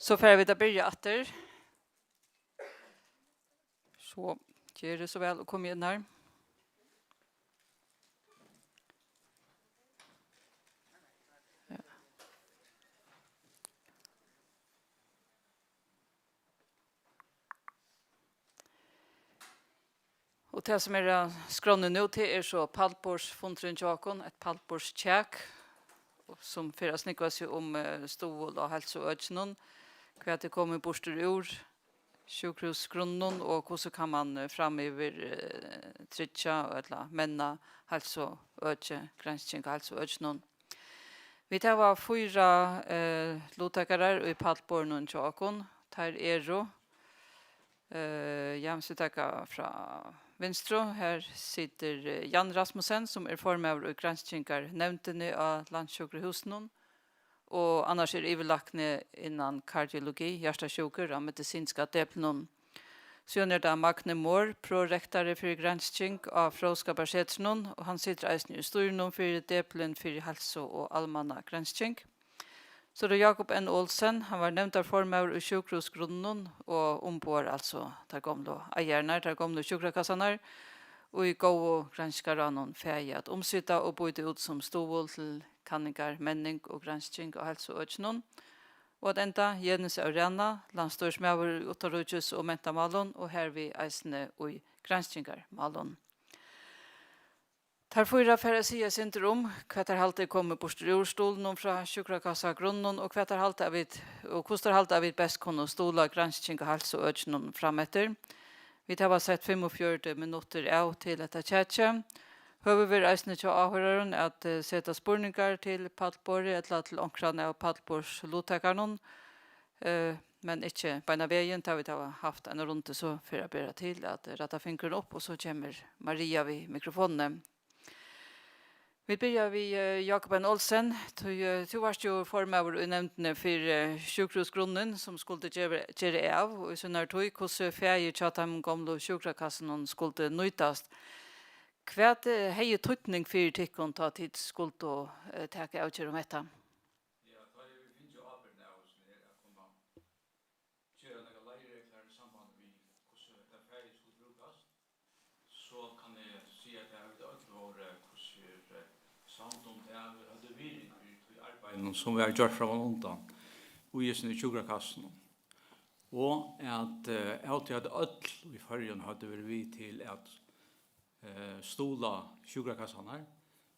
So fara vit at byrja aftur. So, gerið so væl og komið inn her. Ja. Og tað, sum er á skránni nú, tað er so pallborðsfundurin hjá okkum, eitt pallborðskjak, sum fer at snúgva seg um, eh, stuðul á heilsuøkinum, hvat er komið burtur úr sjúkrahúsgrunnunum, og hvussu kann mann, eh, framyvir, eh, tryggja ella menna heilsuøki, gransking á heilsuøkinum. Vit hava fýra, eh, luttakarar í pallborðinum hjá okkum. Teir eru, eh, ja, so taka frá vinstru. Her situr, eh, Jan Rasmussen, sum er formaður í granskingarnevndini á Landssjúkrahúsinum, og annars er yvirlækni innan kardiologi, hjartasjúkur, á medisinska deplinum. Síðan er tað Magni Mohr, prorektari fyri gransking á Fróðskaparsetrinum, og hann situr eisini í stýrinum fyri depilin fyri heilsu og almanna gransking. So er tað Jakob N. Olsen, hann var nevndarformaður í sjúkrahúsgrunnunum og umboðar altso teir gomlu eigararnar, teir gomlu sjúkrakassarnar, og í góðu granskingarráðnum fæði at umsita og býta út sum stuðul til kanningar, menning og gransking á heilsuøkinum. Og at enda, Jenis av Rana, landsstýrismaður í uttanríkis- og mentamálum og hervið eisini í granskingarmálum. Teir fýra fara at siga eitt sindur um, hvat teir halda er komið burtur úr stuðlinum frá sjúkrakassagrunninum og hvat teir halda, at vit, og hvussu teir halda, at vit best kunnu stuðla gransking á heilsuøkinum frameftir. Vit hava sett fimmogfjøruti minuttir av til hetta kjakið. Høvi verður eisini hjá áhoyrarum at, eh, seta spurningar til pallborðið ella til onkran av pallborðsluttakarunum, eh, men ikki beinan vegin, tá vit hava havt eina rundu, so fer at bera til at rætta fingurin upp, og so kemur Maria við mikrofonini. Vit byrja við, eh, Jakob N. Olsen. Tú, eh, tú varst jú formaður í nevndini fyri, eh, sjúkrahúsgrunnin, sum skuldi gera, gera av, og í sínari tíð, hvussu fæið hjá teimum gomlu sjúkrakassunum skuldi nýtast. Hvat, eh, hevði týdning fyri tykkum, tá tit skuldu, eh, taka avgerð um hetta? Ja, tá hevur vit fingið ábyrgdina av hesum her at kunna gera nakrar leiðreglur í sambandi við, hvussu hetta fæið skuldi brúkast. So kann eg siga, at tað hava vit øll vóru, hvussu er, eh, samd um tað, vit høvdu virðing fyri tí arbeiðinum, sum var gjørt frammanundan í hesum sjúkrakassunum. Og at, eh, av tí at øll í Føroyum høvdu verið við til at, eh, stuðla sjúkrakassarnar,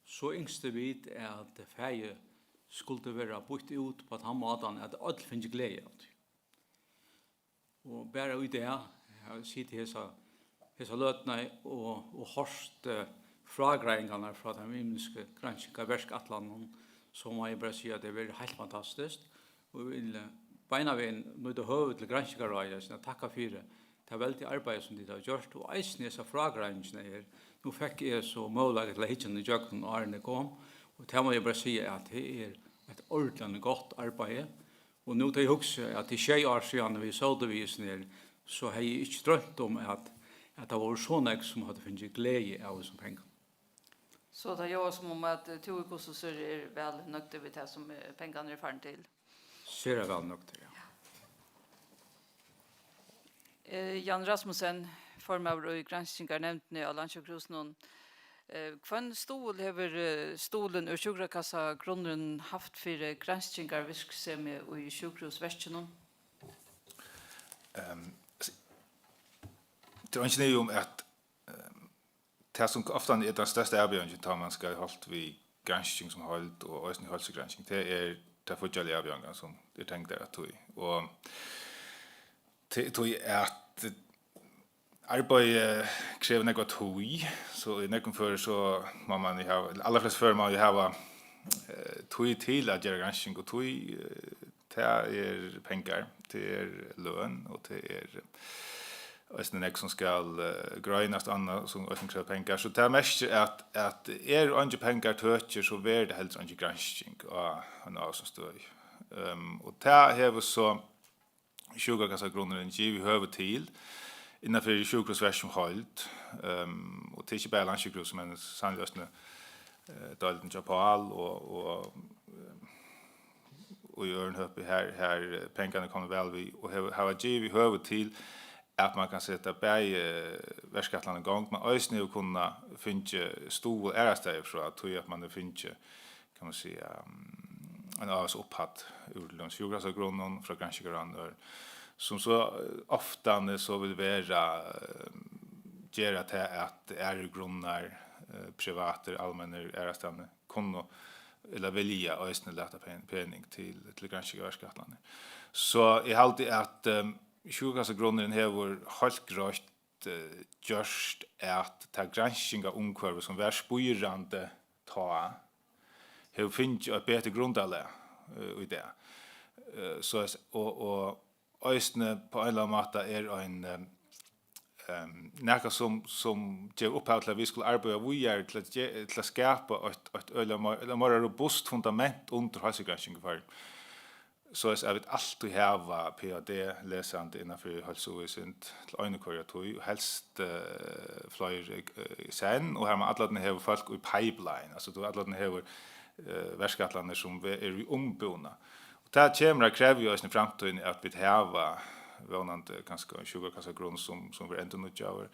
so ynsktu vit, at fæið skuldi vera býtt út á tann mátan, at øll fingu gleði av tí. Og bara í dag, eg havi sitið hesa, hesa løtuna og, og hoyrt, eh, frágreiðingarnar frá teimum ymisku granskingarverkætlanunum, so má eg bara siga, at tað hevur verið heilt fantastiskt. Og eg vil, eh, beinanvegin nýta høvið til granskingarráðið at takka fyri tað veldiga arbeiði, sum tit hava gjørt, og eisini hesa frágreiðingina her. Nú fekk eg so møguleika til at hyggja hana ígjøgnum, áðrenn eg kom, og tað má eg bara siga, at tað er eitt ordiliga gott arbeiði. Og nú, tá eg hugsi, at tað er sjey ár síðan, vit sótu við hesum her, so hevði eg ikki droymt um, at, at tað vóru so nógv, sum høvdu fingið gleði av hesum pengum. So tað ljóðar sum um, at, eh, tú í hvussu so er væl nøgdur við tað, sum, eh, pengarnir eru farnir til? Sera væl nøgdur, ja. Eh, Jan Rasmussen, formaður í granskingarnevndini á Landssjúkrahúsinum. Eh, hvønn stuðul hevur, eh, stuðlin úr sjúkrakassagrunninum havt fyri granskingarvirksemi í sjúkrahúsverkinum? Ehm, s-, tað er eingin ivi um, at, ehm, tað, sum ofta er tann størsta avbjóðingin, tá man skal halda við gransking sum heild og eisini heilsugransking, tað er tær fíggjarligu avbjóðingarnar, sum eru tengdar at tí. Og tí, tí at arbeiðið krevur nógva tíð, so í nógvum førum so má man jú hava, allarflest førum má jú hava, eh, tíð til at gera gransking, og tíð, eh, tað er pengar, tað er løn, og tað er eisini nógv, sum skal, eh, greinast, annað, sum eisini krevur pengar. So tað merkir, at, at eru eingir pengar tøkir, so verður tað heldur eingin gransking á, á eini støði. Ehm, og tað hevur so sjúkrakassagrunnurin givið høvi til innan fyri sjúkrahúsverk sum heild, ehm, og tað er ikki bara Landssjúkrahúsið, men sanniliga eisini, eh, deildin hjá Pál og, og, eh, í øðrum høpi, har, har, eh, pengarnir koma væl við og hevur, hava givið høvi til, at man kann seta bæði, eh, verkætlan í gongd, men eisini hevur kunnað fingið stuðul aðrastaðni frá, tí at man hevur fingið, kann man siga, mm, ein ávíst upphædd úr til dømis sjúkrahúsagrunnum, frá granskingarráðnum og øðrum, sum so, eh, oftani so vil vera, eh, gera tað at aðrir grunnar, eh, privatir, almennir, aðrastaðni, kunnu ella vilja eisini lata pen-, pening til, til granskingarverkætlanir. So eg haldi, at, ehm, sjúkrahúsagrunnurin hevur heilt greitt, eh, gjørt, at tað granskingarumhvørvi, sum var spírandi tá, hevur fingið eitt betri grundarlag, eh, í dag. Eh, so, og, og eisini á ein ella annan máta er ein, eh, ehm, nakað sum, sum gevur upphav til, at vit skulu arbeiða víðari til at ge-, til at skapa eitt, eitt øgiliga meir, ella meira robust fundament undir heilsugransking í Føroyum. Soleiðis at vit altíð hava P H D lesandi innanfyri heilsuvísindi til eina og hvørja tíð, og helst, eh, fleiri, eh, í senn, og har man allarnar hevur fólk í pipeline, altso, tú allarnar hevur, eh, verkætlanir sum ve-, eru í umbúna. Og tað kemur at krevja eisini í framtíðini, at vit hava vónandi kanska ein sjúkrakassagrunn sum, sum verður endurnýggjaður,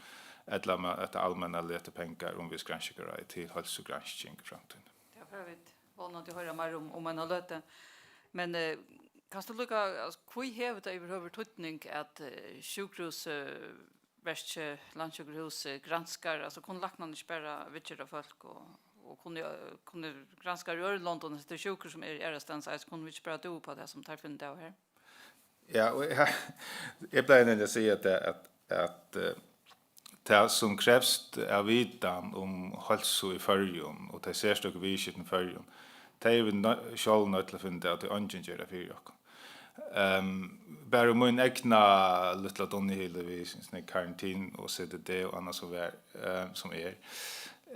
ella ma-, at tað almenna letur pengar umvegis granskingaráðið til heilsugransking í framtíðini. Tað fara vit vónandi hoyra meir um, um eina løtu. Men, eh, kanst tú líka, altso, hví hevur tað yvirhøvur týdning, at, eh, sjúkrahúsið, eh, verkið, Landssjúkrahúsið, granskar, altso, kunnu læknarnir ikki bara viðgera fólk, og, og kunnu, kunnu granskarar í øðrum londum, at tað eru sjúkur, sum eru aðrastaðni, altso, kunnu vit ikki bara dúva upp á tað, sum teir finna út av her? Ja, og eg, eg plagi nemliga at siga tað, at, at, eh, tað, sum krevst av vitan um heilsu í Føroyum og tey serstøku viðurskiftini í Føroyum, tey eru vit nø-, sjálv noydd til at finna út av, tí eingin ger tað fyri okkum. Ehm, bara mín egna lítla dunnuhyli við, sum er karantin og C D D og annað sum var, ehm, sum er.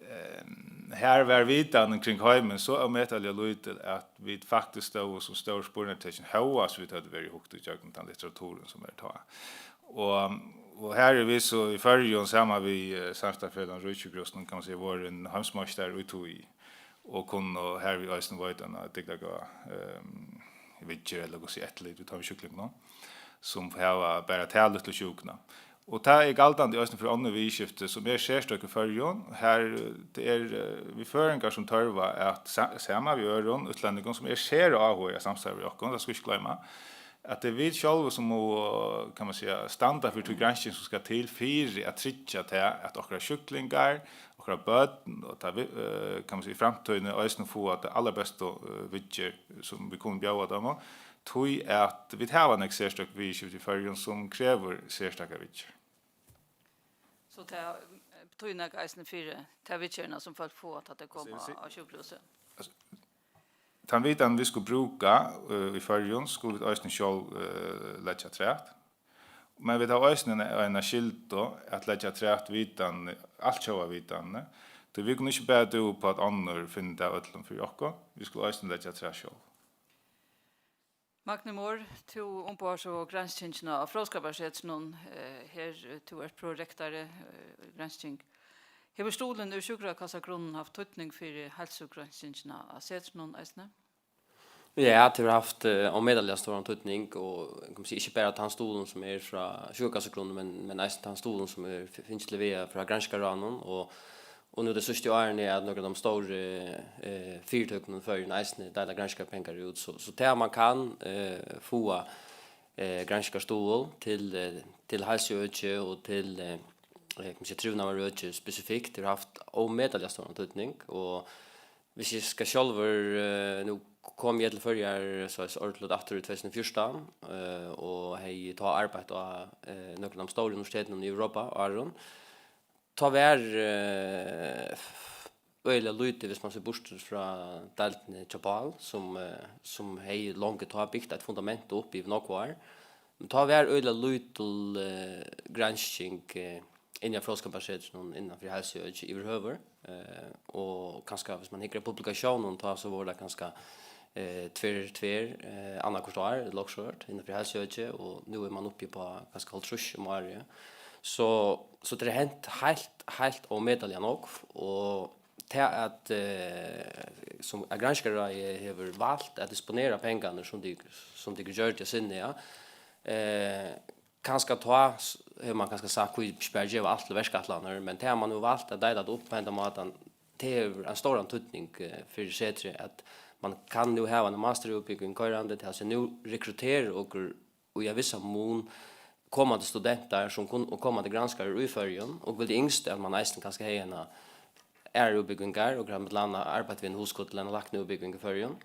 Ehm, har var vitanin kring heimin so ómetaliga lítil, at vit faktiskt stóðu sum stór spurningartekin, hóast vit høvdu verið hugt ígjøgnum tann litteraturin, sum er tá. Og, og her eru vit so í Føroyum, saman við, eh, samstarvsfelagnum Ríkibrúsanum, kann man siga, vorðin heimsmeistarar í tí, og kunnu harvið eisini veita eina dygdargóða, ehm, viðgerð, ella hvussu siga, eftirlit við teimum sjúklingunum, sum hava bara ta lítlu sjúkuna. Og tað er galdandi eisini fyri onnur viðurskifti, sum er serstøk í Føroyum. Her, eh, tað er, eh, vit føroyingar, sum tørva at sa-, saman við øðrum útlendingum, sum eru sera áhugaðir at samstarva við okkum, tað skal vit ikki gloyma, at tað eru vit sjálv, sum mugu, kann man siga, standa fyri tí gransking, sum skal til fyri at tryggja tað, at okkara sjúklingar, okkara børn, og tað vi-, eh, kann man siga, í framtíðini eisini fáa ta allabestu, eh, viðgerð, sum vit kunnu bjóða teimum, tí at vit hava nógv serstøk viðurskifti í Føroyum, sum krevur serstaka viðgerð. So tað, eh, betýðir nakað eisini fyri ta viðgerðina, sum fólk fáa, tá tey koma á sjúkrahúsið? Altso, tann vitan, vit skulu brúka, eh, í Føroyum, skulu vit eisini sjálv, eh, leggja afturat. Men vit hava eisini eina, eina skyldu at leggja afturat vitan, altjóða vitan, tí vit kunnu ikki bara dúva upp á, at onnur finna tað av øllum fyri okkum. Vit skulu eisini leggja afturat sjálv. Magni Mohr, tú umboðar so granskingina á Fróðskaparsetrinum, eh, her, eh, tú ert prorektori, eh, í gransking. Hevur stuðulin úr sjúkrakassagrunnum havt týdning fyri heilsugreinskingina á setrinum eisini? Ja, tað hevur havt, eh, ómetaliga stóran týdning, og, kann man siga, ikki bara tann stuðulin sum er frá sjúkrakassagrunnum, men, men eisini tann stuðulin sum er f-, fingið til vega frá granskingarráðnum, og, og nú tey síðstu árini, at nøkur av teimum stóru, eh, fyritøkunum í Føroyum eisini deila granskingarpengar út, so, so tað, at man kann, eh, fáa, eh, granskingarstuðul til, eh, til heilsuøki og til, eh, eh, kann man siga, trivnaðarøki spesifikt, hevur havt ómetaliga stóran týdning, og hvis eg skal sjálvur, eh, nú kom eg til Føroyar, so at siga, ordiliga aftur í tvey túsund og fjúrtan, eh, og hevði tá arbeitt á, eh, nøkrum av stóru universitetunum í Europa, áðrenn. Tá var, eh, øgiliga lítið, hvis man sær burtur frá deildini hjá Pál, sum, eh, sum hevði longu tá bygt eitt fundament upp yvir nógv ár. Men tá var øgiliga lítil, eh, gransking, eh, inni á Fróðskaparsetrinum innan fyri heilsuøki yvirhøvur, eh, og kanska, hvis man hyggur at publikasjónum, tá so vóru tað kanska, eh, tvær, tvær, eh, annaðhvørt ár, ella okkurt innan fyri heilsuøki, og nú er man uppi á kanska hálvtrýss um árið. So, so tað er hent heilt, heilt ómetaliga nógv, og tað at, eh, sum, at Granskingarráðið hevur valt at disponera pengarnar, sum tit, sum tit gjørdu á sinni, ja. Eh, kanska tá s-, hevur mann kanska sagt, hví ikki bara geva alt til verkætlanir, men tað, at mann hevur valt at deila tað upp á hendan mátan, tað hevur ein stóran týdning, eh, fyri setrið, at mann kann nú hava eina masterútbúgving koyrandi, tað vil siga, nú rekruttera okur í ein vissan mun komandi studentar sum kun-, og komandi granskarar í Føroyum, og vildi ynskt, at mann eisini kanska hevði eina aðrar útbúgvingar, og hevði millum annað arbeitt við ein hugskot til eina læknaútbúgving í Føroyum.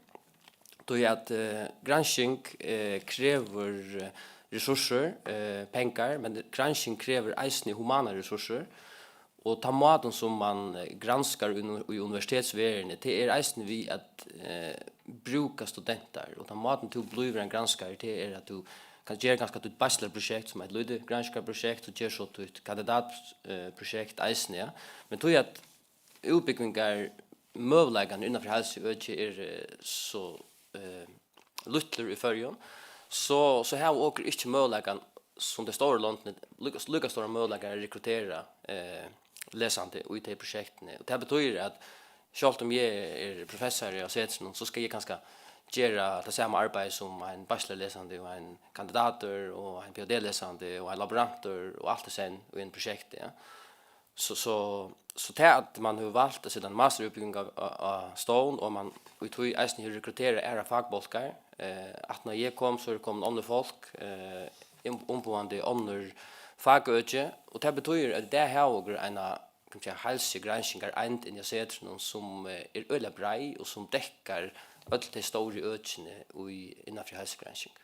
Tí at, eh, gransking, eh, krevur, eh, ressursir, eh, pengar, men gransking krevur eisini humanar ressursir, og tann mátin sum mann, eh, granskar í, í universitetsverðini, tað er eisini við at, eh, brúka studentar, og tann mátin tú blívur ein granskari, tað er at tú kanst gera kanska títt bachelorprojekt sum eitt lítið granskingarprojekt, og ger so títt kandidat-, eh, projekt eisini, ja. Men tí at útbúgvingar, møguleikarnir innanfyri heilsuøki eru so, eh, lítlir í Føroyum, so, so hava okur ikki møguleikan, sum tey stóru londini, líka, líka stóran møguleika at rekruttera, eh, lesandi í tey prosjektini. Og tað betýðir, at sjálvt um eg eri professari á setrinum, so skal eg kanska gera tað sama arbeiði sum ein bachelorlesandi og ein kandidatur og ein P H D-lesandi og ein laborantur og alt í senn í einum prosjekti, ja. So, so, so tað, at mann hevur valt at seta eina masterútbúgving á, á, á stovn, og mann í tí eisini hevur rekrutterað aðrar fakbólkar, eh, aftan á eg kom, so eru komin onnur fólk, eh, um-, umboðandi onnur fakøki, og tað betýðir, at í dag hava okur eina, kann man siga, heilsugranskingareind inni á setrinum, sum, eh, er øgiliga breið, og sum dekkar øll tey stóru økini í, innanfyri heilsugransking.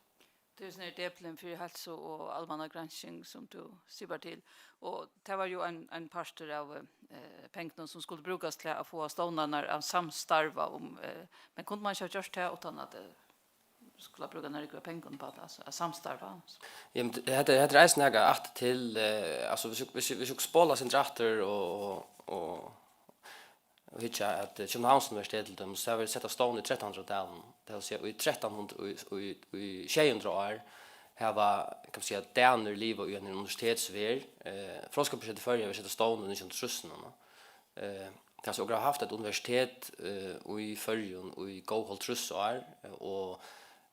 Tað er sovorðið depill fyri heilsu og almannagransking, sum tú sipar til. Og tað var jú ein, ein partur av, eh, pengunum, sum skuldi brúkast til at fáa stovnarnar at samstarva um, eh, men kundi mann ikki havt gjørt tað uttan at, eh, skuldi brúkt nakað av pengunum upp á tað, altso at samstarva? Jamen, det, hetta, hetta er eisini nakað aftur til, eh, altso, viss, viss, viss okur spola eitt sindur aftur og, og, og og hyggja at, eh, Københavns Universitet til dømis, tað varð sett á stovn í trettan hundrað-talinum, tað vil siga, í trettan hundrað, í, í, í sjey hundrað ár hava, kann man siga, danir livað í eini universitetsverð. Eh, Fróðskaparsetur Føroya varð sett á stovn í nítjan hundrað og trýssunum, eh, tað vil siga, okur hava havt eitt universitet, eh, í Føroyum í góð hálvtrýss ár, eh, og,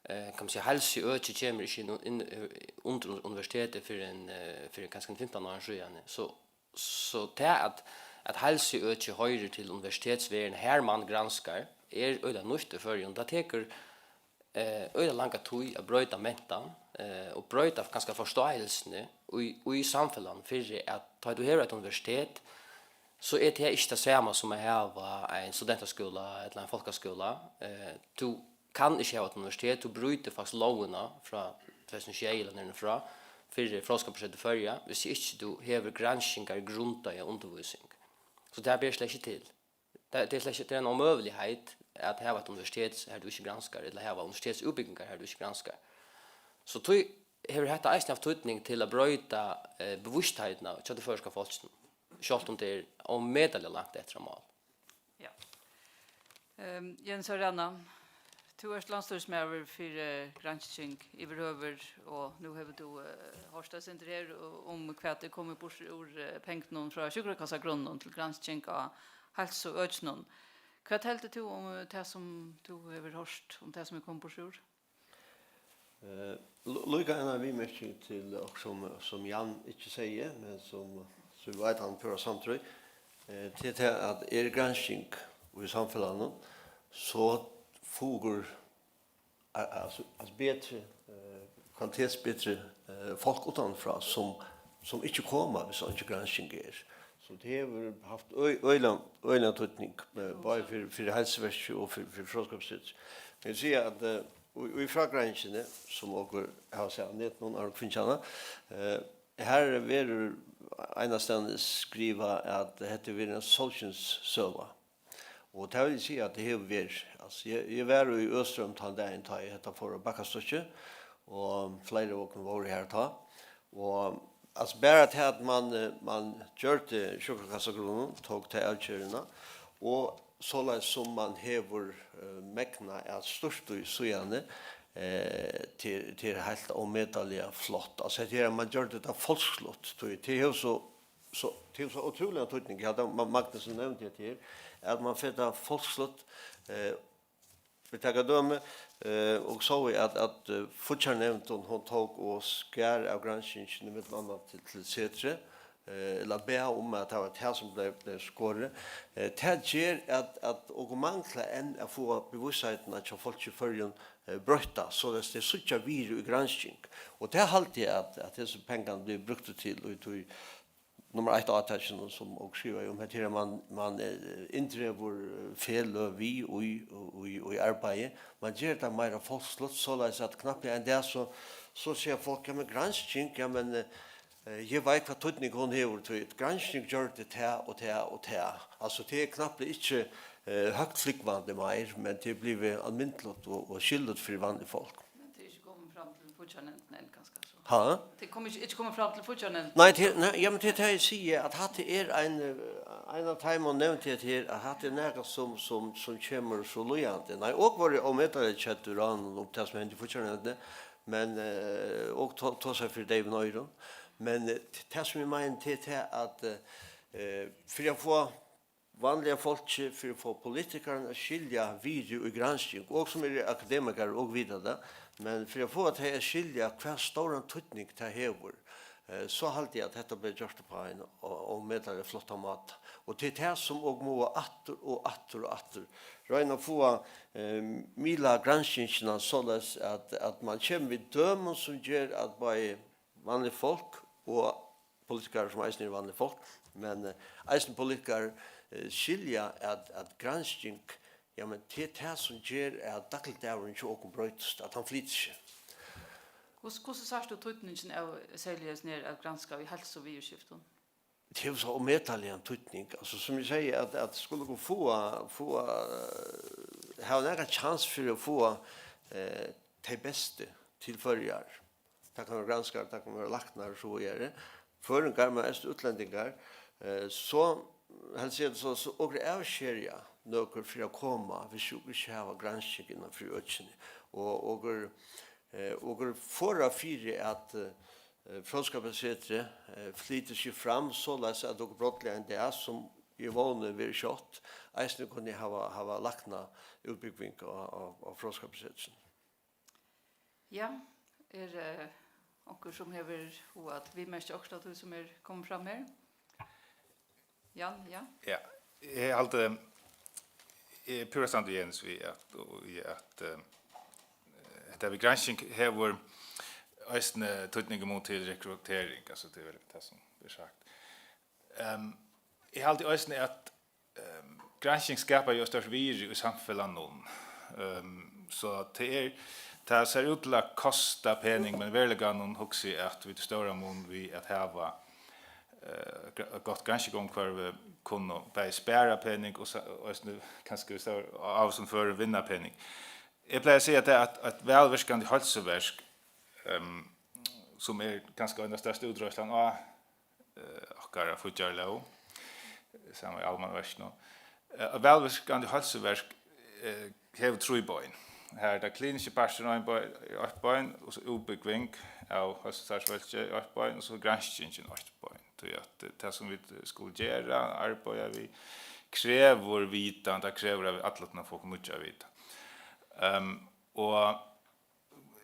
eh, kann man siga, heilsuøkið kemur ikki inn, inn, eh, undir universitetið fyrr enn, eh, fyrr enn kanska fimtan árum síðani. So, So tað, at, at heilsuøki hoyrir til universitetsverðina, har mann granskar, er øgiliga nýtt í Føroyum. Tað tekur, eh, øgiliga langa tíð at broyta mentan, eh, og broyta kanska forstáilsini í, í samfelagnum, fyri at tá tú hevur eitt universitet, so er tað ikki tað sama sum at hava ein studentaskúla ella ein fólkaskúla. Eh, tú kann ikki hava eitt universitet, tú brýtur faktiskt lógina frá tvey túsund og sjey ella niðan frá, fyri Fróðskaparsetur Føroya, hvis ikki tú hevur granskingargrundaða undirvísing. So tað ber slett ikki til. Tað, tað er slett ikki, tað er ein ómøguligheit at hava eitt universitet har tú ikki granskar, ella hava universitetsútbúgvingar har tú ikki granskar. So tí hevur hetta eisini havt týdning til at broyta, eh, bevístheitina hjá tí føroyska fólkinum, sjálvt um tað er ómetaliga langt eftir á mál. Ja. Ehm, Jens Ørjan, tú ert landsstýrismaður fyri gransking yvirhøvur, og nú hevur tú, eh, hoyrt eitt sindur her, og, um hvat er komið burtur úr, eh, pengunum frá sjúkrakassagrunninum til gransking á heilsuøkinum. Hvat heldur tú um, eh, tað sum tú hevur hoyrt, um tað sum er komið burtur úr? Eh, lí-, líka eina viðmerking til okkurt sum, sum Jan ikki segði, men sum, sum eg veit hann púra samdur í. Eh, til tað, at er gransking í samfelagnum, so fáa okur, al-, altso, altso betri, eh, kvalitetsbetri, eh, fólk uttanfrá, sum, sum ikki koma, hvis ikki gransking er. So tað hevur havt ø-, øgiligan, øgiligan týdning, eh, bæði fyri, fyri heilsuverkið og fyri, fyri Fróðskaparsetur. Men eg sigi at, eh, í, í frágreiðingini, sum okur hava sæð á netinum, áðrenn okur fingu hana, eh, har verður einastaðni skrivað, at hetta verður ein sólskinssøga. Og tað vil eg siga, at tað hevur verið. Altso, eg, eg var í Østrøm tann dagin, tá ið hetta fór á bakkastokk, og fleiri av okkum vóru har tá. Og, altso, bara tað, at mann, eh, mann gjørdi sjúkrakassagrunnin, tók ta avgerðina, og soleiðis sum mann hevur, eh, megnað at stýrt í síðani, eh, til, til heilt ómetaliga flott. Altso, hetta her, mann gjørdi tað fólksligt, tí tað hevur so, so, tað hevur so ótrúligan týdning. Eg helt, Ma-, Magnus nevndi hetta her, at mann fær tað fólksligt, Eh, vit taka dømi, eh, og sóu, at, at, eh, fíggjarnevndin, hon tók og skar av granskingini, millum annað til, til Setrið, eh, ella bað um, at tað var tað, sum bleiv, bleiv skorið. Eh, tað ger, at, at okur mangla enn at fáa bevísheitina hjá fólki í Føroyum, eh, broytta, soleiðis tey síggja virði í gransking. Og tað haldi eg, at, at hesir pengarnir blivu brúktir til, og í tí nummar eitt átakinum, sum okur skrivaðu um, hetta her, at mann, mann, eh, inndrevur, eh, feløg við í, í, í arbeiði. Mann ger tað meira fólksligt, soleiðis at knappliga ein dag, so, so siga fólk: "Ja, men gransking, ja, men, eh, eh, eg veit, hvat týdning hon hevur, tí gransking gjørdi tað og tað og tað." Altso, tað er knappliga ikki, eh, høgtflúgvandi meir, men tað er blivið almindeligt og, og skilligt fyri vanlig fólk. Men tað er ikki komið fram til fíggjarnevndina enn, kanska, so. Ha? Tað er komið ikki, ikki komið fram til fíggjarnevndina. Nei, tað, nei, ja, men tað, tað eg sigi, at hatta er ein, eh, ein av teimum nevndi eg her, at hatta er nakað, sum, sum, sum kemur so líðandi. Nei, okur vóru ómetaliga keddir á hann um tað, sum hendi í fíggjarnevndini, men, eh, og to-, tosaðu fyri deyvum oyrum. Men, eh, t-, tað, sum eg meini, tað er tað, at, eh, fyri at fáa vanliga fólki, fyri at fáa politikararnar at skilja virði í gransking, og sum eru akademikarar og vita tað, men fyri at fáa tey at skilja, hvat stóran týdning tað hevur, eh, so haldi eg, at hetta bleiv gjørt upp á ein ó-, ómetaliga flottan máta. Og tað er tað, sum okur mugu aftur og aftur og aftur royna at fáa, eh, miðla granskingina soleiðis, at, at mann kemur við dømum, sum ger, at bæði vanlig fólk og politikarar, sum eisini eru vanlig fólk, men, eh, eisini politikarar, eh, skilja, at, at gransking, ja, men tað er tað, sum ger, at dagligdagurin hjá okum broytist, at hann flytur seg. Hvussu, hvussu sært tú týdningin av serliga hesum her at granska í heilsuviðurskiftum? Tað hevur so ómetaligan týdning. Altso, sum eg sigi, at, at skulu okur fáa, fáa, eh, hava nakran kjans fyri at fáa, eh, tey bestu til Føroyar, tað kann vera granskarar, tað kann vera læknar og so víðari, føroyingar, men eisini útlendingar, eh, so, helst er tað so, so okur avskerja nøkur fyri at koma, viss okur ikki hava gransking innan fyri økini. Og okur, eh, okur forða fyri, at, eh, Fróðskaparsetrið, eh, flytur seg fram, soleiðis at okur brádliga ein dag, sum eg vóni verður skjótt, eisini kunnu hava, hava læknaútbúgving á, á, á Fróðskaparsetrinum. Ja, er, eh, onkur, sum hevur hug at viðmerkja okkurt av tí, sum er komið fram her? Jan, ja? Ja, eg haldi, eg er púra samd við Jens við at, og í at, eh, hetta við gransking hevur eisini týdning í mun til rekruttering, altso, tað er vel tað, sum er sagt. Ehm, eg haldi eisini, at, ehm, gransking skapar jo stórt virði í samfelagnum. Ehm, so tað er, tað sær út til at kosta pening, men í veruleikanum hugsi eg, at vit í stóran mun við at hava, eh, gra-, gott granskingarumhvørvi kunnu bæði spara pening og sa-, og eisini kanska í stór-, á, á sum førum vinna pening. Eg plagi at siga tað, at eitt vælvirkandi heilsuverk, ehm, sum er kanska ein av størstu útreiðslunum á, eh, okkara fíggjarlóg, saman við almannaverkinum. Eh, eitt vælvirkandi heilsuverk, eh, hevur trý bein. Har er tað kliniski parturin ein bei-, eitt bein, og so útbúgving av heilsustarvsfólki eitt bein, og so granskingin eitt bein. Tí at, eh, tað, sum vit skulu gera, arbeiða við, krevur vitan, tað krevur, at vit alla tíðina fáa okkum nýggja vitan. Ehm, og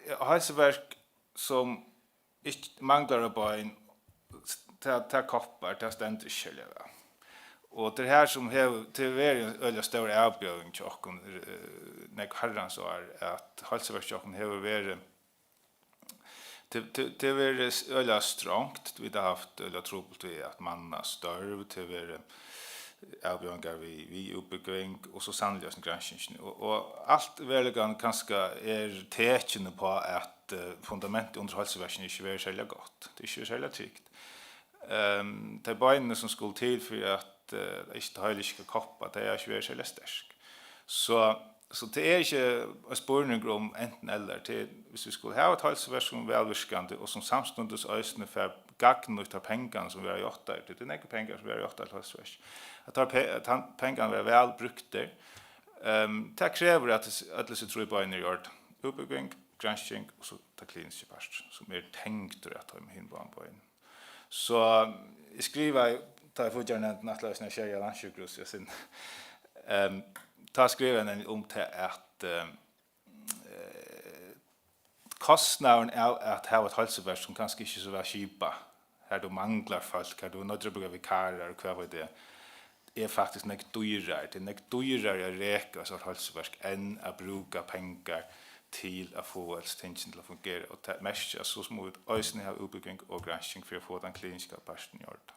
heilsuverk, sum ikki manglar á bein, tað, tað koppar, tað stendur ikki serliga væl. Og tað er her, sum hevur, tað hevur verið ein øgiliga stór avbjóðing hjá okkum, eh, nógv harrans ár, at heilsuverk hjá okkum hevur verið, tað, tað, tað hevur verið s-, øgiliga strongt. Vit hava havt øgiliga trupult við at manna størv, tað hevur verið avbjóðingar við, við útbúgving, og so sanniliga eisini granskingini. Og, og alt í veruleikanum kanska er tekin upp á, at, eh, fundamentið undir heilsuverkinum ikki verður serliga gott. Tað er ikki serliga trygt. Ehm, tey beinini, sum skulu til fyri at, eh, ikki, heilin ikki skal koppa, tey hava ikki verið serliga sterk. So, so tað er ikki ein spurningur um antin ella. Tað er, viss vit skulu hava eitt heilsuverk, sum er vælvirkandi, og sum samstundis eisini fær gagnnýtt teir pengarnar, sum verða játtaðir, tí tað eru nógvir pengar, sum verða játtaðir til heilsuverk, at teir pe-, at tann, pengarnir verða væl brúktir, ehm, tað krevur, at s-, øll hesi trý beini eru í ordan. Útbúgving, gransking og so tann kliniski parturin, sum er tengdur at teimum hinum báðum beinunum. So eg skrivaði, tá ið fíggjarnevndin ætlaði eisini at skerja landssjúkrahúsið eitt sindur, ehm, tá skrivaði hann um tað, at, eh, eh, kostnaðurin av at hava eitt heilsuverk, sum kanska ikki er so væl skipað, har tú manglar fólk, har tú noyðist at brúka vikarar og hvat veit eg, er faktiskt nógv dýrari. Tað er nógv dýrari at reka eitt sovorðið heilsuverk enn at brúka pengar til at fáa øll tingini til at fungera. Og tað merkir, at so mugu vit eisini hava útbúgving og gransking fyri at fáa tann kliniska partin í ordan.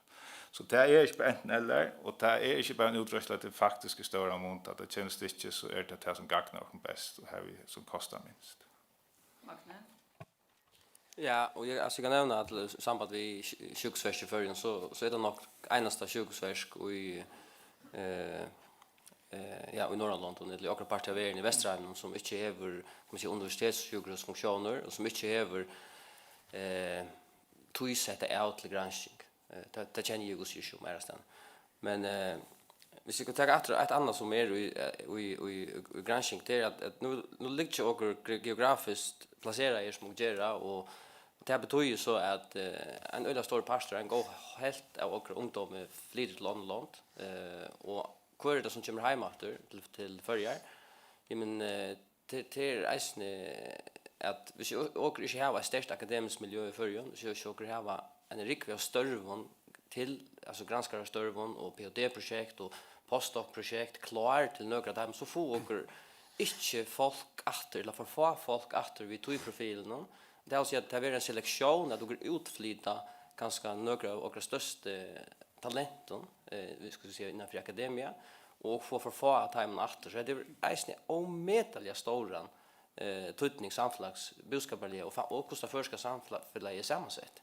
So tað er ikki bara enten ella, og tað er ikki bara ein útreiðsla, tað er faktiskt í stóran mun, at tað kemur til stykkis, so er tað tað, sum gagnar okkum best, og har vit, sum kostar minst. Magni? Ja, og eg, altso, eg kann nevna, at í samband við sj-, sjúkrahúsverk í Føroyum, so, so er tað nokk einasta sjúkrahúsverk í, eh, eh, ja, í Norðurlondum, ella í okkara parti av verðini, í Vesturheiminum, sum ikki hevur, kann man siga, universitetssjúkrahúsfunksjónir, og sum ikki hevur, eh, tíð setta av til gransking. Eh, tað, tað kenni eg, hvussu eg ikki um aðrastaðni. Men, eh, hvis vit taka aftur eitt annað, sum er í, eh, í, í, í, í gransking, tað er, at, at nú, nú liggja okur ge-, geografiskt plaserað her, sum okur gera, og tað betýðir so, at, eh, ein øgiliga stórur partur, ein góð helvt av okra ungdómi flytur til onnur lond, eh, og hvør er tað, sum kemur heim aftur til, til Føroyar? Jamen, eh, tað, tað er eisini, at hvis o-, okur ikki hava eitt sterkt akademiskt miljø í Føroyum, so, so okur hava eina rúgvu av størvum til, altso granskarastørvum og P H D-projekt og postdoc-projekt klár til nøkur av teimum, so fáa okur ikki fólk aftur, ella for fá fólk aftur við tí profilinum. Tað vil siga, at tað verður ein selektión, at okur útflyta kanska nøkur av okra størstu talentum, eh, vit skulu siga, innan fyri akademia, og fáa for fá av teimum aftur. So hetta hevur eisini ómetaliga stóran, eh, týdning samfelags-, búskaparliga og fa-, og hvussu tað føroyska samfelagið er samansett.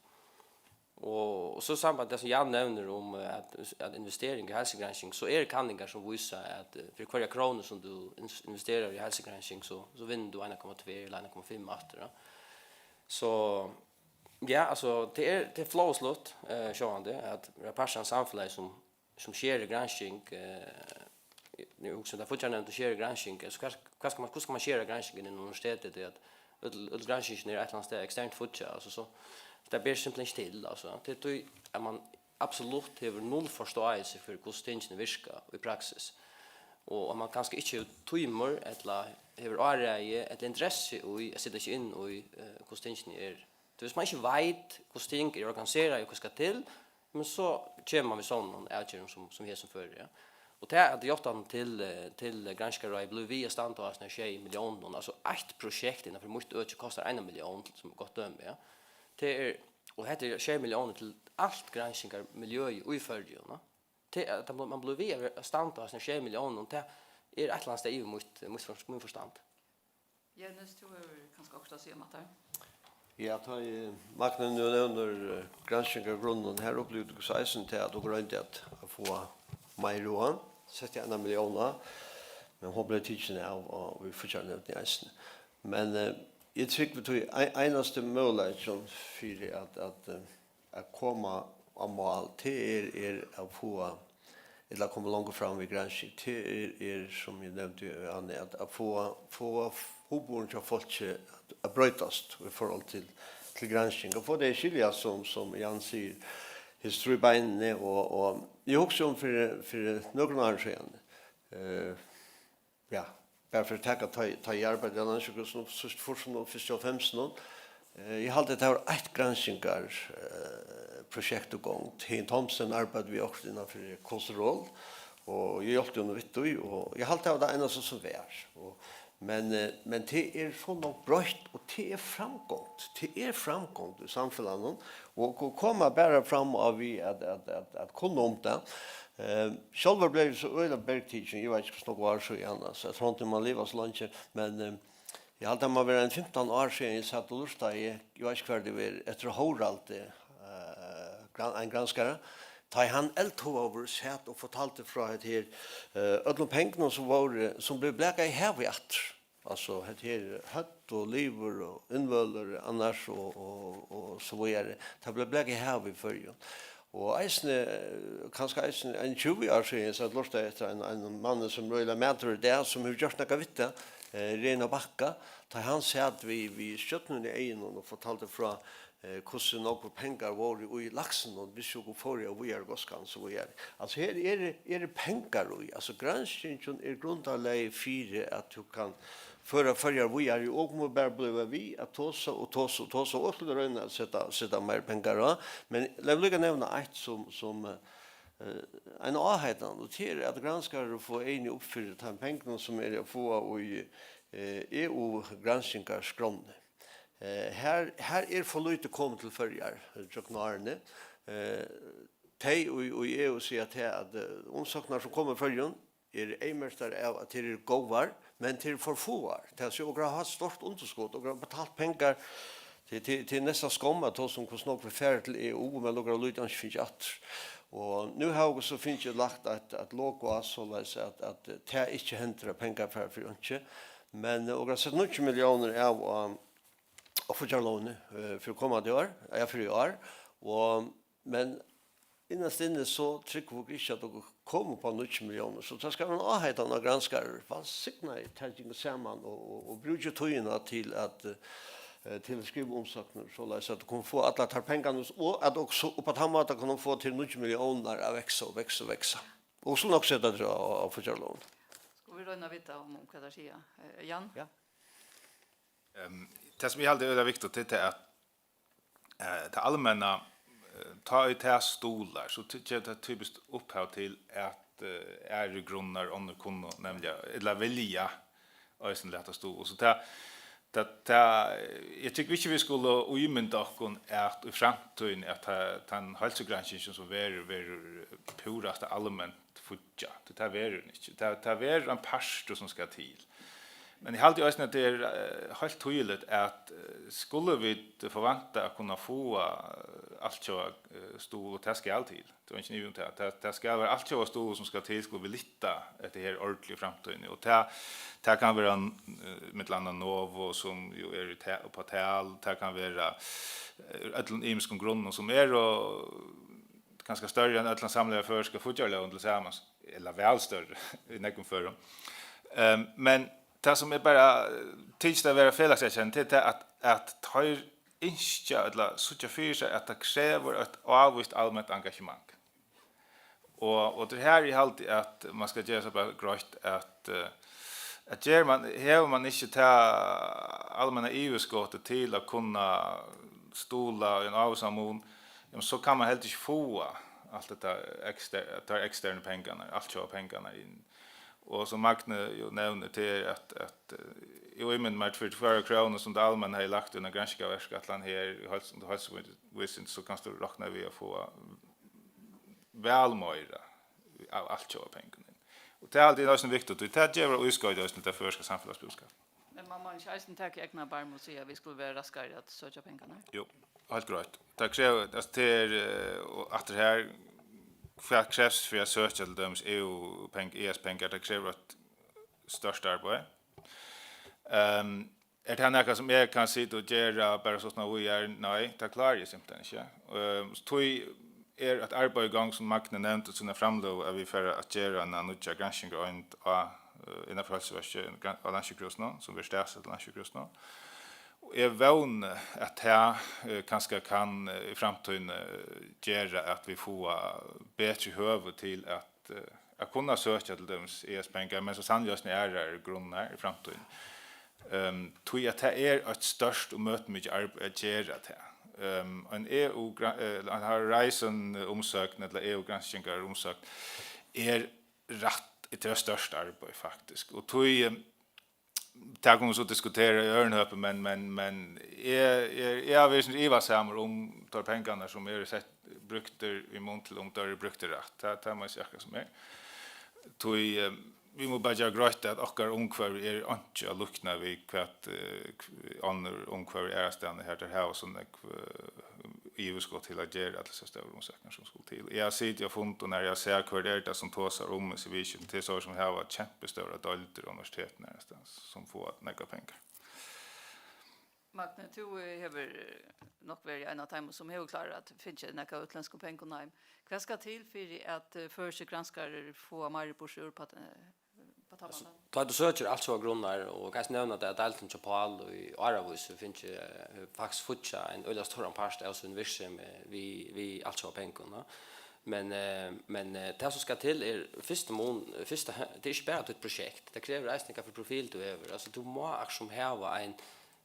Og, og so sambært tað sum Jan nevnir um, eh, at, at investering í heilsugransking, so eru kanningar sum vísa, at, eh, fyri hvørja krónu sum tú ins-, investerar í heilsugransking, so, so vinnur tú ein komma tvær ella ein komma fimm aftur, ja. So, ja, altso, tað er, tað er flovisligt, eh, sjálvandi, at vera partur av einum samfelagi sum, sum skera gransking, eh, nú hugsi eg um tað fíggjarnevnd og skera gransking, altso, hvat, hvat skal man, hvussu skal man skera gransking innan universitetið, tí at øll, øll granskingin er eitt ella annað stað eksternt fíggjað, altso, so tað ber simpelthen ikki til, altso, tað er tí at man absolutt hevur null forståelse fyri, hvussu tingini virka í praksis, og at man kanska ikki hevur tímir ella hevur áræði ella interessi í at seta seg inn í, eh, hvussu tingini er. Tí hvis man ikki veit, hvussu ting er organiserað og hvat skal til, men so kemur man við sovorðnum avgerðum sum, sum hesum førir, ja. Og tað, at játtan til, eh, til granskarar er blivið við at standa á sovorðnum sjey milliónum, altso, eitt prosjekt innan fyri mítt øki kostar eina millión, sum gott dømi, ja. Tað er, og hetta er sjey milliónir til alt granskingarmiljøið í Føroyum, ja. Tað, at man, man blívur við at vera, at standa á sovorðnum sjey milliónum, tað er eitt ella annað stað yvir mítt, mítt for-, mín forstand. Jóhannes, tú hevur kanska okkurt at siga um hatta? Ja, tá ið Magni nú nevnir, eh, granskingargrunnin, her upplivdu okur eisini tað, at okur royndu at, at fáa meira á, settu eina millión á, men hon bleiv tikin av, og vit fíggjarnevndini eisini. Men, eh, eg trúgvi tí ein-, einasti møguleikin fyri at, at, eh, at koma á mál, tað er, er at fáa, ella koma longur fram við gransking, tað er, er, sum eg nevndi, Anni, at, at fáa, fáa hugburðin hjá fólki at, at broytast í forhold til, til gransking, og fáa tey at skilja, sum, sum Jan sigur, hesi trý beinini, og, og eg hugsi um fyri, fyri nøkrum árum síðan, eh, ja, bara fyri at taka tá, tá eg arbeiddi á Landssjúkrahúsinum, fyrst í fýrsunum og fyrst í hálvfemsunum. Eh, eg haldi, at tað var eitt granskingar, eh, prosjekt í gongd. Hin Thomsen arbeiddi við okkurt innan fyri kolesterol, og eg hjálpti honum við tí, og eg haldi, tað var tað einasta sum var. Og, men, eh, men tað er so nógv broytt, og tað er framgongt. Tað er framgongt í samfelagnum, og, og koma bara fram á við at, at, at, at kunna um tað. Eh, sjálvur bleiv eg so øgiliga bergtikin, eg veit ikki, hvussu nógv ár síðan, altso, eg trúgvi, man livir so leingi, men, eh, eg haldi, tað má vera ein fimtan ár síðan eg sat og lurtaði, eg veit ikki, hvar tað var, eftir Hóraldi, eh, gran-, ein granskara, tá ið hann eldhugaður sat og fortaldi frá hetta her, eh, øllum pengunum, sum vóru, sum bleiv blakað í havið aftur. Altso, hetta her, høvd og livur og innvølir annars og, og, og so víðari. Tað bleiv blakað í havið í Føroyum. Og eisini, eh, kanska eisini ein tjúgu ár síðan, eg sat og lurtaði eftir ein, ein manni, sum er øgiliga mætur í dag, sum hevur gjørt nakað við tað, eh, Regin á Bakka, tá hann sat við, við stjørnuna í eygunum og fortaldi frá eh, hvussu nógvir pengar vóru í laksinum, viss okur fóru víðari í góðskap og so víðari. Altso, her eru, eru pengar í. Altso, granskingin er grundarlagið fyri, at tú kanst føra Føroyar víðari, og okur mugu bara blíva við at tosa og tosa og tosa, og okur skulu royna at seta, seta meir pengar á. Men lat meg líka nevna eitt sum, sum, eh, eh, ein áheitan, og tað er, at granskarar fáa eyguni upp fyri teimum pengunum, sum eru at fáa í, eh, E U-granskingarskránni. Eh, her, her er for lítið komið til Føroyar, eh, gjøgnum árini. Eh, tey í, í E U siga tað, at, eh, umsóknir, sum koma í Føroyum, eru eyðmerktar av, at tær eru góðar, men tær eru for fáar. Tað er, so okur hava havt stórt undirskot, okur hava betalt pengar til, til, til næstan skomm at tosa um, hvussu nógv vit fara til E U, men okur hava lítið, einki fingið aftur. Og nú hava okur so fingið lagt eitt, eitt lok á, soleiðis at, at tað ikki hendir, at pengar fara fyri einki. Men, eh, okur hava sett níggju milliónir av á, á fíggjarlógini, eh, fyri komandi ár, ja, fyri í ár. Og, men innast inni so trúgva okur ikki, at okur koma upp á níggju milliónir. So tað skal vera ein áheitan á granskarar. Vælsignaði, tað gongur saman og, og, og brúkið tíðina til at, eh, til at skriva umsóknir, soleiðis at okur kunnu fáa allar tær pengarnar, og at okur so upp á tann mátan kunnu fáa tær níggju milliónirnar at vaksa og vaksa og vaksa. Og so nokk seta tær á, á, á fíggjarlógina. Skulu vit royna at vita um, um hvat tær siga. Eh, Jan? Ja. Ehm, tað sum eg haldi er øgiliga viktigt, tað er tað at, eh, tað almenna, eh, tá ið tað stuðlar, so ty-, gevur tað typiskt upphav til at, eh, aðrir grunnar, onnur kunnu, nevniliga, ella vilja eisini lata stuðul. So tað, tað, tað, eg tykki ikki, vit skulu ímynda okkum, at í framtíðini, at ta-, tann heilsugranskingin, sum verður, verður púrasta alment fíggjað. Tí tað verður hon ikki. Tað, tað verður ein partur, sum skal til. Men eg haldi eisini, at tað er, eh, heilt týðiligt, at, eh, skulu vit forvænta at kunna fáa, eh, altjóða, eh, stuðul, og tað skal til. Tað er eingin ivi um tað. Tað, tað skal vera altjóða stuðul, sum skal til, skulu vit lyfta hetta her ordiliga í framtíðini. Og tað, tað kann vera, eh, millum annað Novo, sum jú er í ta-, upp á tal. Tað kann vera, eh, úr øllum ymiskum grunnum, sum eru kanska størri enn øll tann samlaða føroyska fíggjarlógin til samans, ella væl størri í nógvum førum. Ehm, men tað, sum eg bara, eh, tykist at vera felagserkend, tað er tað, at, at teir ynskja ella síggja fyri sær, at tað krevur eitt ávíst alment engagement. Og, og tað er her, eg haldi, at man skal gera seg bara greitt, at, eh, at ger man, hevur man ikki tað almenna yvirskotið til at kunna stuðla í ein ávísan mun, jamen, so kann man heldur ikki fáa alt hetta ekster-, teir eksternu pengarnar, altjóða pengarnar inn. Og sum Magni jú nevnir, tað er at, at, eh, eg ímyndi mær, fyri hvørja krónu, sum tað almenna hevði lagt í eina granskingarverkætlan her í heilsu-, heilsuvísindi, so kanst tú rokna við at fáa væl meira av altjóða pengunum. Og tað er altíð eisini viktigt, og tað gevur ískoyt eisini til tað føroyska samfelagsbúskap. Men man má ikki eisini taka egna barm og siga, at vit skulu vera raskari at søkja pengarnar? Jú, heilt greitt. Tað krevur, altso, tað er, eh, og aftur her, hvat krevst fyri at søkja til dømis E U-peng-, E S-pengar, tað krevur eitt stórt arbeiði. Ehm, Er tað nakað, sum eg kann sita og gera bara so sum eg er? Nei, tað klári eg simpelthen ikki. Ehm, so tí er eitt arbeiði í gongd, sum Magni nevndi í síni framløgu, at vit fara at gera eina nýggja granskingareind á, eh, innanfyri heilsuverkið, gran-, á Landssjúkrahúsinum, sum verður staðsett á Landssjúkrahúsinum. Og eg vóni, at tað, eh, kanska kann, eh, í framtíðini, eh, gera at vit fáa betri høvi til at, eh, at kunna søkja til dømis E S-pengar, men so sanniliga eisini aðrar grunnar í framtíðini. Ehm, tí at tað er eitt stórt og møtumikið arbeiði at gera tað. Ehm, ein E U gra-, eh, ein Horizon-umsókn ella E U-granskingarumsókn er rætt, tað er eitt stórt arbeiði, faktiskt. Og tí, ehm, tað kunnu vit so diskutera í øðrum høpi, men, men, men eg, eg, eg havi verið ivasamur um teir pengarnar, sum eru sett, brúktir í mun til, um teir eru brúktir rætt. Tað, tað má eg siga akkurát sum er. Tí, eh, vit mugu bara gera greitt, at okkara umhvørvi er einki at líkna við, hvat, eh, hv-, onnur umhvørvi aðrastaðni, har teir hava so nógv, eh, yvirskot til at gera allar hesar stóru umsóknir, sum skulu til. Eg havi sitið á fundum, har eg havi sæð, hvør er tað, sum tosar um hesi viðurskifti? Tað er so, sum hava kempustórar deildir á universitetinum aðrastaðni, sum fáa nógvar pengar. Magni, tú, eh, hevur, eh, nokk verið ein av teimum, sum hevur klárað at fingið nakað av útlendskum pengum heim. Hvat skal til fyri at, eh, føroyskir granskarar fáa meira burtur úr pat-, eh, Tá man kann. Tá tú søkir altjóða grunnar, og kanska nevna tað, at deildin hjá Pál í áravísi fingið, eh, faktiskt fíggjað ein øgiliga stóran part av sínum virksemi við, við altjóða pengum, no? Men, eh, men, eh, tað sum skal til er fyrstu mun, fyrsta, tað er ikki bara títt prosjekt. Tað krevur eisini, hvat fyri profil tú hevur. Altso, tú má akkurát sum hava ein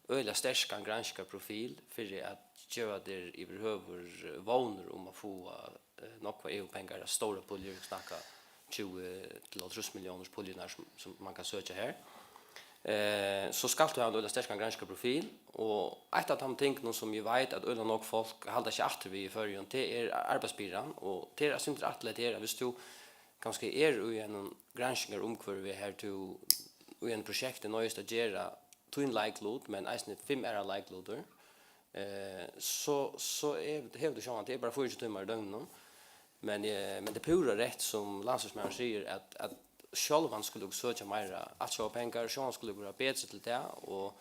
øgiliga sterkan granskingarprofil fyri at geva tær yvirhøvur, eh, vónir um at fáa, eh, nógvar E U-pengar, stórar puljur, vit snakka tjúgu til hálvtrýss milliónir puljurnar, sum, sum man kann søkja her. Eh, so skalt tú hava ein øgiliga sterkan granskingarprofil, og eitt av teimum tingunum, sum eg veit at øgiliga nógv fólk halda seg aftur við í Føroyum, tað er arbeiðsbyrðan, og tað er eitt sindur afturlatið her, at viss tú kanska er í einum granskingarumhvørvi, har tú í einum projekti noyðist at gera tín leiklut, men eisini fimm aðrar leiklutir, eh, so, so er, hevur tú sjálvandi, tað er bara fýraogtjúgu tímar í døgninum. Men, eh, men tað er púra rætt, sum landsstýrismaðurin sigur, at, at sjálvandi skulu okur søkja meira altjóða pengar, sjálvandi skulu okur vera betri til tað, og,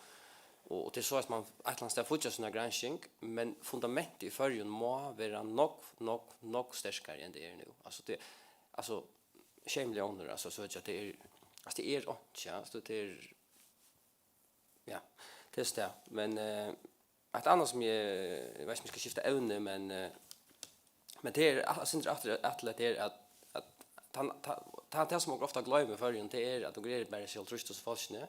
og, og tað er so, at man eitt ella annað stað fíggjar sína gransking, men fundamentið í Føroyum má vera nógv, nógv, nógv sterkari, enn tað er nú. Altso, tað, altso, sjey milliónir, altso, søkja, tað er, altso, tað er einki, ja, altso, tað er, ja, tað er so tað. Men, eh, eitt annað sum eg, eg veit ikki, um eg skal skifta evni, men, eh, men tað er, eitt sindur aftur, aftur, at tað er at, at tann, ta, ta, tað sum okur ofta gloyma í Føroyum, tað er, at okur eru bara hálvtrýss túsund fólkini.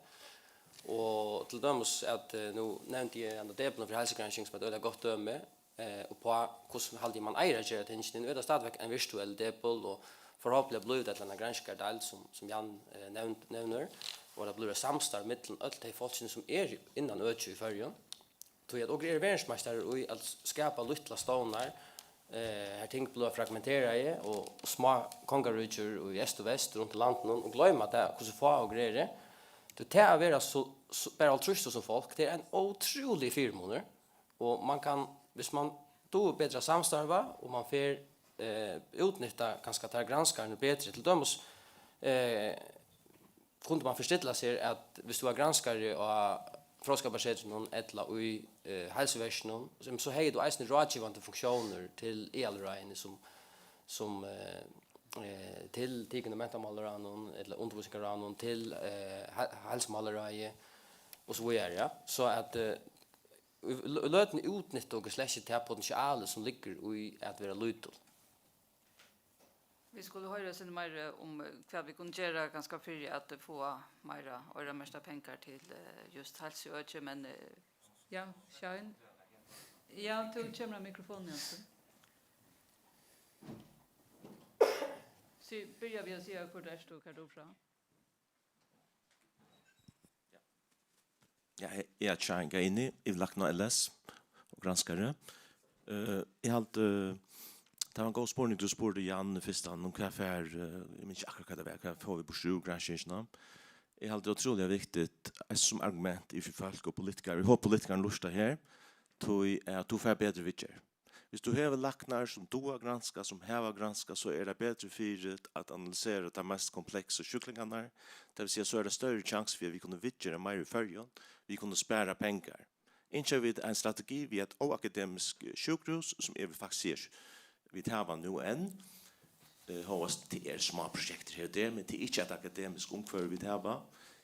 Og til dømis at, eh, nú nevndi eg henda depilin fyri heilsugransking sum eitt øgiliga gott dømi, eh, uppá hvussu haldi eg man eigur at gera tingini. Nú er tað stadigvæk ein virtuell depil, og forhåpentliga blívur tað til eina granskingardeild, sum, sum Jan, eh, nevnd-, nevnir, og tað blívur eitt samstarv millum øll tey fólkini, sum eru innan økið í Føroyum. Tí at okur eru verðsmeistarar í at skapa lítlar stovnar, eh, har ting blíva fragmenteraði og, og smá kongaríkjur í eystur og vest runt í landinum, og gloyma tað, hvussu fá okur eru. Tí tað at vera so, so, bara hálvtrýss túsund fólk, tað er ein ótrúligur fyrimunur, og man kann, viss man dugir betri at samstarva, og man fer, eh, útnytta kanska tær granskararnar betri, til dømis, eh, kundi man forstilla sær, at viss tú var granskari á Fróðskaparsetrinum ella í, eh, Heilsuverkinum, sum, so hevði tú eisini ráðgevandi funktiónir til aðalráðini sum, sum, eh, eh, til tykkum í Mentamálaráðnum ella Undirvísingarráðnum, til, eh, he-, Heilsumálaráðið og so víðari, ja. So at, eh, í lø-, løtuni útnytta okur slett ikki tað potensialið, sum liggur í at vera lítil. Vit skulu hoyra eitt sindur meira um, eh, hvat vit kunnu gera kanska fyri at, eh, fáa meira oyramerktar pengar til, eh, júst heilsuøki, men, eh, ja, Shine. Ja, tú kemur á mikrofonin, Jansen. Sí, byrja við at siga, hvør tú ert og hvar tú ert frá. Ja, eg, eg eri Shine Gaini, yvirlækni á L S og granskari. Eh, eg haldi, eh, tað var ein góð spurning, tú spurdi Jan fyrst, hann um hvat fær, eh, eg minnist ikki akkurát hvat tað var, hvat fáa vit burtur úr granskingina. Eg haldi, tað er ótrúliga viktigt, eh, sum argument í fyri fólk og politikarar. Eg hopi, politikararnir lurta her, tí at tú fær betri viðgerð. Viss tú hevur læknar, sum duga at granska, sum hava granskað, so er tað betri fyri at analysera teir mest kompleksu sjúklingarnar. Tað vil siga, so er tað størri kjans fyri, at vit kunnu viðgera meira í Føroyum, vit kunnu spara pengar. Ynskja vit ein strategi við eitt óakademisk sjúkrahús, sum eg vil faktiskt siga, vit hava nú enn, eh, hóast tað eru smá prosjektir her og der, men tað er ikki eitt akademisk umhvørvi, vit hava.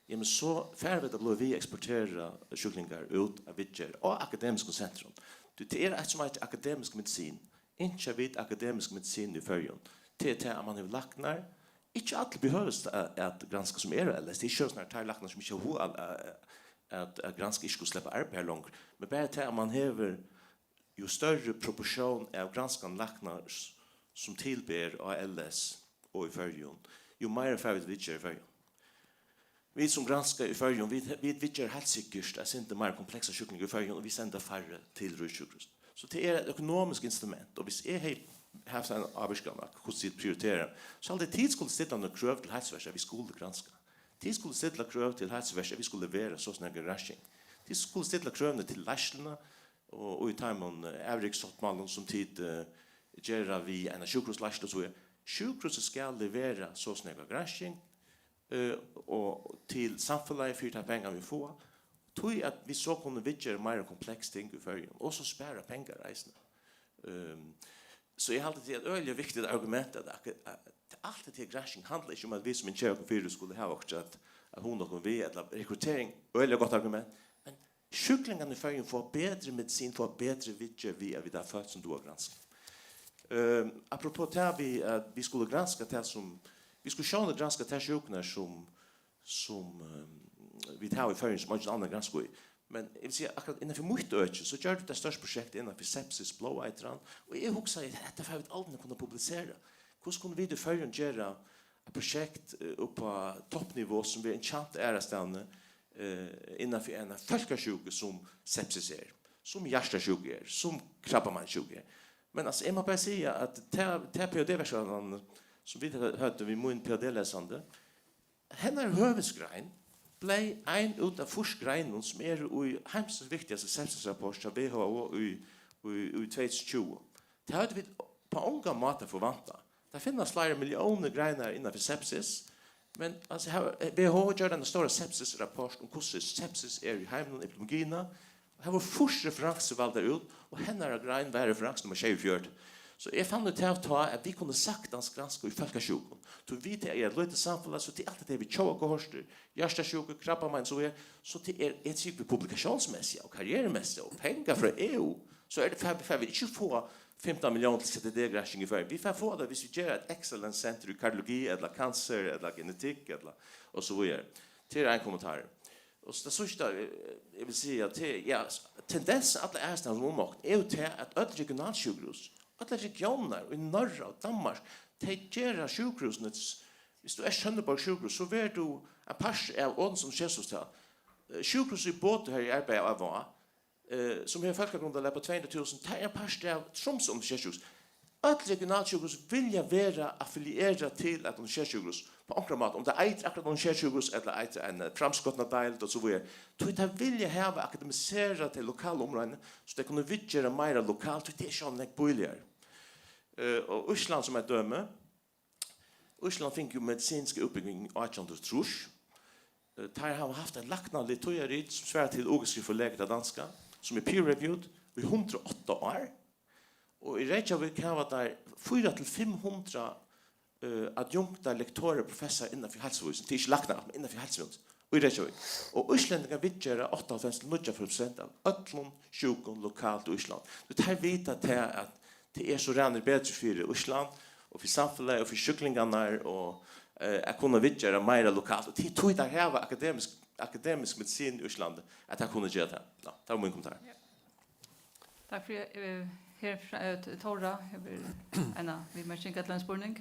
Jamen, so fara vit at blíva við at eksportera sjúklingar út av viðgerð á akademiskum sentrum. Tí tað er eitt, sum eitur akademisk medisin. Ynskja vit akademisk medisin í Føroyum? Tað er tað, at man hevur læknar. Ikki allir behøvast at, at granska, sum eru á L S. Tað er ikki soleiðis, at teir læknar, sum ikki hava hug at, at, at, at granska, ikki skulu sleppa arbeiði her longur. Men bara tað, at man hevur, jú størri proportión av granskandi læknar, s-, sum til ber á L S og í Føroyum, jú meira fara vit viðgerð í Føroyum. Vit, sum granska í Føroyum, vit, vit viðgera heilt sikkurt eitt sindur meira kompleksar sjúklingar í Føroyum, og vit senda færri til Ríkissjúkrahúsið. So tað er eitt økonomiskt instrument, og viss eg hevði havt ein ávirkan á, hvussu tit prioritera, so haldi eg, tit skuldu stilla nøkur krøv til Heilsuverkið, at vit skulu granska. Tit skuldu stilla krøv til Heilsuverkið, at vit skulu levera so og so nógva gransking. Tit skuldu stilla krøvini til leiðsluna og, og í teimum, eh, avriksáttmálum, sum tit, eh, gera við eina sjúkrahúsleiðslu og so víðari. Sjúkrahúsið skal levera so og so nógva gransking, eh, og til samfelagið fyri teir pengar, vit fáa, tí at vit so kunnu viðgera meira kompleks ting í Føroyum, og so spara pengar eisini. Ehm, So eg haldi, tað er eitt øgiliga viktigt argument, at, at, at alt hetta her gransking handlar ikki um, at vit sum ingera okkum fyri skulu hava okkurt at, at hugna okkum við, ella rekruttering, øgiliga gott argument, men sjúklingarnir í Føroyum fáa betri medisin, fáa betri viðgerð við, at vit hava fólk sum duga at granska. Ehm, apropos tað við, at vit skulu granska tað sum, vit skulu sjálvandi granska tær sjúkurnar sum, sum, ehm, vit hava í Føroyum, sum eingin annar granskar í. Men eg vil siga, akkurát innanfyri mítt øki, so gjørdu vit eitt stórt prosjekt innanfyri sepsis, blóðeitran, og eg hugsaði, hetta fara vit aldrin at kunna publisera. Hvussu kunnu vit í Føroyum gera eitt prosjekt, eh, upp á toppniveau, sum verður kent aðrastaðni, eh, innanfyri eina fólkasjúku, sum sepsis er, sum hjartasjúka er, sum krabbameinssjúka er? Men, altso, eg má bara siga, at tað, tað P H D-verkætlan, sum vit høvdu við mín P H D-lesandi, hennar høvuðsgrein bleiv ein út av fýrs greinum, sum eru í heimsins viktigastu sepsisrapport hjá W H O í, í, í tvey túsund og tjúgu. Tað høvdu vit á ongan máta forvantað. Tað finnast fleiri milliónir greinar innanfyri sepsis, men, altso, her, W H O gjørdi eina stóra sepsisrapport um, hvussu sepsis er í heiminum, epidemiologiina. Her vóru fýrs referansur valdar út, og hennara grein var referansa nummar sjeyogfjøruti. So eg fann út av tá, at vit kunnu saktans granska í fólkasjúkum. Tí vit eru eitt lítið samfelag, so tað er alt hetta við tjóðarkohortur, hjartasjúku, krabbamein, so er, so tað er, eg trúgvi, publikatiónsmessigt og karrierumessigt og pengar frá E U, so er tað, fara, fara vit ikki fáa fimtan milliónir til C T D-gransking í Føroyum. Vit fara fáa tað, viss vit gera eitt excellence center í kardiologi, ella cancer, ella genetikk, ella, og so víðari. Tað er ein kommentar. Og so tað síðsta, eh, eg vil siga, at tað, ja, tendensin alla aðrastaðni um okkum er jo tað, at øll regionalsjúkrahús, allar regionar í Norra og Danmark, tey gera sjúkrahúsini, viss tú ert Sønderborg sjúkrahús, so verður tú ein partur av Odense Universitetshospital. Eh, sjúkrahúsið í Bodø, har eg arbeiði á Vág, eh, sum hevur fólkagrundarlag på tvey hundrað túsund, tað er ein partur av Tromsø Universitetssjúkrahús. Øll regionalsjúkrahús vilja vera affilierað til eitt universitetssjúkrahús á onkran máta, um tað eitur akkurát universitetssjúkrahús ella eitur ein, eh, framskotna deild og so víðari. Tí tey vilja hava akademiserað tey lokalu umráðini, so tey kunnu viðgera meira lokalt, tí tað er sjálvandi nógv bíligari. Eh, og Ísland sum eitt dømi. Ísland fingu jo medisinska útbúgving í átjan hundrað og trýss. Eh, teir hava havt eitt læknaligt tíðarrit sum svarar til Ugeskrift for læger, tað danska, sum er peer-reviewed í hundrað og átta ár. Og í Reykjavík hava teir fýra til fimm hundrað, eh, adjunktar, lektorar, professarar innan fyri heilsuvísindi. Tað er ikki læknar, men innan fyri heilsuvísindi. Í Reykjavík. Og íslendingar viðgera áttaoghálvfems til níggjuoghálvfems prosent av øllum sjúkum lokalt í Ísland. So teir vita tað, at tað er so ræðuliga betri fyri Ísland og fyri samfelagið og fyri sjúklingarnar og, eh, at kunna viðgera meira lokalt. Og tí, tí teir hava akademisk, akademisk medisin í Íslandi, at teir kunnu gera tað. Ja, tað var mín kommentar. Ja. Takk fyri, eh, her, eh, Tóra hevur eina viðmerking ella ein spurning.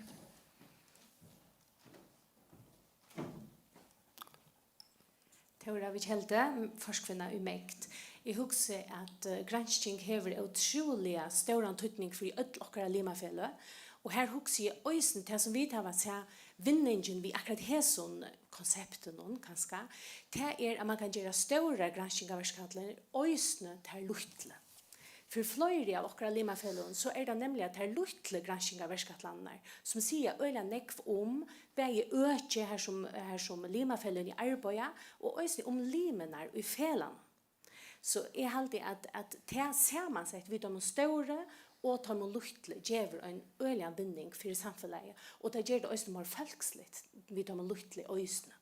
Tóra við Keldu, forkvinna í MEGD. Eg hugsi, at, eh, gransking hevur ótrúliga stóran týdning fyri øll okkara limafeløg, og her hugsi eg eisini tað, sum vit hava sæð vinningin við akkurát hesum konseptinum, kanska, tað er, at mann kann gera stórar granskingarverkætlanir, eisini tær lítlu. Fyri fleiri av okkara limafeløgum, so er tað nemliga tær lítlu granskingarverkætlanirnar, sum siga øgiliga nógv um bæði økið, har sum, har sum limafeløgini arbeiða, og eisini um limirnar í felagnum. So eg haldi, at, at tað samansett við teimum stóru og teimum lítlu gevur ein øgiligan vinning fyri samfelagið, og tað ger tað eisini meir fólksligt við teimum lítlu eisini.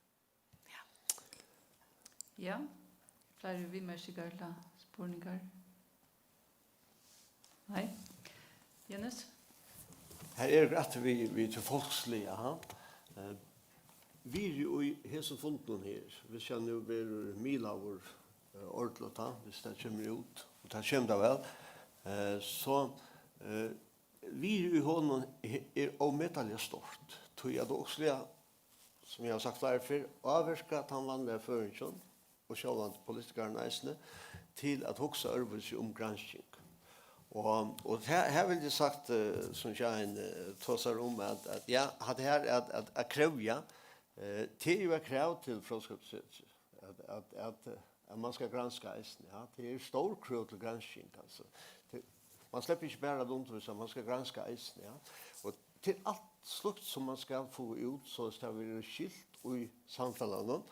Ja. Ja. Fleiri viðmerkingar ella spurningar? Nei. Janus? Her er okur aftur við, við tí fólksliga, ha? Eh, virði í hesum fundinum her, viss hann nú verður miðlaður, eh, ordiligt, ha, viss tað kemur út, og tað kemur tað væl, eh, so, eh, virðið í honum he-, er ómetaliga stórt, tí at okur, sum eg havi sagt fleiri ferð, ávirka tann vanliga føroyingin, og sjálvandi politikararnar eisini, til at hugsa øðrvísi um gransking. Og, og her, her vil eg sagt, eh, sum Shaheen, eh, tosar um, at, at ja, hatta her at, at, at krevja, eh, tað er jo eitt krav til Fróðskaparsetrið, at, at, at, at man skal granska eisini, ja. Tað er stór krøv til gransking, altso. Tað, man sleppur ikki bara at undirvísa, man skal granska eisini, ja. Og til alt slíkt sum man skal fáa út, soleiðis tað verður skilt í samfelagnum.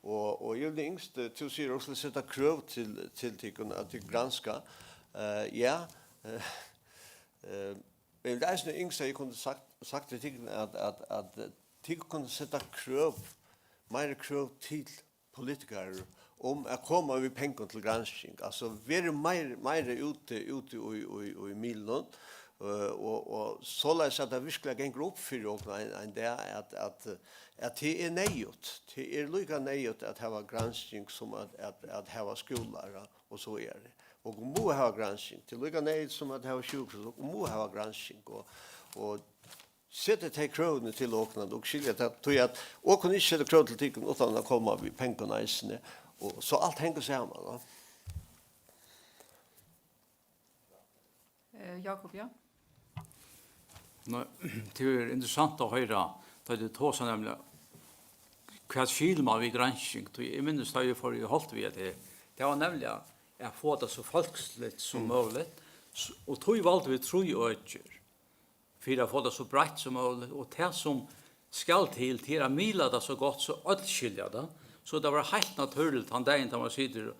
Og, og eg vil ynskt, eh, tú sigur okur skulu seta krøv til, til tykkum, at tit granska. Eh, ja, eh, eh, Men tað er eisini ynskt, at eg kundi sagt, sagt til tykkum, at, at, at, eh, tykkum kunnu seta krøv, meiri krøv til politikarar um at koma við pengum til gransking. Altso, verið meir, meiri úti, úti í, í, í miðlunum, eh, og, og soleiðis at tað virkiliga gongur upp fyri okkum ein, ein dag, at, at, at tað er neyðugt. Tað er líka neyðugt at hava gransking sum at, at, at hava skúlar og, og so víðari. Okur mugu hava gransking. Tað er líka neyðugt sum at hava sjúkrahús. Okur mugu hava gransking. Og, og seta tey krøvini til okkum, at okur skilja tað, tí at okur kunnu ikki seta krøv til tykkum uttan at koma við pengum eisini. Og so alt hongur saman, ja. Eh, Jakob, ja? Nei, tað er interessant at hoyra, tá tú tosar, nemliga, hvat skilir man við gransking? Tí eg minnist, tá eg fór í holt við at tað, tað var nemliga at fáa tað so fólksligt sum møguligt, s-, og tí valdu vit trý økir fyri at fáa tað so breitt sum møguligt, og tað sum skal til, til at miðla tað so gott, so øll skilja tað. So tað var heilt natúrligt, tann dagin, tá man situr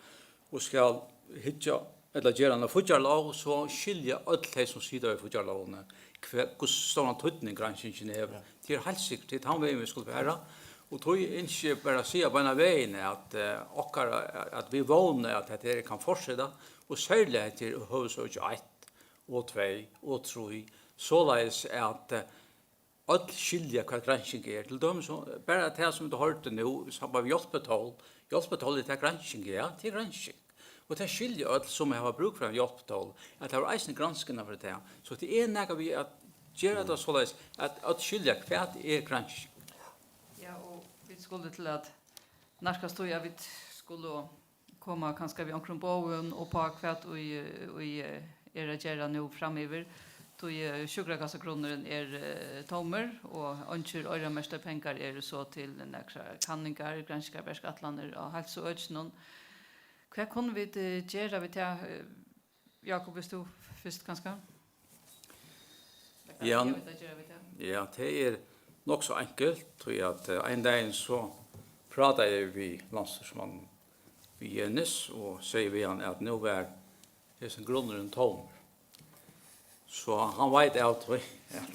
og skal hyggja ella gera eina fíggjarlóg, so skilja øll tey, sum sita í fíggjarlógini, hve-, hvussu stóran týdning granskingin hevur. Ja. Tað er heilt sikkurt, tað er tann vegin, vit skulu fara. Og tí ynski eg bara at siga beinanvegin, at, eh, okkara, at vit vóna, at hetta her kann fortseta, og serliga hetta her høvuðsøki eitt og tvey og trý, soleiðis at, eh, øll skilja, hvat gransking er. Til dømis, so, bara tað, sum tú hoyrdi nú, í samband við hjálpitól. Hjálpitól, er tað gransking? Ja, tað er gransking. Og tað skilja øll, sum hava brúk fyri ein hjálpitól, at tað var eisini gransking fyri tað. So tað er nakað við at gera tað soleiðis, at øll skilja, hvat er gransking. Ja, og vit skulu til at nærkast tí, at vit skulu koma kanska við onkrum boðum upp á, hvat ið, ið er at gera nú framyvir. Tí, eh, sjúkrakassagrunnurin er, eh, tómur, og eingir oyramerktir pengar eru so til nakrar kanningar, granskingarverkætlanir á heilsuøkinum. Hvat kunnu vit, eh, gera við tað, eh, Jakob, vilt tú fyrst kanska? Hvat Ja. Kunnu vit gera við tað? Ja, tað er nokk so enkelt, tí at, eh, ein dagin so prátaði eg við landsstýrismannin, við Jenis, og segði við hann, at nú var hesin grunnurin tómur. So hann veit av tí, at,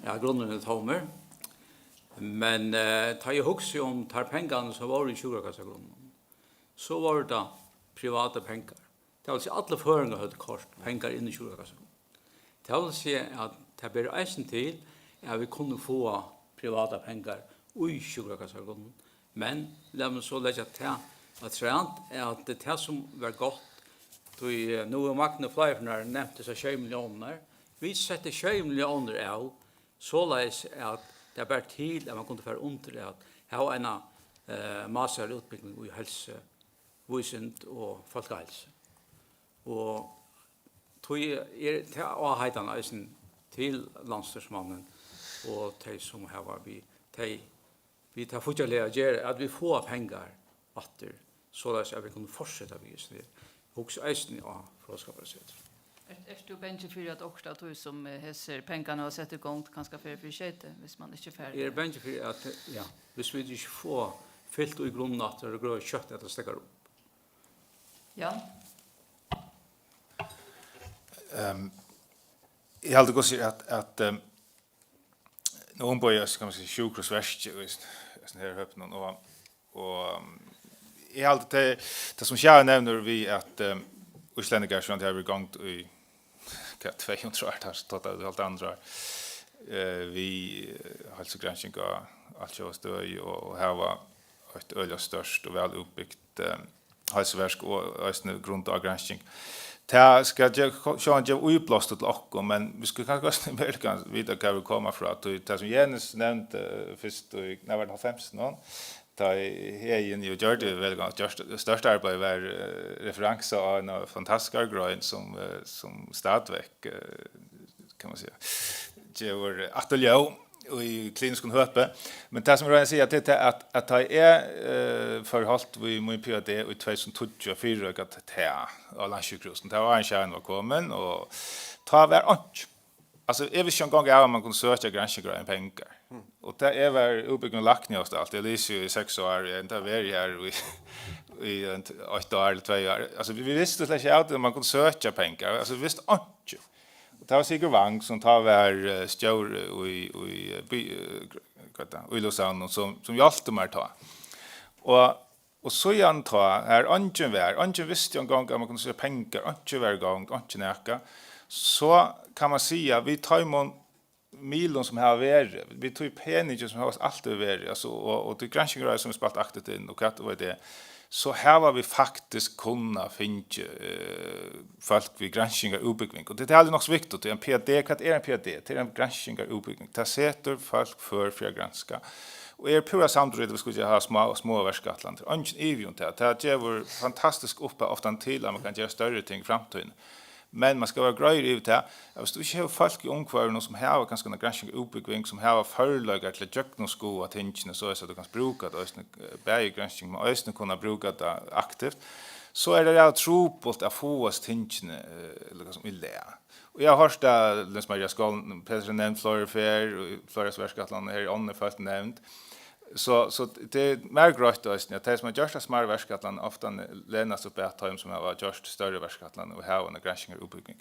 at grunnurin er tómur. Men, eh, tá eg hugsi um tær pengarnar, sum vóru í sjúkrakassagrunninum, so vóru tað privatar pengar. Tað vil siga, allir føroyingar høvdu koyrt pengar inn í sjúkrakassagrunnin. Tað vil siga, at tað ber eisini til, at vit kunnu fáa privatar pengar í sjúkrakassagrunnin. Men lat meg so leggja tað afturat, at tað, sum var gott, tí, eh, nú hevur Magni fleiri ferðir nevnt hesar sjey milliónirnar. Vit settu sjey milliónir av, soleiðis at tað bar til, at man kundi fara undir at hava eina, eh, masterútbúgving í heilsu, vísind og fólkaheilsu. Og tí er tað áheitan eisini til landsstýrismannin og tey, sum hava við tey, við tað fíggjarliga at gera, at vit fáa pengar aftur, soleiðis at vit kunnu fortseta við hesum her. Hugsa eisini á Fróðskaparsetur. Ert, ert tú bangin fyri, at okkurt av tí, sum, eh, hesir pengarnir hava sett í gongd, kanska fer fyri skeyti, viss man ikki fær Eg eri bangin fyri, at, ja, viss vit ikki fáa fylt í grunnin aftur, er tað skjótt, at tað steðgar upp. Ja. Ehm, eg haldi, hvussu at, at, ehm, nú umboði eg, kann man siga, sjúkrahúsverkið í s-, í hesum her høpinum, og, og, ehm, eg haldi, tað, tað sum Skjær nevnir við, at, ehm, íslendingar, sum tað hevur verið í gongd í, hvat, tvey hundrað ár, tað er tólv hundrað ár, eh, við, eh, heilsugransking á altjóða støði og, og hava eitt øgiliga stórt og væl útbygt, eh, heilsuverk og eisini grundað á gransking. Tað skal ge-, sjálvandi geva íblástur til okkum, men vit skulu kanska eisini velja at vita, hvar vit koma frá. Tí tað, sum Jenis nevndi, eh, fyrst í, nær var tað hálvfemsunum, tá ið Heðin jú gjørdi veldig gott, gjørt stórt arbeiði, var, eh, referansa á eina fantastiskari grein, sum, eh, sum stadigvæk, eh, kann man siga, gevur afturljóð í kliniskum høpi. Men tað, sum eg royni at siga, tað er tað, at, at tá eg, eh, fór í holt við mín P H D í tvey túsund og tíggju, fyrireikaði tað á Landssjúkrahúsinum. Tað var ein skjøn var komin, og tá var einki. Altso, eg visti ikki eingong av, at man kundi søkja granskingar um pengar. Og tá eg var útbúgvin lækni og alt, eg lesi jú í seks ár, eg enda verið her í, í ein t-, eitt ár eller tvey ár. Altso, vit, vit vistu slett ikki av tí, at man kundi søkja pengar. Altso, vit vistu einki. Og tað var Sigurd Wang, sum tá var, eh, stjóri í, í, eh, by-, eh, hvat er tað, í Lúksamlinum, sum, sum hjálpti mær tá. Og, og síðan tá, har eingin var, eingin visti eingong, at man kundi síggja pengar, einki var í gongd, einki nakað, so kann man siga, við teimum miðlum, sum hava verið, við tí peningi, sum hava altíð verið, altso, og, og tí granskingarráðið, sum er spælt aktivt inn, og hvat veit eg, so hava vit faktiskt kunnað fingið, eh, fólk við granskingarútbúgving. Og tað er nokk so viktigt, tí ein P H D, hvat er ein P H D? Tað er ein granskingarútbúgving. Tað setir fólk før fyri at granska. Og eg eri púra samdur í, at vit skulu hava smá, smá verkætlanir. Eingin ivi um tað. Tað gevur fantastisk uppá, ofta til, at man kann gera størri ting í framtíðini. Men man skal vera greiður yvir tað, at viss tú ikki hevur fólk í umhvørvinum, sum hava kanska eina granskingarútbúgving, sum hava førleikar til at gjøgnumskoða tingini, soleiðis at tú kanst brúka tað eisini, eh, bæði gransking, men eisini kunna brúka tað aktivt, so er tað ræðuliga trupult at fáa hesi tingini, eh, líkasum í lag. Og eg havi hoyrt tað, Lins Maria Skál-, Petersen nevnt fleiri ferð, og fleiri verkætlanir, her er onnur fólk nevnd. So, so tað er mær greitt eisini, at tey, sum hava gjørt tær smærru verkætlanir, ofta lena seg upp at teimum, sum hava gjørt størri verkætlanir og hava eina granskingarútbúgving.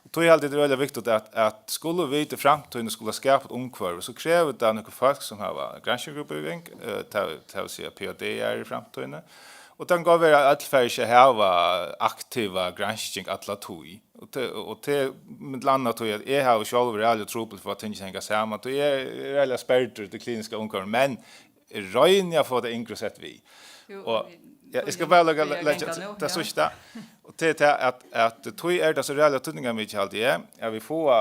Og tí haldi eg, tað er øgiliga viktigt, at, at skulu vit í framtíðini skula skapa eitt umhvørvi, so krevur tað nøkur fólk, sum hava granskingarútbúgving, eh, tað, tað vil siga P H D í framtíðini. Og tað kann gott vera, at øll fara ikki at hava aktiva gransking alla tíð. Og tað, og tað, millum annað tí, at eg havi sjálvur ræðuliga trupult við at fáa tingini at hanga saman, tí eg eri ræðuliga sperrdur í tí kliniska umhvørvinum, men eg royni at fáa tey yngru sett við. Jú, og, men ja, eg skal bara leggja, tíðin er leggja gangandi nú, tað ja. Síðsta. Og tað er tað, at, at tí er tað so ræðuliga týdningarmikið, haldi eg, at vit fáa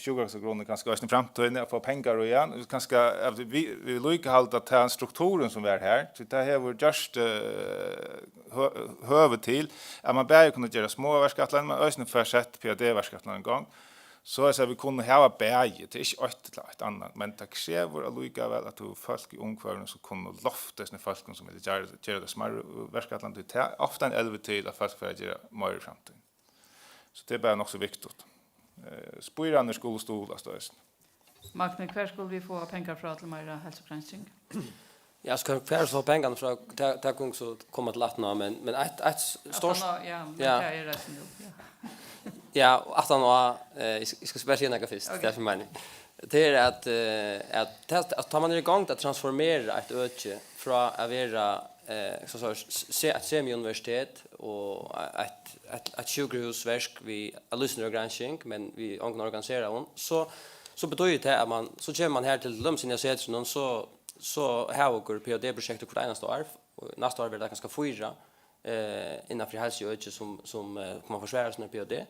sjúkrahúsgrunnin kanska eisini í framtíðini, at fáa pengar í hann, og kanska, at vit, vit líka halda, at tann strukturin, sum var har, tí tað hevur gjørt, eh, hø-, høvi til, at man bæði kunnu gera smáar verkætlanir, men eisini fær sett P H D-verkætlanir í gongd. So at siga, vit kunnu hava bæði, tað er ikki eitt ella eitt annað, men tað krevur allíkavæl, at tú hevur fólk í umhvørvinum, sum kunnu lofta hesum fólkum, sum vilja gera, gera tey smærru verkætlanir, tí tað er ofta ein elvi til, at fólk fara at gera meira í framtíðini. So tað er bara nokk so viktigt. Eh, spíran skulu stuðlast eisini. Magni, hvar skulu vit fáa pengar frá til meira heilsugransking? Ja, so hvar, hvar so pengarnir frá, tað, tað kunnu so koma til aftan á, men, men eitt, eitt s-, stórt Aftan á, ja, men ja. Tað er reisn nú, ja. Ja, og aftan á, eh, eg sk-, eg skal bara siga nakað fyrst, Ok. Tað er sum meining. Tað er at, eh, at, at, at tá man er í gongd at transformera eitt øki frá at vera, eh, so, so, se-, eitt semi-universitet og eitt, eitt, eitt sjúkrahúsverk við, av lýsingargransking, men við ongum organiseraðum, so, so betýðir tað at man, so kemur man her til, til dømis inn á Setrinum, so, so hava okur P H D-prosjektir hvørt einasta ár, og næsta ár verður tað kanska fýra, eh, innan fyri heilsuøki sum, sum, eh, koma forsvara sína P H D.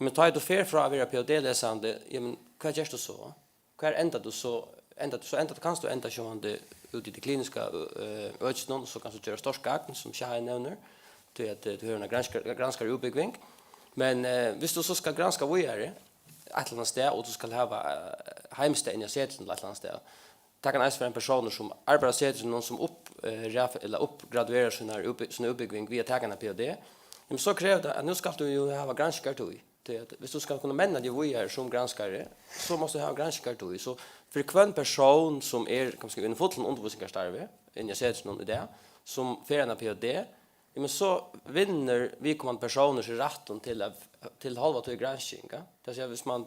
Men tá tú fer frá at vera P H D-lesandi, ja, men hvat gert tú so? Hvar endar tú so? Endar tú so, endar, kanst tú enda sjálvandi út í tí kliniska, eh, økinum, so kanst tú gera stórt gagn, sum Shahid nevnir, tí at, eh, tú hevur eina granskar-, granskaraútbúgving. Men, eh, viss tú so skal granska víðari eitt ella annað stað, og tú skal hava, eh, heimstað inn á Setrinum ella eitt ella annað stað, tað kann eisini vera ein persónur, sum arbeiðir á Setrinum, sum upp-, eh, raf-, ella uppgraduerar sínar útbú-, sína útbúgving við at taka eina P H D, men so krevur tað, at nú skalt tú jú hava granskingartíð. Tí at viss tú skal kunna menna teg víðari sum granskari, so mást tú hava granskingartíð. So fyri hvønn persón, sum er, kanska, í einum fullum undirvísingarstarvi inni á Setrinum í dag, sum fær eina P H D, ja, men so vinnur viðkomandi persónur seg rættin til at, til hálva tíð gransking, ja. Tað vil siga, viss man,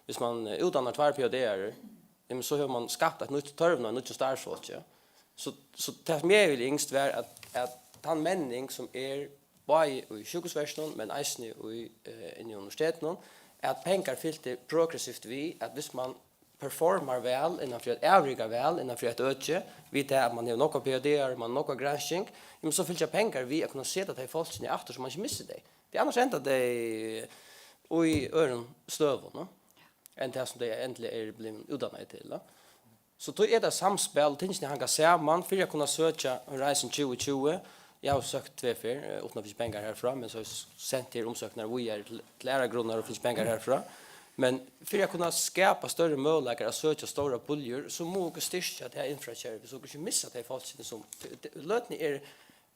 viss man, eh, útdannar tveir P H D-arar, ja, men so hevur man skapt eitt nýtt tørvin á nýggjum starvsfólki, ja. So, so tað, sum eg vil ynskt, var, at, at tann menning, sum er bæði í sjúkrahúsverkinum, men eisini í, eh, inni á universitetinum, at pengar fylgdi progressivt við, at viss man performar væl innan fyri eitt, avrika væl innan fyri eitt øki, við tað at man hevur nógvar P H D-ar, man hevur nógva gransking, jamen, so fylgja pengar við at kunna seta tey fólkini aftur, so man ikki missir tey. Tí annars enda tey í øðrum støðum, no? Enn tað, sum tey endiliga eru blivin útdannað til, no? So tí er tað samspæl, og tingini hanga saman, fyri at kunna søkja Horizon tjúgu tjúgu. Eg havi søkt tvær ferð, eh, uttan at fingið pengar herfrá, men so havi eg sent her umsóknir víðari til, til aðrar grunnar og fingið pengar herfrá. Men fyri at kunna skapa størri møguleikar at søkja stórar puljur, so mugu okur styrkja tað infrakervið, so okur ikki missa tey fólkini, sum løtuni er,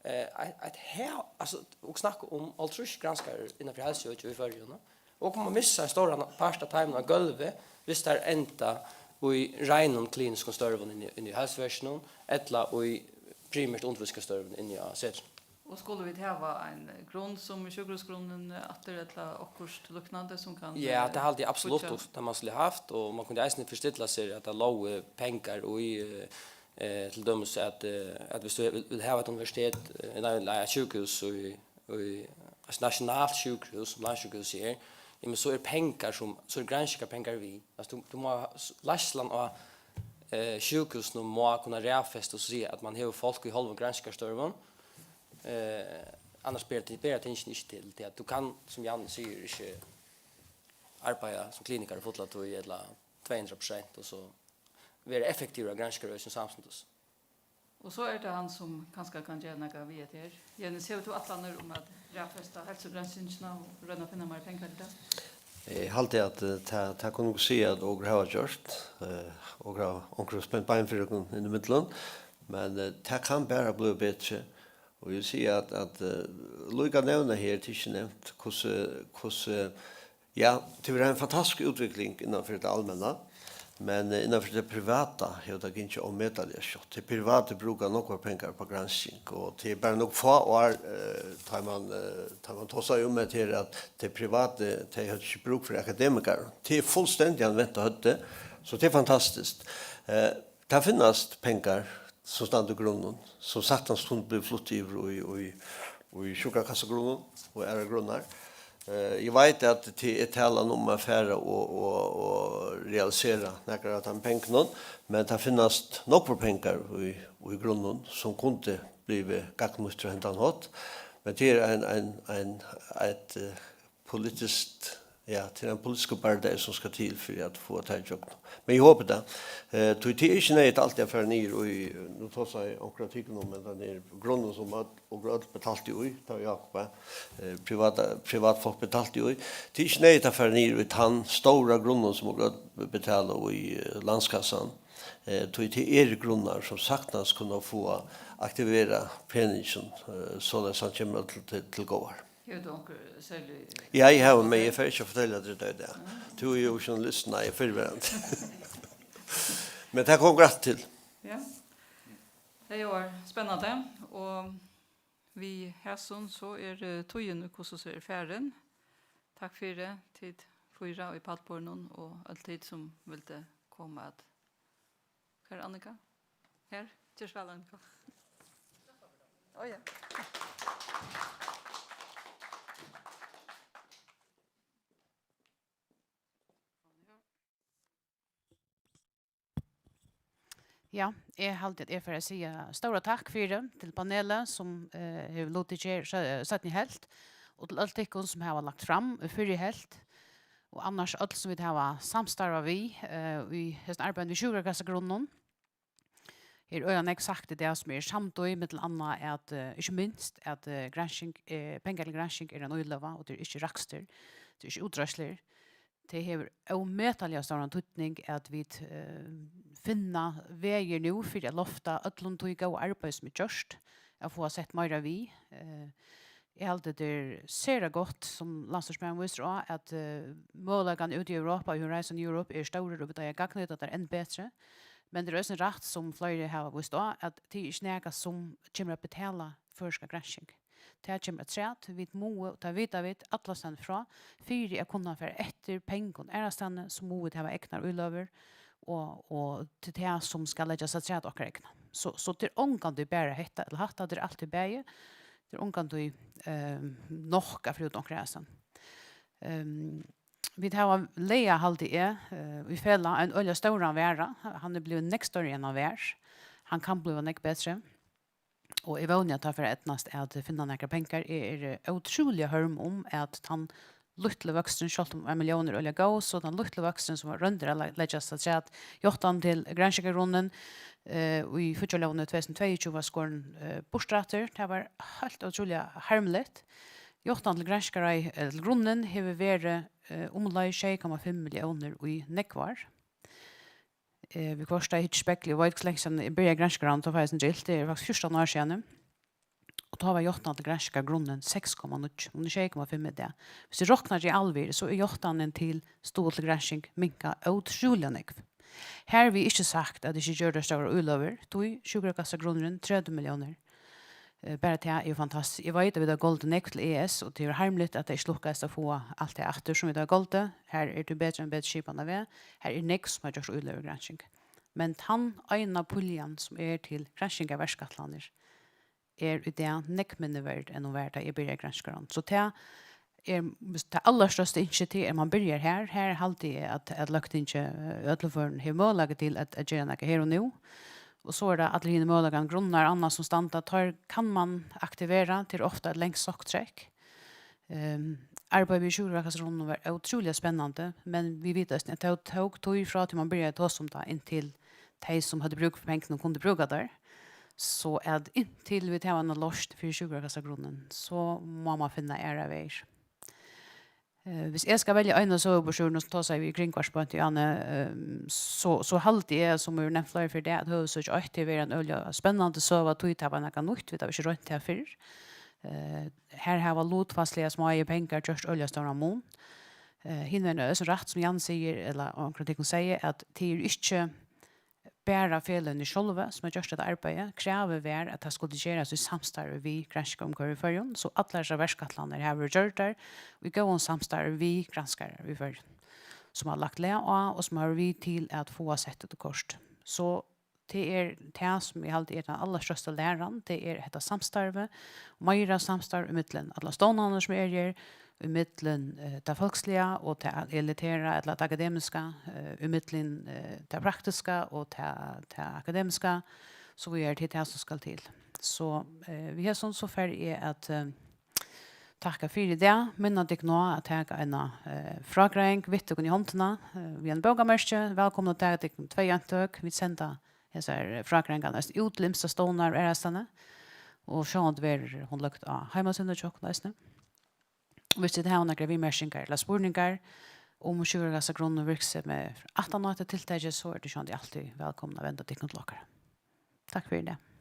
eh, eitt, eitt hav, altso, okur snakka um hálvtrýss granskarar innan fyri heilsuøki í Føroyum, no? Og koma at missa ein stóran part av teimum á gólvi, viss teir enda í reinum kliniskum størvum inni, inni í heilsuverkinum, ella í primært undirvísingarstørvum inni á Setrinum. Og skulu vit hava ein grund sum sjúkrahúsgrundin aftur, ella okkurt líknandi sum kann, Ja, eh, tað haldi eg absolutt, byggja? Og tað man skuldi havt, og man kundi eisini forstilla seg at tað lógu pengar í, eh, eh, til dømis at, eh, at viss tú vil, vil hava eitt universitet, eh, nei, nei, eitt sjúkrahús í, í, eitt nationalt sjúkrahús, sum landssjúkrahúsið er, jamen, so er pengar sum, so er granskingarpengar við. Altso, tú, tú má s-, leiðslan á, eh, sjúkrahúsinum má kunna raðfesta og siga at man hevur fólk í hálvum granskingarstørvum, eh, annars ber, ber tingini ikki til, tí at tú kann, sum Jan sigur, ikki arbeiða sum klinikari fulla tíð ella tvey hundrað prosent og so vera effektivur á granskingarøkinum samstundis. Og so er tað hann, sum kanska kann gera nakað við hetta her. Jenny, hevur tú ætlanir um at raðfesta heilsugransingina og royna at finna meir pengar til tað? Eg haldi, at, eh, tað, tað kunnu okur siga, at okur hava gjørt. Eh, okur hava onkur spent bein fyri okkum inn í millum, men, eh, tað kann bara blíva betri. Og eg vil siga, at, at, eh, líka nevna her, tað er ikki nevnt, hvussu, hvussu, ja, tað verður ein fantastisk útvikling innanfyri tað almenna, men, eh, innanfyri tað privata hevur tað gingið ómetaliga skjótt. Tey privatu brúka nógvar pengar upp á gransking, og tað er bara nøkur fá ár, eh, tá man, eh, tá man tosaði um hetta her, at tey privatu, tey høvdu ikki brúk fyri akademikarum. Tað er fullstendiga vent á høvdið, so tað er fantastiskt. Eh, tað finnast pengar, sum standa í grunninum, sum saktans kundu blivið flutt yvir í, í, í sjúkrakassagrunnin og aðrar grunnar. Eh, eg veit, at tað er talan um at fara og, og, og realisera nakrar av teimum pengunum, men tað finnast nógvar pengar í, í grunninum, sum kundu blivið gagnýttir á hendan hátt. Men tað er ein, ein, ein, eitt, eh, politiskt, ja, tað er ein politiskur bardagi, sum skal til fyri at fáa tað ígjøgnum. Men eg hopi tað. Eh, tí tað er ikki neyðugt altíð at fara niður í, nú tosaði onkur av tykkum um, men tann her grunnin, sum øll, okur øll betaltu í, tá Jákup var, eh, privata, privatfólk betaltu í. Tað er ikki neyðugt at fara niður í tann stóra grunnin, sum okur øll betala í, eh, landskassan. Eh, tí tað eru grunnar, sum saktans kunnu fáa aktiverað peningin, eh, soleiðis hann kemur øllum til, til góðar. Hevur tú onkur serlig Ja, eg havi, men eg fari ikki at fortelja tær tað í dag. Tú ert jú journalist, nei, fyrrverandi. Men tað kom greitt til. Ja. Tað ljóðar spennandi, og við hesum so er, eh, tíðin í hvussu so er farin. Takk fyri tit fýra í pallborðinum og øll tit sum vildu koma at Hvar er Annika? Her, ger so væl, Annika. Ó ja. Ja, eg haldi, at eg fari at siga stóra takk fyri til panelið, sum, eh, hevur lutið her se-, seinni helvt, og til øll tykkum, sum hava lagt fram í fyrru helvt, og annars øll, sum vit hava samstarvað við, eh, í hesum arbeiðinum við sjúkrakassagrunninum. Her er øgiliga nógv sagt í dag, sum eg eri samd í, millum annað at, eh, ikki minst, at, eh, gransking, eh, pengar til gransking er ein íløga, og tað er ikki rakstur, tað er ikki útreiðslur. Tað hevur ómetaliga stóran týdning, at vit, eh, finna vegir nú fyri at lofta øllum tí góða arbeiði, sum er gjørt, at fáa sett meira við. Eh, eg haldi, tað er sera gott, sum landsstýrismaðurin vísir á, at, eh, møguleikarnir úti í Europa og Horizon Europe eru stórir, og vit eiga at gagnnýta teir enn betri. Men tað er eisini rætt, sum fleiri hava víst á, at tað er ikki nakað, sum kemur at betala føroyska gransking. Tað kemur afturat, vit mugu, og tað vita vit allastaðni frá, fyri at kunna fara eftir pengum aðrastaðni, so mugu vit hava egnar íløgur, og, og til tað, sum skal leggjast afturat okkara egna. So, so tað er ongantíð bara hetta ella hatta, tað er altíð bæði. Tað er ongantíð, ehm, nokk at fara út onkra aðrastaðni. Ehm, vit hava lagað, haldi eg, eh, í felag ein øgiliga stóran vara. Hann er blivin nógv størri, enn hann var. Hann kann blíva nógv betri. Og eg vóni, at tað fer at eydnast at finna nakrar pengar. Eg eri ótrúliga hørm um, at tann lítli vøksturin, sjálvt um ein millión er øgiliga góð, so tann lítli vøksturin, sum var royndur at le-, leggjast afturat, játtan til granskingargrunnin, eh, í fíggjarlógini tvey túsund og tveyogtjúgu var skorin, eh, burtur aftur. Tað var heilt ótrúliga harmiligt. Játtan til granskingar-, eh, til grunnin hevur verið, eh, umleið sjey komma fimm milliónir í nógv ár. Eh, viðhvørt, tá eg hyggi í speglið og veit, hvussu langt síðan eg byrjaði í granskingarráðnum, tá fái eg eitt sindur ilt, tað er faktiskt fjúrtan ár síðani. Og tá var játtan til granskingargrunnin seks komma níggju, hon er sjey komma fimm í dag. Viss tú roknar í alvøru, so er játtanin til stuðul til gransking minkað ótrúliga nógv. Harvið ikki sagt, at ikki gjørdar stórar íløgur, tí sjúkrakassagrunnurin tretivu milliónir. Eh, bara tað er jo fantastiskt. Eg veit, at vit hava goldið nógv til E S, og tað er harmligt, at tað ikki lukkaðist at fáa alt tað aftur, sum vit hava goldið. Her er tú betri enn betri skipan av veg. Her er nógv, sum har gjørt íløgugransking. Men tann eina puljan, sum er til granskingarverkætlanir, er í dag nógv minni verd, enn hon var, tá eg byrjaði í granskingarnevndini. So tað er, tað allarstørsta ynskið, tað er, man byrjar her. Her haldi eg, at, at Løgtingið, eh, í øllum førum hevur møguleika til at, at gera nakað her og nú. Og so er tað allir hinir møguleikarnir, grunnar og annað, sum standa, teir kann man aktivera, tað er ofta eitt langt sokktrekk. Ehm, arbeiðið við sjúkrarakassagrunnunum var ótrúliga spennandi, men vit vita eisini, at tað tók tíð frá, tí man byrjaði at tosa um tað, inntil tey, sum høvdu brúk fyri pengunum, kundu brúka teir. So at inntil vit hava eina loysn fyri sjúkrakassagrunnin, so má man finna aðrar vegir. Eh, hvis eg skal velja eina søgubroyskjur, nú tosaði eg við Kringvarp beint í áðni, ehm, so, so haldi eg, sum eg hevur nevnt fleiri ferð, at Høvuðssøk eitt hevur verið ein øgiliga spennandi søga, tí tað var nakað nýtt, vit hava ikki roynt tað fyrr. Eh, her hava lutfalsliga smáir pengar gjørt øgiliga stóran mun. Eh, hin vegin er so rætt, sum Jan sigur, ella onkur av tykkum segði, at tað er ikki bara feløgini sjálvi, sum hava gjørt hetta arbeiðið. Kravið var, at tað skuldi gerast í samstarvi við Granskingarumhvørvið í Føroyum, so allar hesar verkætlanir hava verið gjørdar í góðum samstarvi við granskarar í Føroyum, sum hava lagt lag á og sum hava verið við til at fáa sett hetta í koyr. So tað er tað, sum eg haldi er tann allarstørsta læran, tað er hetta samstarvið, meira samstarv ímillum allar stovnarnar, sum eru her, ímillum, eh, tað fólksliga og tað elitera ella tað akademiska, eh, ímillum, eh, tað praktiska og tað, tað akademiska, so víðari, til tað, sum skal til. So, eh, við hesum so fari eg at, eh, takka fyri í dag, minna tykkum á at taka eina, eh, frágreiðing við tykkum í hondina, eh, við einum bókamerki. Vælkomin at taka tykkum tvey eintøk. Vit senda hesar frágreiðingarnar eisini út til ymsar stovnar og aðrastaðni, og sjálvandi verður hon løgd á heimasíðuna hjá okkum eisini. Hvis tit hava nakrar viðmerkingar ella spurningar um sjúkrakassagrunnvirksemi aftan á hetta tiltakið, so eru tit sjálvandi altíð vælkomin at venda tykkum til okkara. Takk fyri í dag.